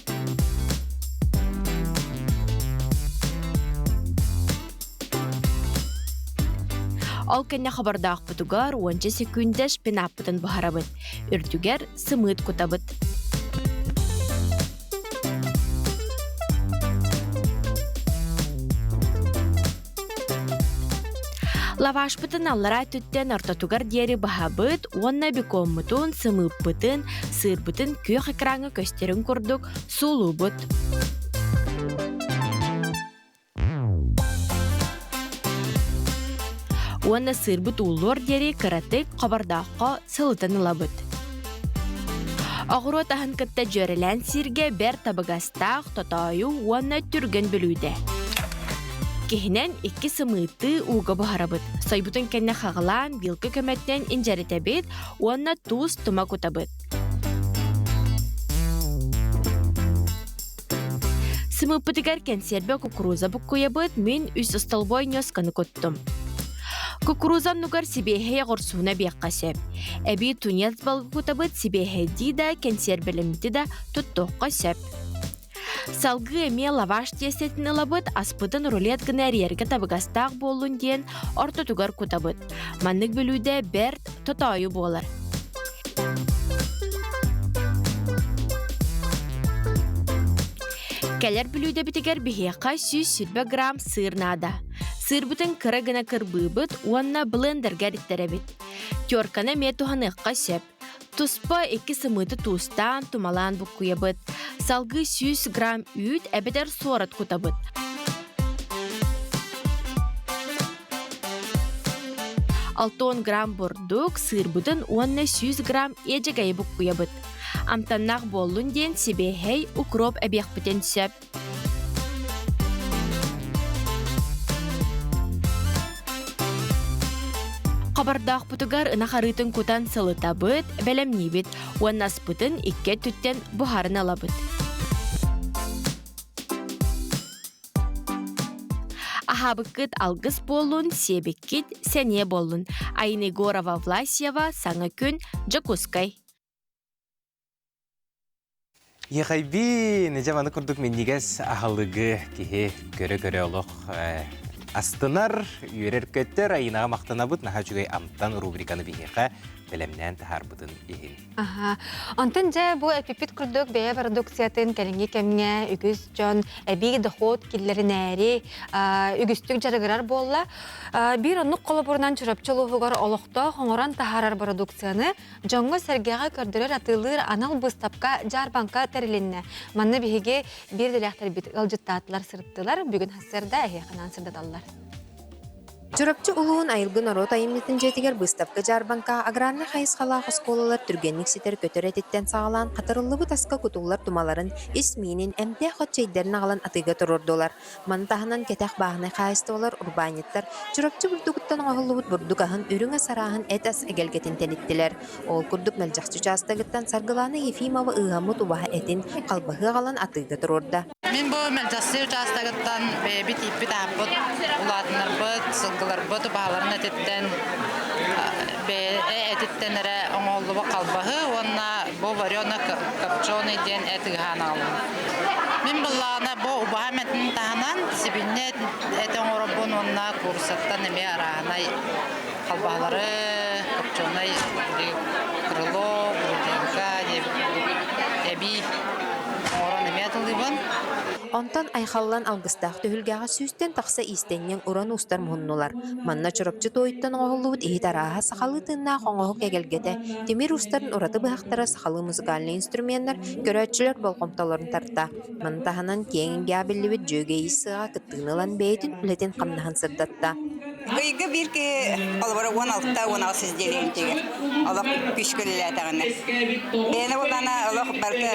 Ол кэннэ хобордоохпутугар уонча секүндэ шпинаппытын буһарабыт, үрдүгэр сымыыт кутабыт. Лавашпытын аллараа өттүттэн ортотугар диэри баһабыт уонна бекоммутун, сымыыппытын, сыырбытын күөх экраҥҥа көстөрүн курдук суулуубут. Уонна сыырбыт ууллуор диэри кыратык хобордооххо сылытан ылабыт. Оҕуруот аһын кытта дьүөрэлээн сииргэ бэрт табыгастаах тотоойу уонна түргэн бүлүүдэ. Киһинэн икки сымыыты ууга буһарабыт. Сойбутун кэннэ хаҕылаан вилка көмөтүнэн инжэритэбит уонна туус тума кутабыт. Сымыыппытыгар кэнсиэрбэ кукуруза буккуйабыт, мин үс остолбуой ньуосканы куттум. Кукуруза оннугар сибиэһэй оҕурсууна биэххэ сөп. Эбии тунец балыгы кутабыт сибиэһэйдии да, кэнсиэрбэлэммити да туттуохха сөп. Салгыы эмиэ лаваш тиэстэтин ылабыт, аспытын рулет гына эрийэргэ табыгастаах буоллун диэн ортотугар кутабыт. Маннык бүлүүдэ бэрт тотоойу буолар. Кэлэр бүлүүдэбитигэр биһиэхэ 120 грамм сыыр наада. Сыырбытын кыра гына кырбыыбыт уонна блендергэ эриттэрэбит. Терканы эмиэ туһаныахха сөп. Туспа икки сымыыты туустаан, тумалаан буккуйабыт. Салгыы 100 грамм үүт эбэтэр суорат кутабыт. 60 грамм бурдук, сыырбытын уонна 100 грамм иэдьэгэйи буккуйабыт. Амтаннаах буоллун диэн сибиэһэй укроп эбиэхпитин сөп. Хобордоохпутугар ынах арыытын кутан сылытабыт, бэлэмниибит уонна аспытын икки өттүттэн буһарын ылабыт. Аһаабыккыт алгыс буоллун, сиэбиккит сэниэ буоллун. Айна Егорова Власьева, Саҥа күн, Дьокуускай. Ехайбин, дьэ маны курдук минньигэс аһылыгы киһи көрө-көрө олох астынар, үөрэр-көтөр, айынаҕа махтанабыт, наһаа үчүгэй амтан рубриканы биһиэхэ бэлэмнээн таһаарбытын иһин. Аха. Онтон дьэ бу эпиппит курдук бэйэ продукциятын кэлиҥҥи кэмҥэ үгүс дьон эбии дохуот киллэринээри үгүстүк дьарыгырар буолла. Биир оннук холобурунан Чурапчы улууһугар олохтоох оҥорон таһаарар продукцияны дьоҥҥо-сэргэҕэ көрдөрөр атыылыыр анал быыстапка дьаарбаҥка тэрилиннэ. Манна биһиги биир идэлээхтэрбит ыалдьыттаатылар сырыттылар. Бүгүн сарсыарда эһиэхэ сырдаталлар. Чурапчы улууһун Айылгы норуот айымньытын дьиэтигэр быыстапка-дьаарбаҥка аграрнай хайысхалаах оскуолалар түргэнник ситэр көтөр этиттэн саҕалаан хатарыллыбыт аска кутуллар тумаларын, ис миинин, эмтээх от чэйдэрин аҕалан атыыга туруордулар. Маны таһынан кэтэх бааһынай хаһаайыстыбалар, урбаанньыттар Чурапчы бурдугуттан оҥоһуллубут бурдук аһын, үрүҥ ас арааһын, эт ас эгэлгэтин тэниттилэр. Ол курдук Мэлдьэхси учаастагыттан Саргылаана Ефимова ыыһаммыт убаһа этин, халбаһы аҕалан атыыга туруорда. Мин бу Мэлдьэхси учаастагыттан бэйэбит ииппит ааппыт, улаатыннарбыт, сылгыларбыт убаһаларын этиттэн бэйэ этиттэн эрэ оҥоһуллубут халбаһы уонна бу варено копченый диэн эт ыыһаан аҕаллым. Мин былаана бу убаһам этин таһынан сибинньэ эт оҥоробун уонна кууруссаттан эмиэ арааһынай халбаһылары, копченый крыло, грудинка диэбит курдук эбии оҥорон эмиэ атылыыбын. Онтон айхаллан алгыстаах түһүлгэҕэ сүүстэн тахса иистэнньэҥ уран уустар муһуннулар. Манна Чурапчы туойуттан оҥоһуллубут иһит арааһа сахалыы тыыннаах оҥоһук эгэлгэтэ, тимир уустарын ураты быһахтара сахалыы музыкальнай инструменнар көрөөччүлэр болҕомтолорун тарта. Маны таһынан киэҥ эйгэҕэ биллибит Дьүөгэ иис сыаҕа кыттыыны ылан бэйэтин үлэтин-хамнаһын сырдатта. Ыйга биир киһи холобура 16-18 изделиен тигэр. Олох күүскэ үлэлээтэҕинэ. Бэйэни буллаҕына олох барыта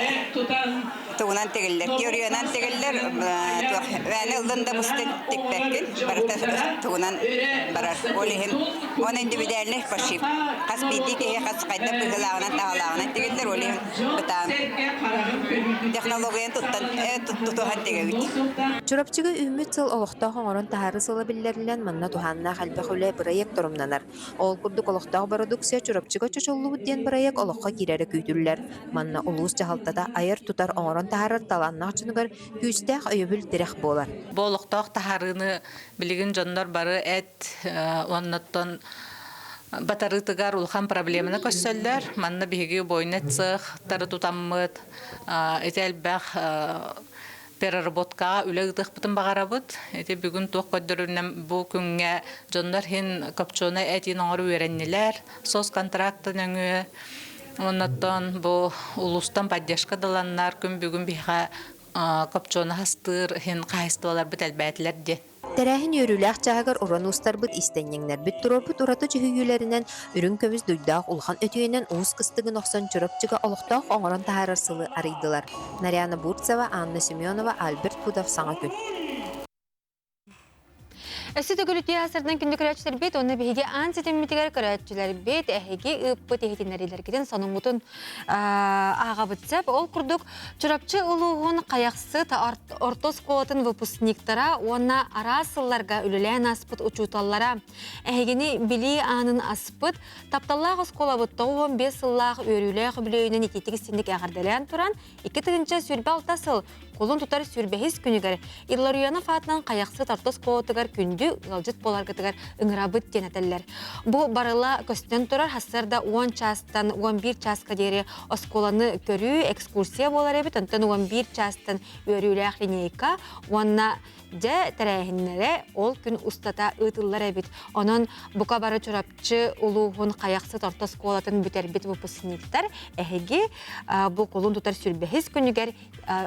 тугунан тигиллэр, теориянан тигиллэр, туох бэйэни ыллын да быстын тикпэккин, барыта тугунан барар. Ол иһин он индивидуальный пошив. Хас биирдии киһи хас хайдах быһыылааҕынан таһалааҕынан тигиллэр, ол иһин бытаан технологияны туттан тутуһан тигэбит. Чурапчыга үүммүт сыл олохтоох оҥорон таһаарыы сыла биллэриллэн, манна туһааннаах элбэх үлэ бырайыак торумнанар. Ол курдук олохтоох бородууксуйа Чурапчыга чочуллубут диэн бырайыак олоххо киирэрэ күүтүллэр. Манна улуус дьаһалтата айар-тутар, оҥорон таһаарар талааннаах дьонугар күүстээх өйөбүл тирэх буолар. Бу олохтоох таһаарыыны билигин дьоннор бары эт уоннаттан батарыытыгар улахан проблеманы көрсөллөр. Манна биһиги убойный цехтары тутаммыт, ити элбэх переработкаҕа үлэ ыытыахпытын баҕарабыт. Ити бүгүн туох көрдөрүнэн бу күҥҥэ дьоннор иһин копченый этин оҥору үөрэннилэр. Соцконтракты нөҥүө онноттон бу улуустан поддержка дыланнар күн бүгүн биһиэхэ копченый астыыр иһин хаһайыстыбаларбыт элбээтилэр диэн. Тэрээһин үөрүүлээх чааһыгар уран уустарбыт, иистэнньэҥнэрбит туруорбут ураты дьүһүйүүлэринэн үрүҥ көмүс дуйдаах улахан өтүйэнэн уус кыстыгын охсон Чурапчыга олохтоох оҥорон таһаарар сылы арыйдылар. Нарьяна Бурцева, Анна Семенова, Альберт Пудов Саҥа күн. Өссө төгүл үтүө сардан күндү көрөөччүлэрбит уонна биһиги аан ситиммитигэр көрөөччүлэрбит эһиги ыыппыт иһитиннэриилэргитин сонуҥҥутун ааҕабыт сөп. Ол курдук Чурапчы улууһун Хайахсыт орто оскуолатын выпускниктара уонна араас сылларга үлэлээн ааспыт учууталлара эһигини билии аанын аспыт тапталлаах оскуолабыт 95 сыллаах үөрүүлээх үбүлүөйүнэн итиитик истинник эҕэрдэлээн туран 2026 сыл кулун тутар сүүрбэһис күнүгэр Илларионов аатынан Хайахсыт орто оскуолатыгар күндү ыалдьыт буоларгытыгар ыҥырабыт диэн этэллэр. Бу барыла көстөн турар сарсыарда 10 чаастан 11 чааска диэри оскуоланы көрүү, экскурсия буолар эбит, онтон 11 чаастан үөрүүлээх линейка уонна дьэ тэрээһиннэрэ ол күн устата ыытыллар эбит. Онон бука бары Чурапчы улууһун Хайахсыт орто оскуолатын бүтэрбит выпускниктар эһиги бу кулун тутар сүрбэһис күнүгэр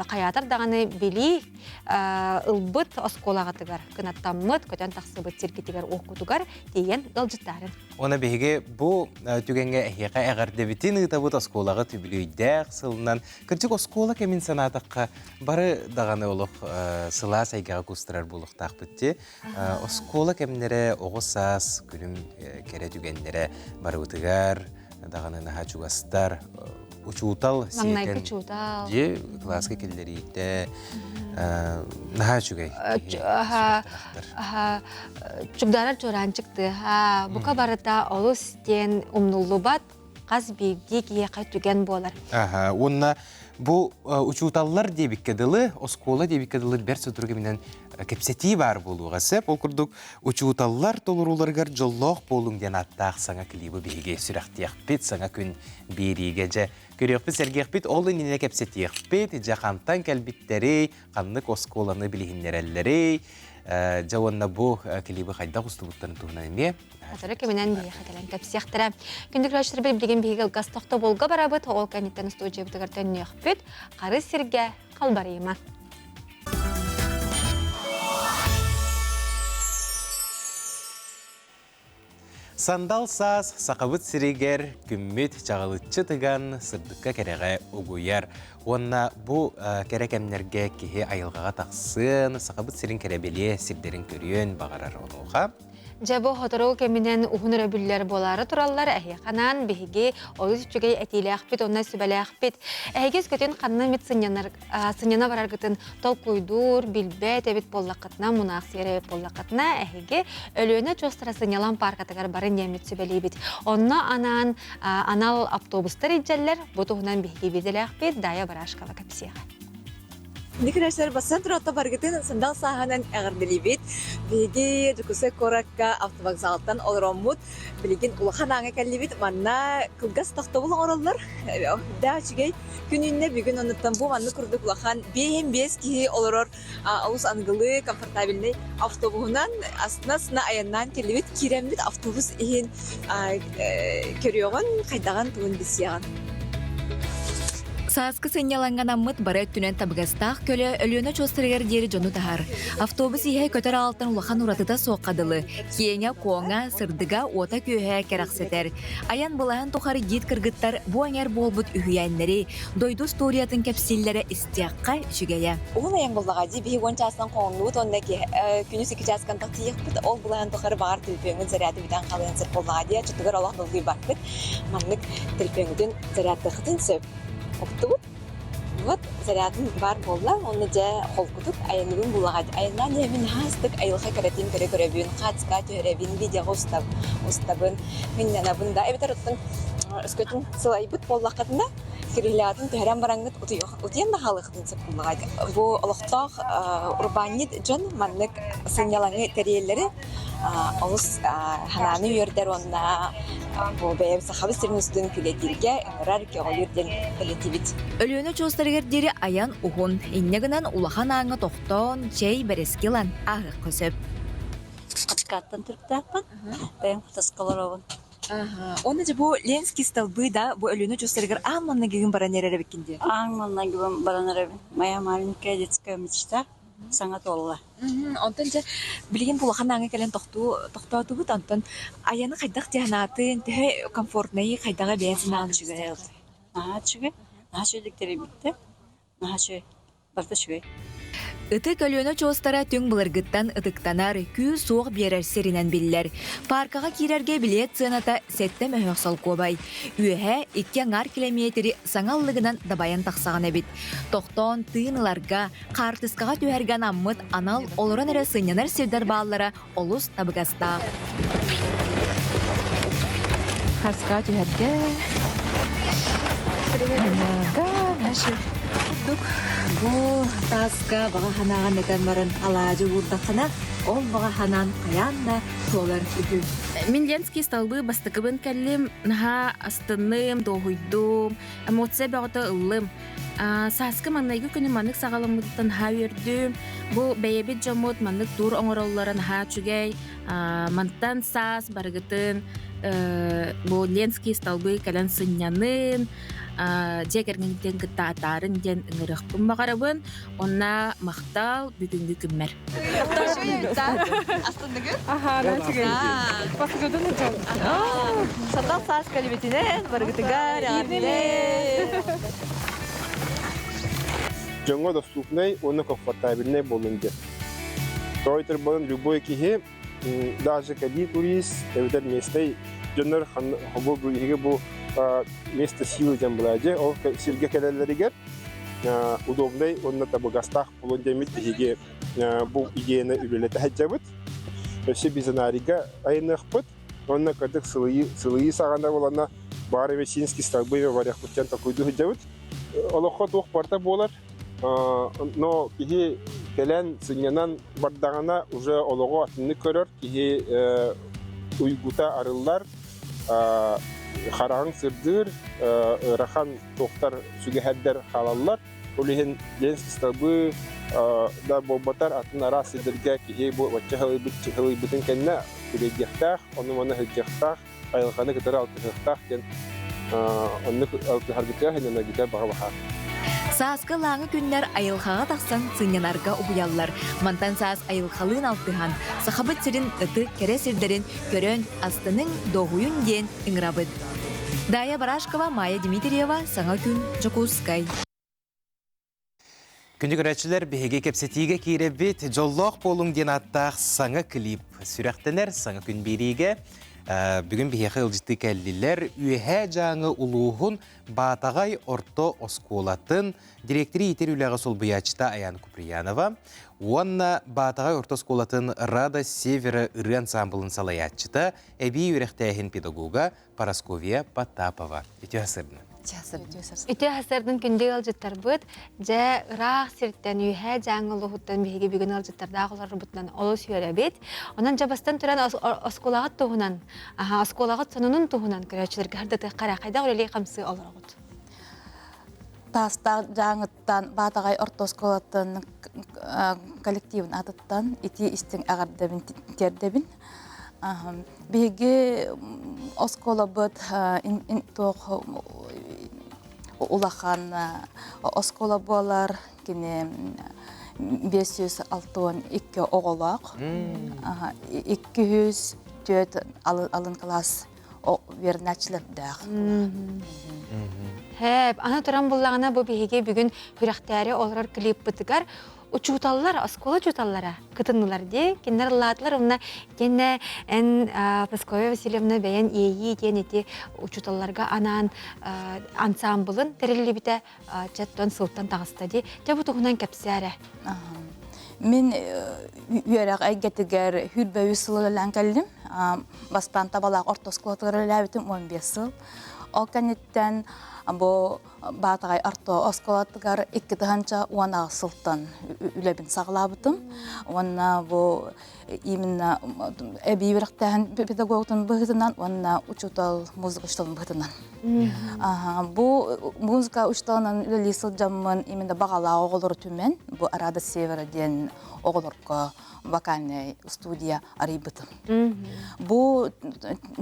хайаатар даҕаны билии ылбыт оскуолаҕытыгар кынаттаммыт, көтөн тахсыбыт сиргитигэр уоккутугар тиийэн ыалдьыттаарын. Оны биһиги бу түгэҥҥэ эһиэхэ эҕэрдэбитин ыытабыт оскуолаҕыт үбүлүөйдээх сылынан. Кырдьык оскуола кэмин санаатахха бары даҕаны олох сылаас эйгэҕэ кустарар буолуохтаахпыт дии. Оскуола кэмнэрэ оҕо саас күлүм кэрэ түгэннэрэ барыбытыгар даҕаны наһаа чугастар. Учуутал Маҥнайгы учуутал. Дьиэ кылааска киллэриитэ наһаа үчүгэй. Чугдаарар чуораанчык тыаһа, бука барыта олус диэн умнуллубат хас биирдии киһиэхэ түгэн буолар. Аха, уонна бу учууталлар диэбиккэ дылы, оскуола диэбиккэ дылы бэрт сотору кэминэн кэпсэтии баар буолуоҕа сөп. Ол курдук учууталлар толорууларыгар дьоллоох буолуҥ диэн ааттаах саҥа клибы биһиги сүрэхтиэхпит, саҥа күн биэриигэ дьэ көрүөхпүт, сэргиэхпит, ол иннинэ кэпсэтиэхпит, дьэ хантан кэлбиттэрий, ханнык оскуоланы билиһиннэрэллэрий, дьэ уонна бу клибы хайдах устубуттарын туһунан эмиэ Сотору кэминэн биһиэхэ кэлэн кэпсиэхтэрэ. Күндү көрөөччүлэрбит билигин биһиги ылгас тохтобулга барабыт, ол кэнниттэн устуудьуйабытыгар төннүөхпүт. Харыс сиргэ халбарыйыма. Сандал саас Сахабыт сиригэр күммүт чаҕылыччы тыган сырдыкка кэрэҕэ угуйар. Уонна бу кэрэ кэмнэргэ киһи айылҕаҕа тахсыан, Сахабыт сирин кэрэбилиэ сирдэрин көрүөн баҕарар онуоха. Дьэ бу сотору кэминэн уһун өрөбүллэр буолаары тураллар. Эһиэхэ анаан биһиги олус үчүгэй этиилээхпит уонна сүбэлээхпит. Эһиги өскөтүн ханна эмит сынньанар, сынньана бараргытын толкуйдуур, билбэт эбит буоллаххытына, мунаахсыйар эбит буоллаххытына, эһиги Өлүөнэ Чуостара сынньалаҥ пааркатыгар барын диэммит сүбэлиибит. Онно анаан анал автобустар илдьэллэр. Бу туһунан биһиги биирдэлээхпит Дая Барашкова кэпсиэҕэ. Николаевичтар бастан туран баргытын сандал сааһынан эҕэрдэлиибит. Биһиги Дьокуускай куоракка автовокзалтан олороммут. Билигин улахан ааҥҥа кэллибит. Манна кылгас тохтобул оҥороллор. Да үчүгэй күн үүннэ. Бүгүн оннуттан бу маннык курдук улахан биэһин биэс киһи олорор олус аныгылыы комфортабельнай автобуһунан астына-астына айаннаан кэллибит. Киирэммит автобус иһин көрүөҕүн, хайдаҕын тугун билсиэҕин. Сааскы сынньалаҥҥа анаммыт бары өттүнэн табыгастаах көлө Өлүөнэ очуостарыгар диэри дьону таһар. Автобус иһэ көтөр аалтан улахан уратыта суохха дылы, киэҥэ-куоҥа, сырдыга, уота-күөһэ кэрэхсэтэр. Айан былаһын тухары гид кыргыттар бу эҥэр буолбут үһүйээннэри, дойду устуоруйатын кэпсииллэрэ истиэххэ үчүгэйэ. Уһун айан буоллаҕа дии биһиги уон чаастан хоҥоннубут уонна күнүс икки чааскан тахсыйыахпыт ол былаһын тухары баҕар төлөпүөҥҥүн заряды бүтэн хаалыан сөп буоллаҕа дии оччотугар олох долгуйбаккыт маннык төлөпүөҥҥүтүн зарядтыаххытын сөп уктубут вот зарядын баар буолла уонна дьэ холкутук айанныгын буллаҕа айаннаан иһэбин наһаа астык айылҕа кэрэтин көрө көрөбүн хаацка түһэрэбин видеоҕа устабын мынньанабын да эбэтэр оттон өскөтүн сылайбыт буоллаххытына кириллэҕитин түһэрэн бараҥҥыт утуйан да хаалыаххытын сөп буоллаҕа бу олохтоох урбаанньыт дьон маннык сынньалаҥы тэрийэллэри олус санааны үөрдэр уонна бу бэйэм Сахабыт сирин устун күлэтииргэ ыҥырар, көҕүлүүр диэн бэлиэтиибит. Өлүөнэ очуостарыгар диэри айан уһун, инньэ гынан улахан ааҥҥа тохтоон, чэй, бэрэски ылан ааһыахха сөп. Хачыкааттан төрүттээхпин, бэйэм Хатаска олоробун. Уонна дьэ бу Ленский столбы да бу Өлүөнэ очуостарыгар аан маҥнайгыгын баран эрэр эбиккин дии. Аан маҥнайгыбын баран эрэбин. Моя маленькая детская мечта саҥа туолла. Онтон дьэ билигин бу улахан ааҥҥа кэлэн тохтуу тохтоотубут. Онтон айаны хайдах дьаһанаатын, төһө комфортнайы хайдаҕа бэйэн санаан үчүгэй. Наһаа үчүгэй. Наһаа үчүгэйдик тэрийбиттэр. Наһаа үчүгэй. Барыта үчүгэй. Ытык Өлүөнэ очуостара түҥ былыргыттан ытыктанар, күүс-уох биэрэр сиринэн биллэр. Пааркаҕа киирэргэ билиэт сыаната сэттэ мөһөөх солкуобай. Үөһэ икки аҥаар килэмиэтири саҥа ыллыгынан дабайан тахсаҕын эбит. Тохтоон тыын ыларга, хаартыскаҕа түһэргэ анаммыт анал олорон эрэ сынньанар сирдэр бааллара олус табыгастаах. Хаска түһэргэ курдук бу тааска баҕа санааҕын этэн баран алаадьы уурдаххына ол баҕа санаан хайаан да туолар үһү. Мин Ленский столбы бастакыбын кэллим, наһаа астынным, дуоһуйдум, эмоция бөҕөтө ыллым. Сааскы маҥнайгы күнү маннык саҕаламмытыттан наһаа үөрдүм. Бу бэйэбит дьоммут маннык туур оҥороллоро наһаа үчүгэй. Мантан саас барыгытын бу Ленский столбы кэлэн сынньанын, дьиэ кэргэниттэн кытта атаарын диэн ыҥырыахпын баҕарабын. Онно махтал бүгүҥҥү күммэр. Сатал саас кэлбитинэн барыгытыгар Дьоҥҥо доступнай уонна комфортабельнай буоллун диэн. Тойтер буолан любой киһи даже кэлии турист эбэтэр местный дьоннор бу биһиги бу место силы диэн була ол сиргэ кэлэллэригэр удобнай уонна табыгастаах буолуон диэммит биһиги бу идеяны үлэлэтэ сылдьабыт. Өссө бизонарийга айыныахпыт. Уонна кырдык сылыйыы, сылыйыы саҕана буолана баар медицинский столбы барыахпыт диэн толкуйдуу сылдьабыт. Олоххо туох барыта буолар. Но киһи кэлэн сынньанан бардаҕына уже олоҕу атыннык көрөр, киһи уйгута арыллар, хараҕыҥ сырдыыр, ыарахан туохтар сүгэһэрдэр хаалаллар. Ол иһин Ленский столбы да буолбатар атын араас сирдэргэ киһи бу бачча сылыйбытын кэннэ күлэйдиэхтээх, ону-маны сылдьыахтаах, айылҕаны кытары алтыһыахтаах диэн оннук алтыһаргытыгар сынньанаргытыгар баҕа баһаар. Сааскы ылааҥы күннэр айылҕаҕа тахсан сынньанарга угуйаллар. Мантан саас айылҕалыын алтыһан, Сахабыт сирин ытык кэрэ сирдэрин көрөн, астыныҥ, дуоһуйуҥ диэн ыҥырабыт. Дая Барашкова, Майя Дмитриева, Саҥа күн, Дьокуускай. Күндү көрөөччүлэр, биһиги кэпсэтиигэ киирэбит. Дьоллоох буолуҥ диэн ааттаах саҥа клип сүрэхтэнэр саҥа күн биэриигэ. Бүгүн биһиэхэ ыалдьыттыы кэллилэр. Үөһээ Дьааҥы улууһун Баатаҕай орто оскуолатын дириэктэри иитэр үлэҕэ солбуйааччыта Аяна Куприянова уонна Баатаҕай орто оскуолатын Рада Севера ырыа ансаамбылын салайааччыта, эбии үөрэхтээһин педагога Парасковья Потапова. Үтүө сырдын. Үтүө сырдын күндү ыалдьыттарбыт. Дьэ, ыраах сиртэн, үөһээ Дьааҥы улууһуттан биһиги бүгүн ыалдьыттардаах олорорбутунан олус үөрэбит. Онон дьабастан туран оскуолаҕыт туһунан, оскуолаҕыт сонунун туһунан көрөөччүлэргэ сырдатыахха эрэ хайдах үлэлии-хамсыы олороҕут? Таастаах Дьааҥыттан Баатаҕай орто оскуолатын коллективын аатыттан итии истиҥ эҕэрдэбин тиэрдэбин. Биһиги оскуолабыт туох улахан оскуола буолар. Кини 562 оҕолоох. 204 алын кылаас үөрэнээччилэрдээх. Хэп, аны туран буллаҕына бу биһиги бүгүн күрэхтээри олорор клиппытыгар учууталлар, оскуола учууталлара кытыннылар дии. Кинилэр ыллаатылар уонна итиэннэ эн Прасковья Васильевна бэйэн иэйии диэн ити учууталларга анаан ансаамбылын тэриллибитэ чэттон сылтан таҕыста дии. Дьэ бу туһунан кэпсээ эрэ. Мин үөрэх эйгэтигэр 23 сыл үлэлээн кэллим. Бастаан табалаах орто оскуолатыгар үлэлээбитим 15 сыл. Ол кэнниттэн бу Баатаҕай орто оскуолатыгар 2018 сылтан үлэбин саҕалаабытым. Уонна бу именно эбии үөрэхтээһин педагогтун быһыытынан уонна учуутал музыка учууталын быһыытынан. Бу музыка учууталынан үлэлии сылдьаммын именно баҕалаах оҕолору түмэн бу Рада Севера диэн оҕолорго вокальнай студия арыйбытым. Бу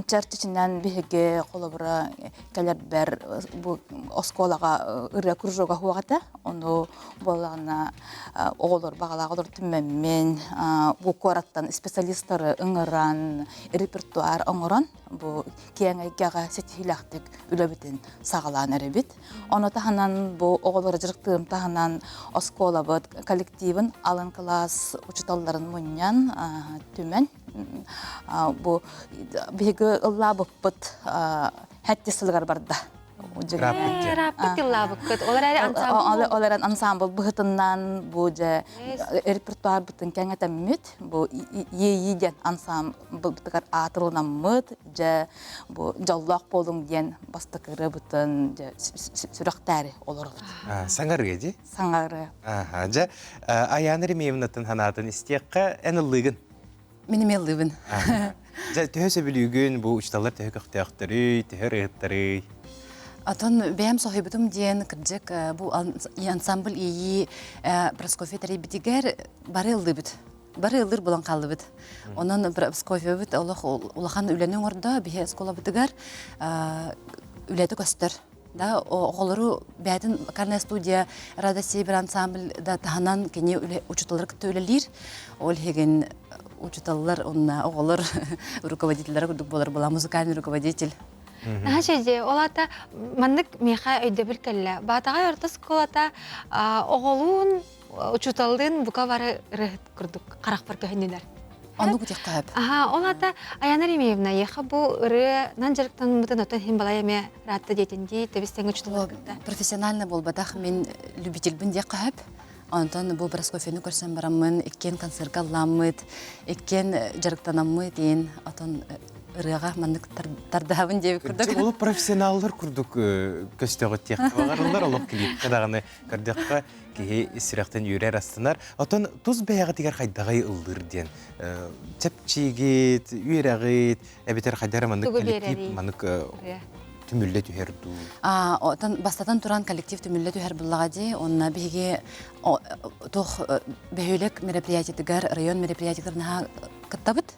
чэрчитинэн биһиги холобура кэлэрбэр бу оскуолаҕа ырыа кружога суох этэ. Ону буоллаҕына оҕолор баҕалаах оҕолор түмэммин бу куораттан специалистары ыҥыран репертуар оҥорон бу киэҥ эйгэҕэ ситиһиилээхтик үлэбитин саҕалаан эрэбит. Ону таһынан бу оҕолору дьарыктыырым таһынан оскуолабыт коллективын алын кылаас учууталларын мунньан түмэн бу биһиги ыллаабыппыт хэттис сылыгар барда. Раппыт ыллаабыккыт. Ол эрээри ансамбл Ол эрэн ансамбл быһытынан бу дьэ репертуарбытын кэҥэтэммит бу иэйии диэн ансамблбытыгар аатырылынаммыт дьэ бу дьоллоох буолуҥ диэн бастакы ырыабытын дьэ сүрэхтээри олоробут. Саҥарыа дии? Саҥарыа. Аха, дьэ Айаана Ремеевнатын санаатын истиэххэ эн ыллыыгын. Мин эмиэ ыллыыбын. Дьэ, төһө сөбүлүүгүн, бу учууталлар төһө көхтөөхтөрүй, төһө ырыаһыттарый? Отон бэйэм соһуйбутум диэн, кырдьык, бу ансамбль иэйии Прасковья тэрийбитигэр бары ыллыыбыт. Бары ыллыыр буолан хааллыбыт. Онон Прасковьябыт олох улахан үлэни оҥордо, биһи оскуолабытыгар үлэтэ көстөр. Да, оҕолору бэйэтин вокальная студия Рада Север ансамбль да таһынан кини учууталлары кытта үлэлиир. Ол иһигин учууталлар уонна оҕолор руководителлэрэ курдук буолар була музыкальный руководитель. Наһаа дьэ, ол аата маннык миэхэ өйдөбүл кэллэ. Баатаҕай орто оскуолата оҕолуун учууталлыын бука бары ырыаһыт курдук харахпар көһүннүлэр. Оннук утиэххэ сөп. Аха, ол аата Аяна Ремеевна, эйиэхэ бу ырыанан дьарыктаммытын оттон иһин балай эмэ ыраатта диэтин дии, тэбис-тэҥ учууталлар кытта. Профессионально буолбатах, мин любительбин диэххэ сөп. Онтон бу Прасковьяны көрсөн бараммын, иккиэн концертка ылламмыт, иккиэн дьарыктанаммыт, иин отон ырыаҕа маннык тардаһабын диэбит курдук. Ол профессионаллар курдук көстөҕүт диэххэ баҕарыллар, олох клипкэ даҕаны көрдөххө киһи сүрэхтэн үөрэр астынар. Оттон тус бэйэҕитигэр хайдаҕай ыллыыр диэн чэпчиигит, үөрэҕит, эбэтэр хайдах эрэ маннык коллектив маннык түмүллэ түһэр дуу? Оттон бастатан туран коллектив түмүллэ түһэр буллаҕа дии. Онно биһиги туох бөһүөлэк мероприятиетыгар, район мероприятиетыгар наһаа кыттабыт.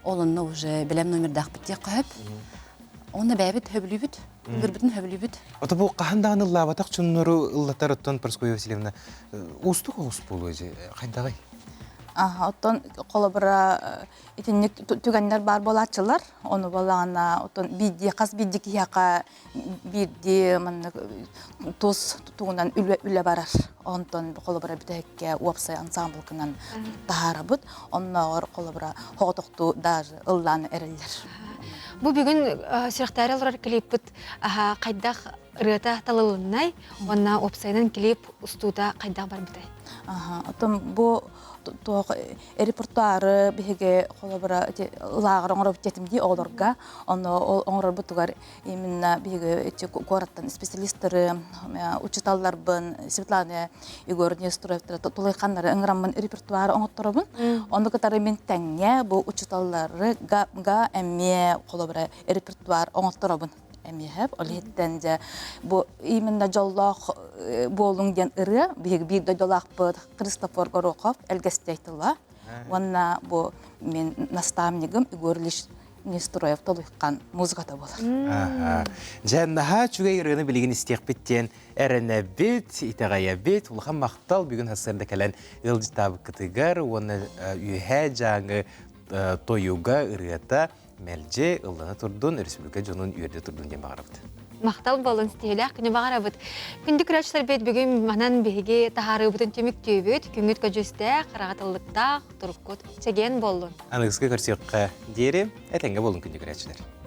Ол онно уже бэлэм номердаахпыт диэххэ сөп. Онно бэйэбит хөбүлүүбүт, ыллырбытын хөбүлүүбүт. Ото бу хаһан даҕаны ыллаабатах чуннору ыллатар оттон Прасковья Васильевна уустук оҕус буолуо дьэ хайдаҕый? Оттон холобура итинник түгэннэр баар буолааччылар. Ону буоллаҕына оттон биирдии хас биирдии киһиэхэ биирдии маннык тус тугунан үлэ барар. Онтон холобура бүтэһиккэ уопсай ансамблкынан таһаарабыт. Оннооҕор холобура соҕотохтуу даже ыллаан эрэллэр. Бу бүгүн сүрэхтээри олорор клиппыт хайдах ырыата талылыннай уонна уопсайынан клип устуута хайдах барбытай? Оттон бу туох репертуары биһиги холобура лааҕыр оҥоробут диэтим дии оҕолорго. Онно ол оҥорорбутугар именно биһиги эти куораттан специалисттары, учууталларбын Светлана Егоровна Нестеровтары тулайханнары ыҥыраммын репертуары оҥотторобун. Ону кытары мин тэҥҥэ бу учууталлары га эмиэ холобура репертуар оҥотторобун эмиэ ол иһиттэн дьэ бу именно дьоллоох буолуҥ диэн ырыа биһиги биир дойдулаахпыт Христофор Горохов элгэстэй тыла уонна бу мин наставнигым Егор Ильич. Нестроев толуйхан музыката буолар. Дьэ, наһаа үчүгэй ырыаны билигин истиэхпит диэн эрэнэбит, итэҕэйэбит. Улахан махтал бүгүн сарсыарда кэлэн ыалдьыттаабыккытыгар уонна үөһээ дьааҥы тойуга, ырыата мэлдьи ыллана турдун, республика дьонун үөрдэ турдун диэн баҕарабыт. Махтал буолун, ситиһиилээх күнү баҕарабыт. Күндү көрөөччүлэрбит бүгүн манан биһиги таһаарыыбытын түмүктүүбүт. Күҥҥүт көдьүүстээх, хараҕатыллыктаах, туруккут чэгиэн буоллун. Аныгыскы көрсүөххэ диэри этэҥҥэ буолун күндү көрөөччүлэр.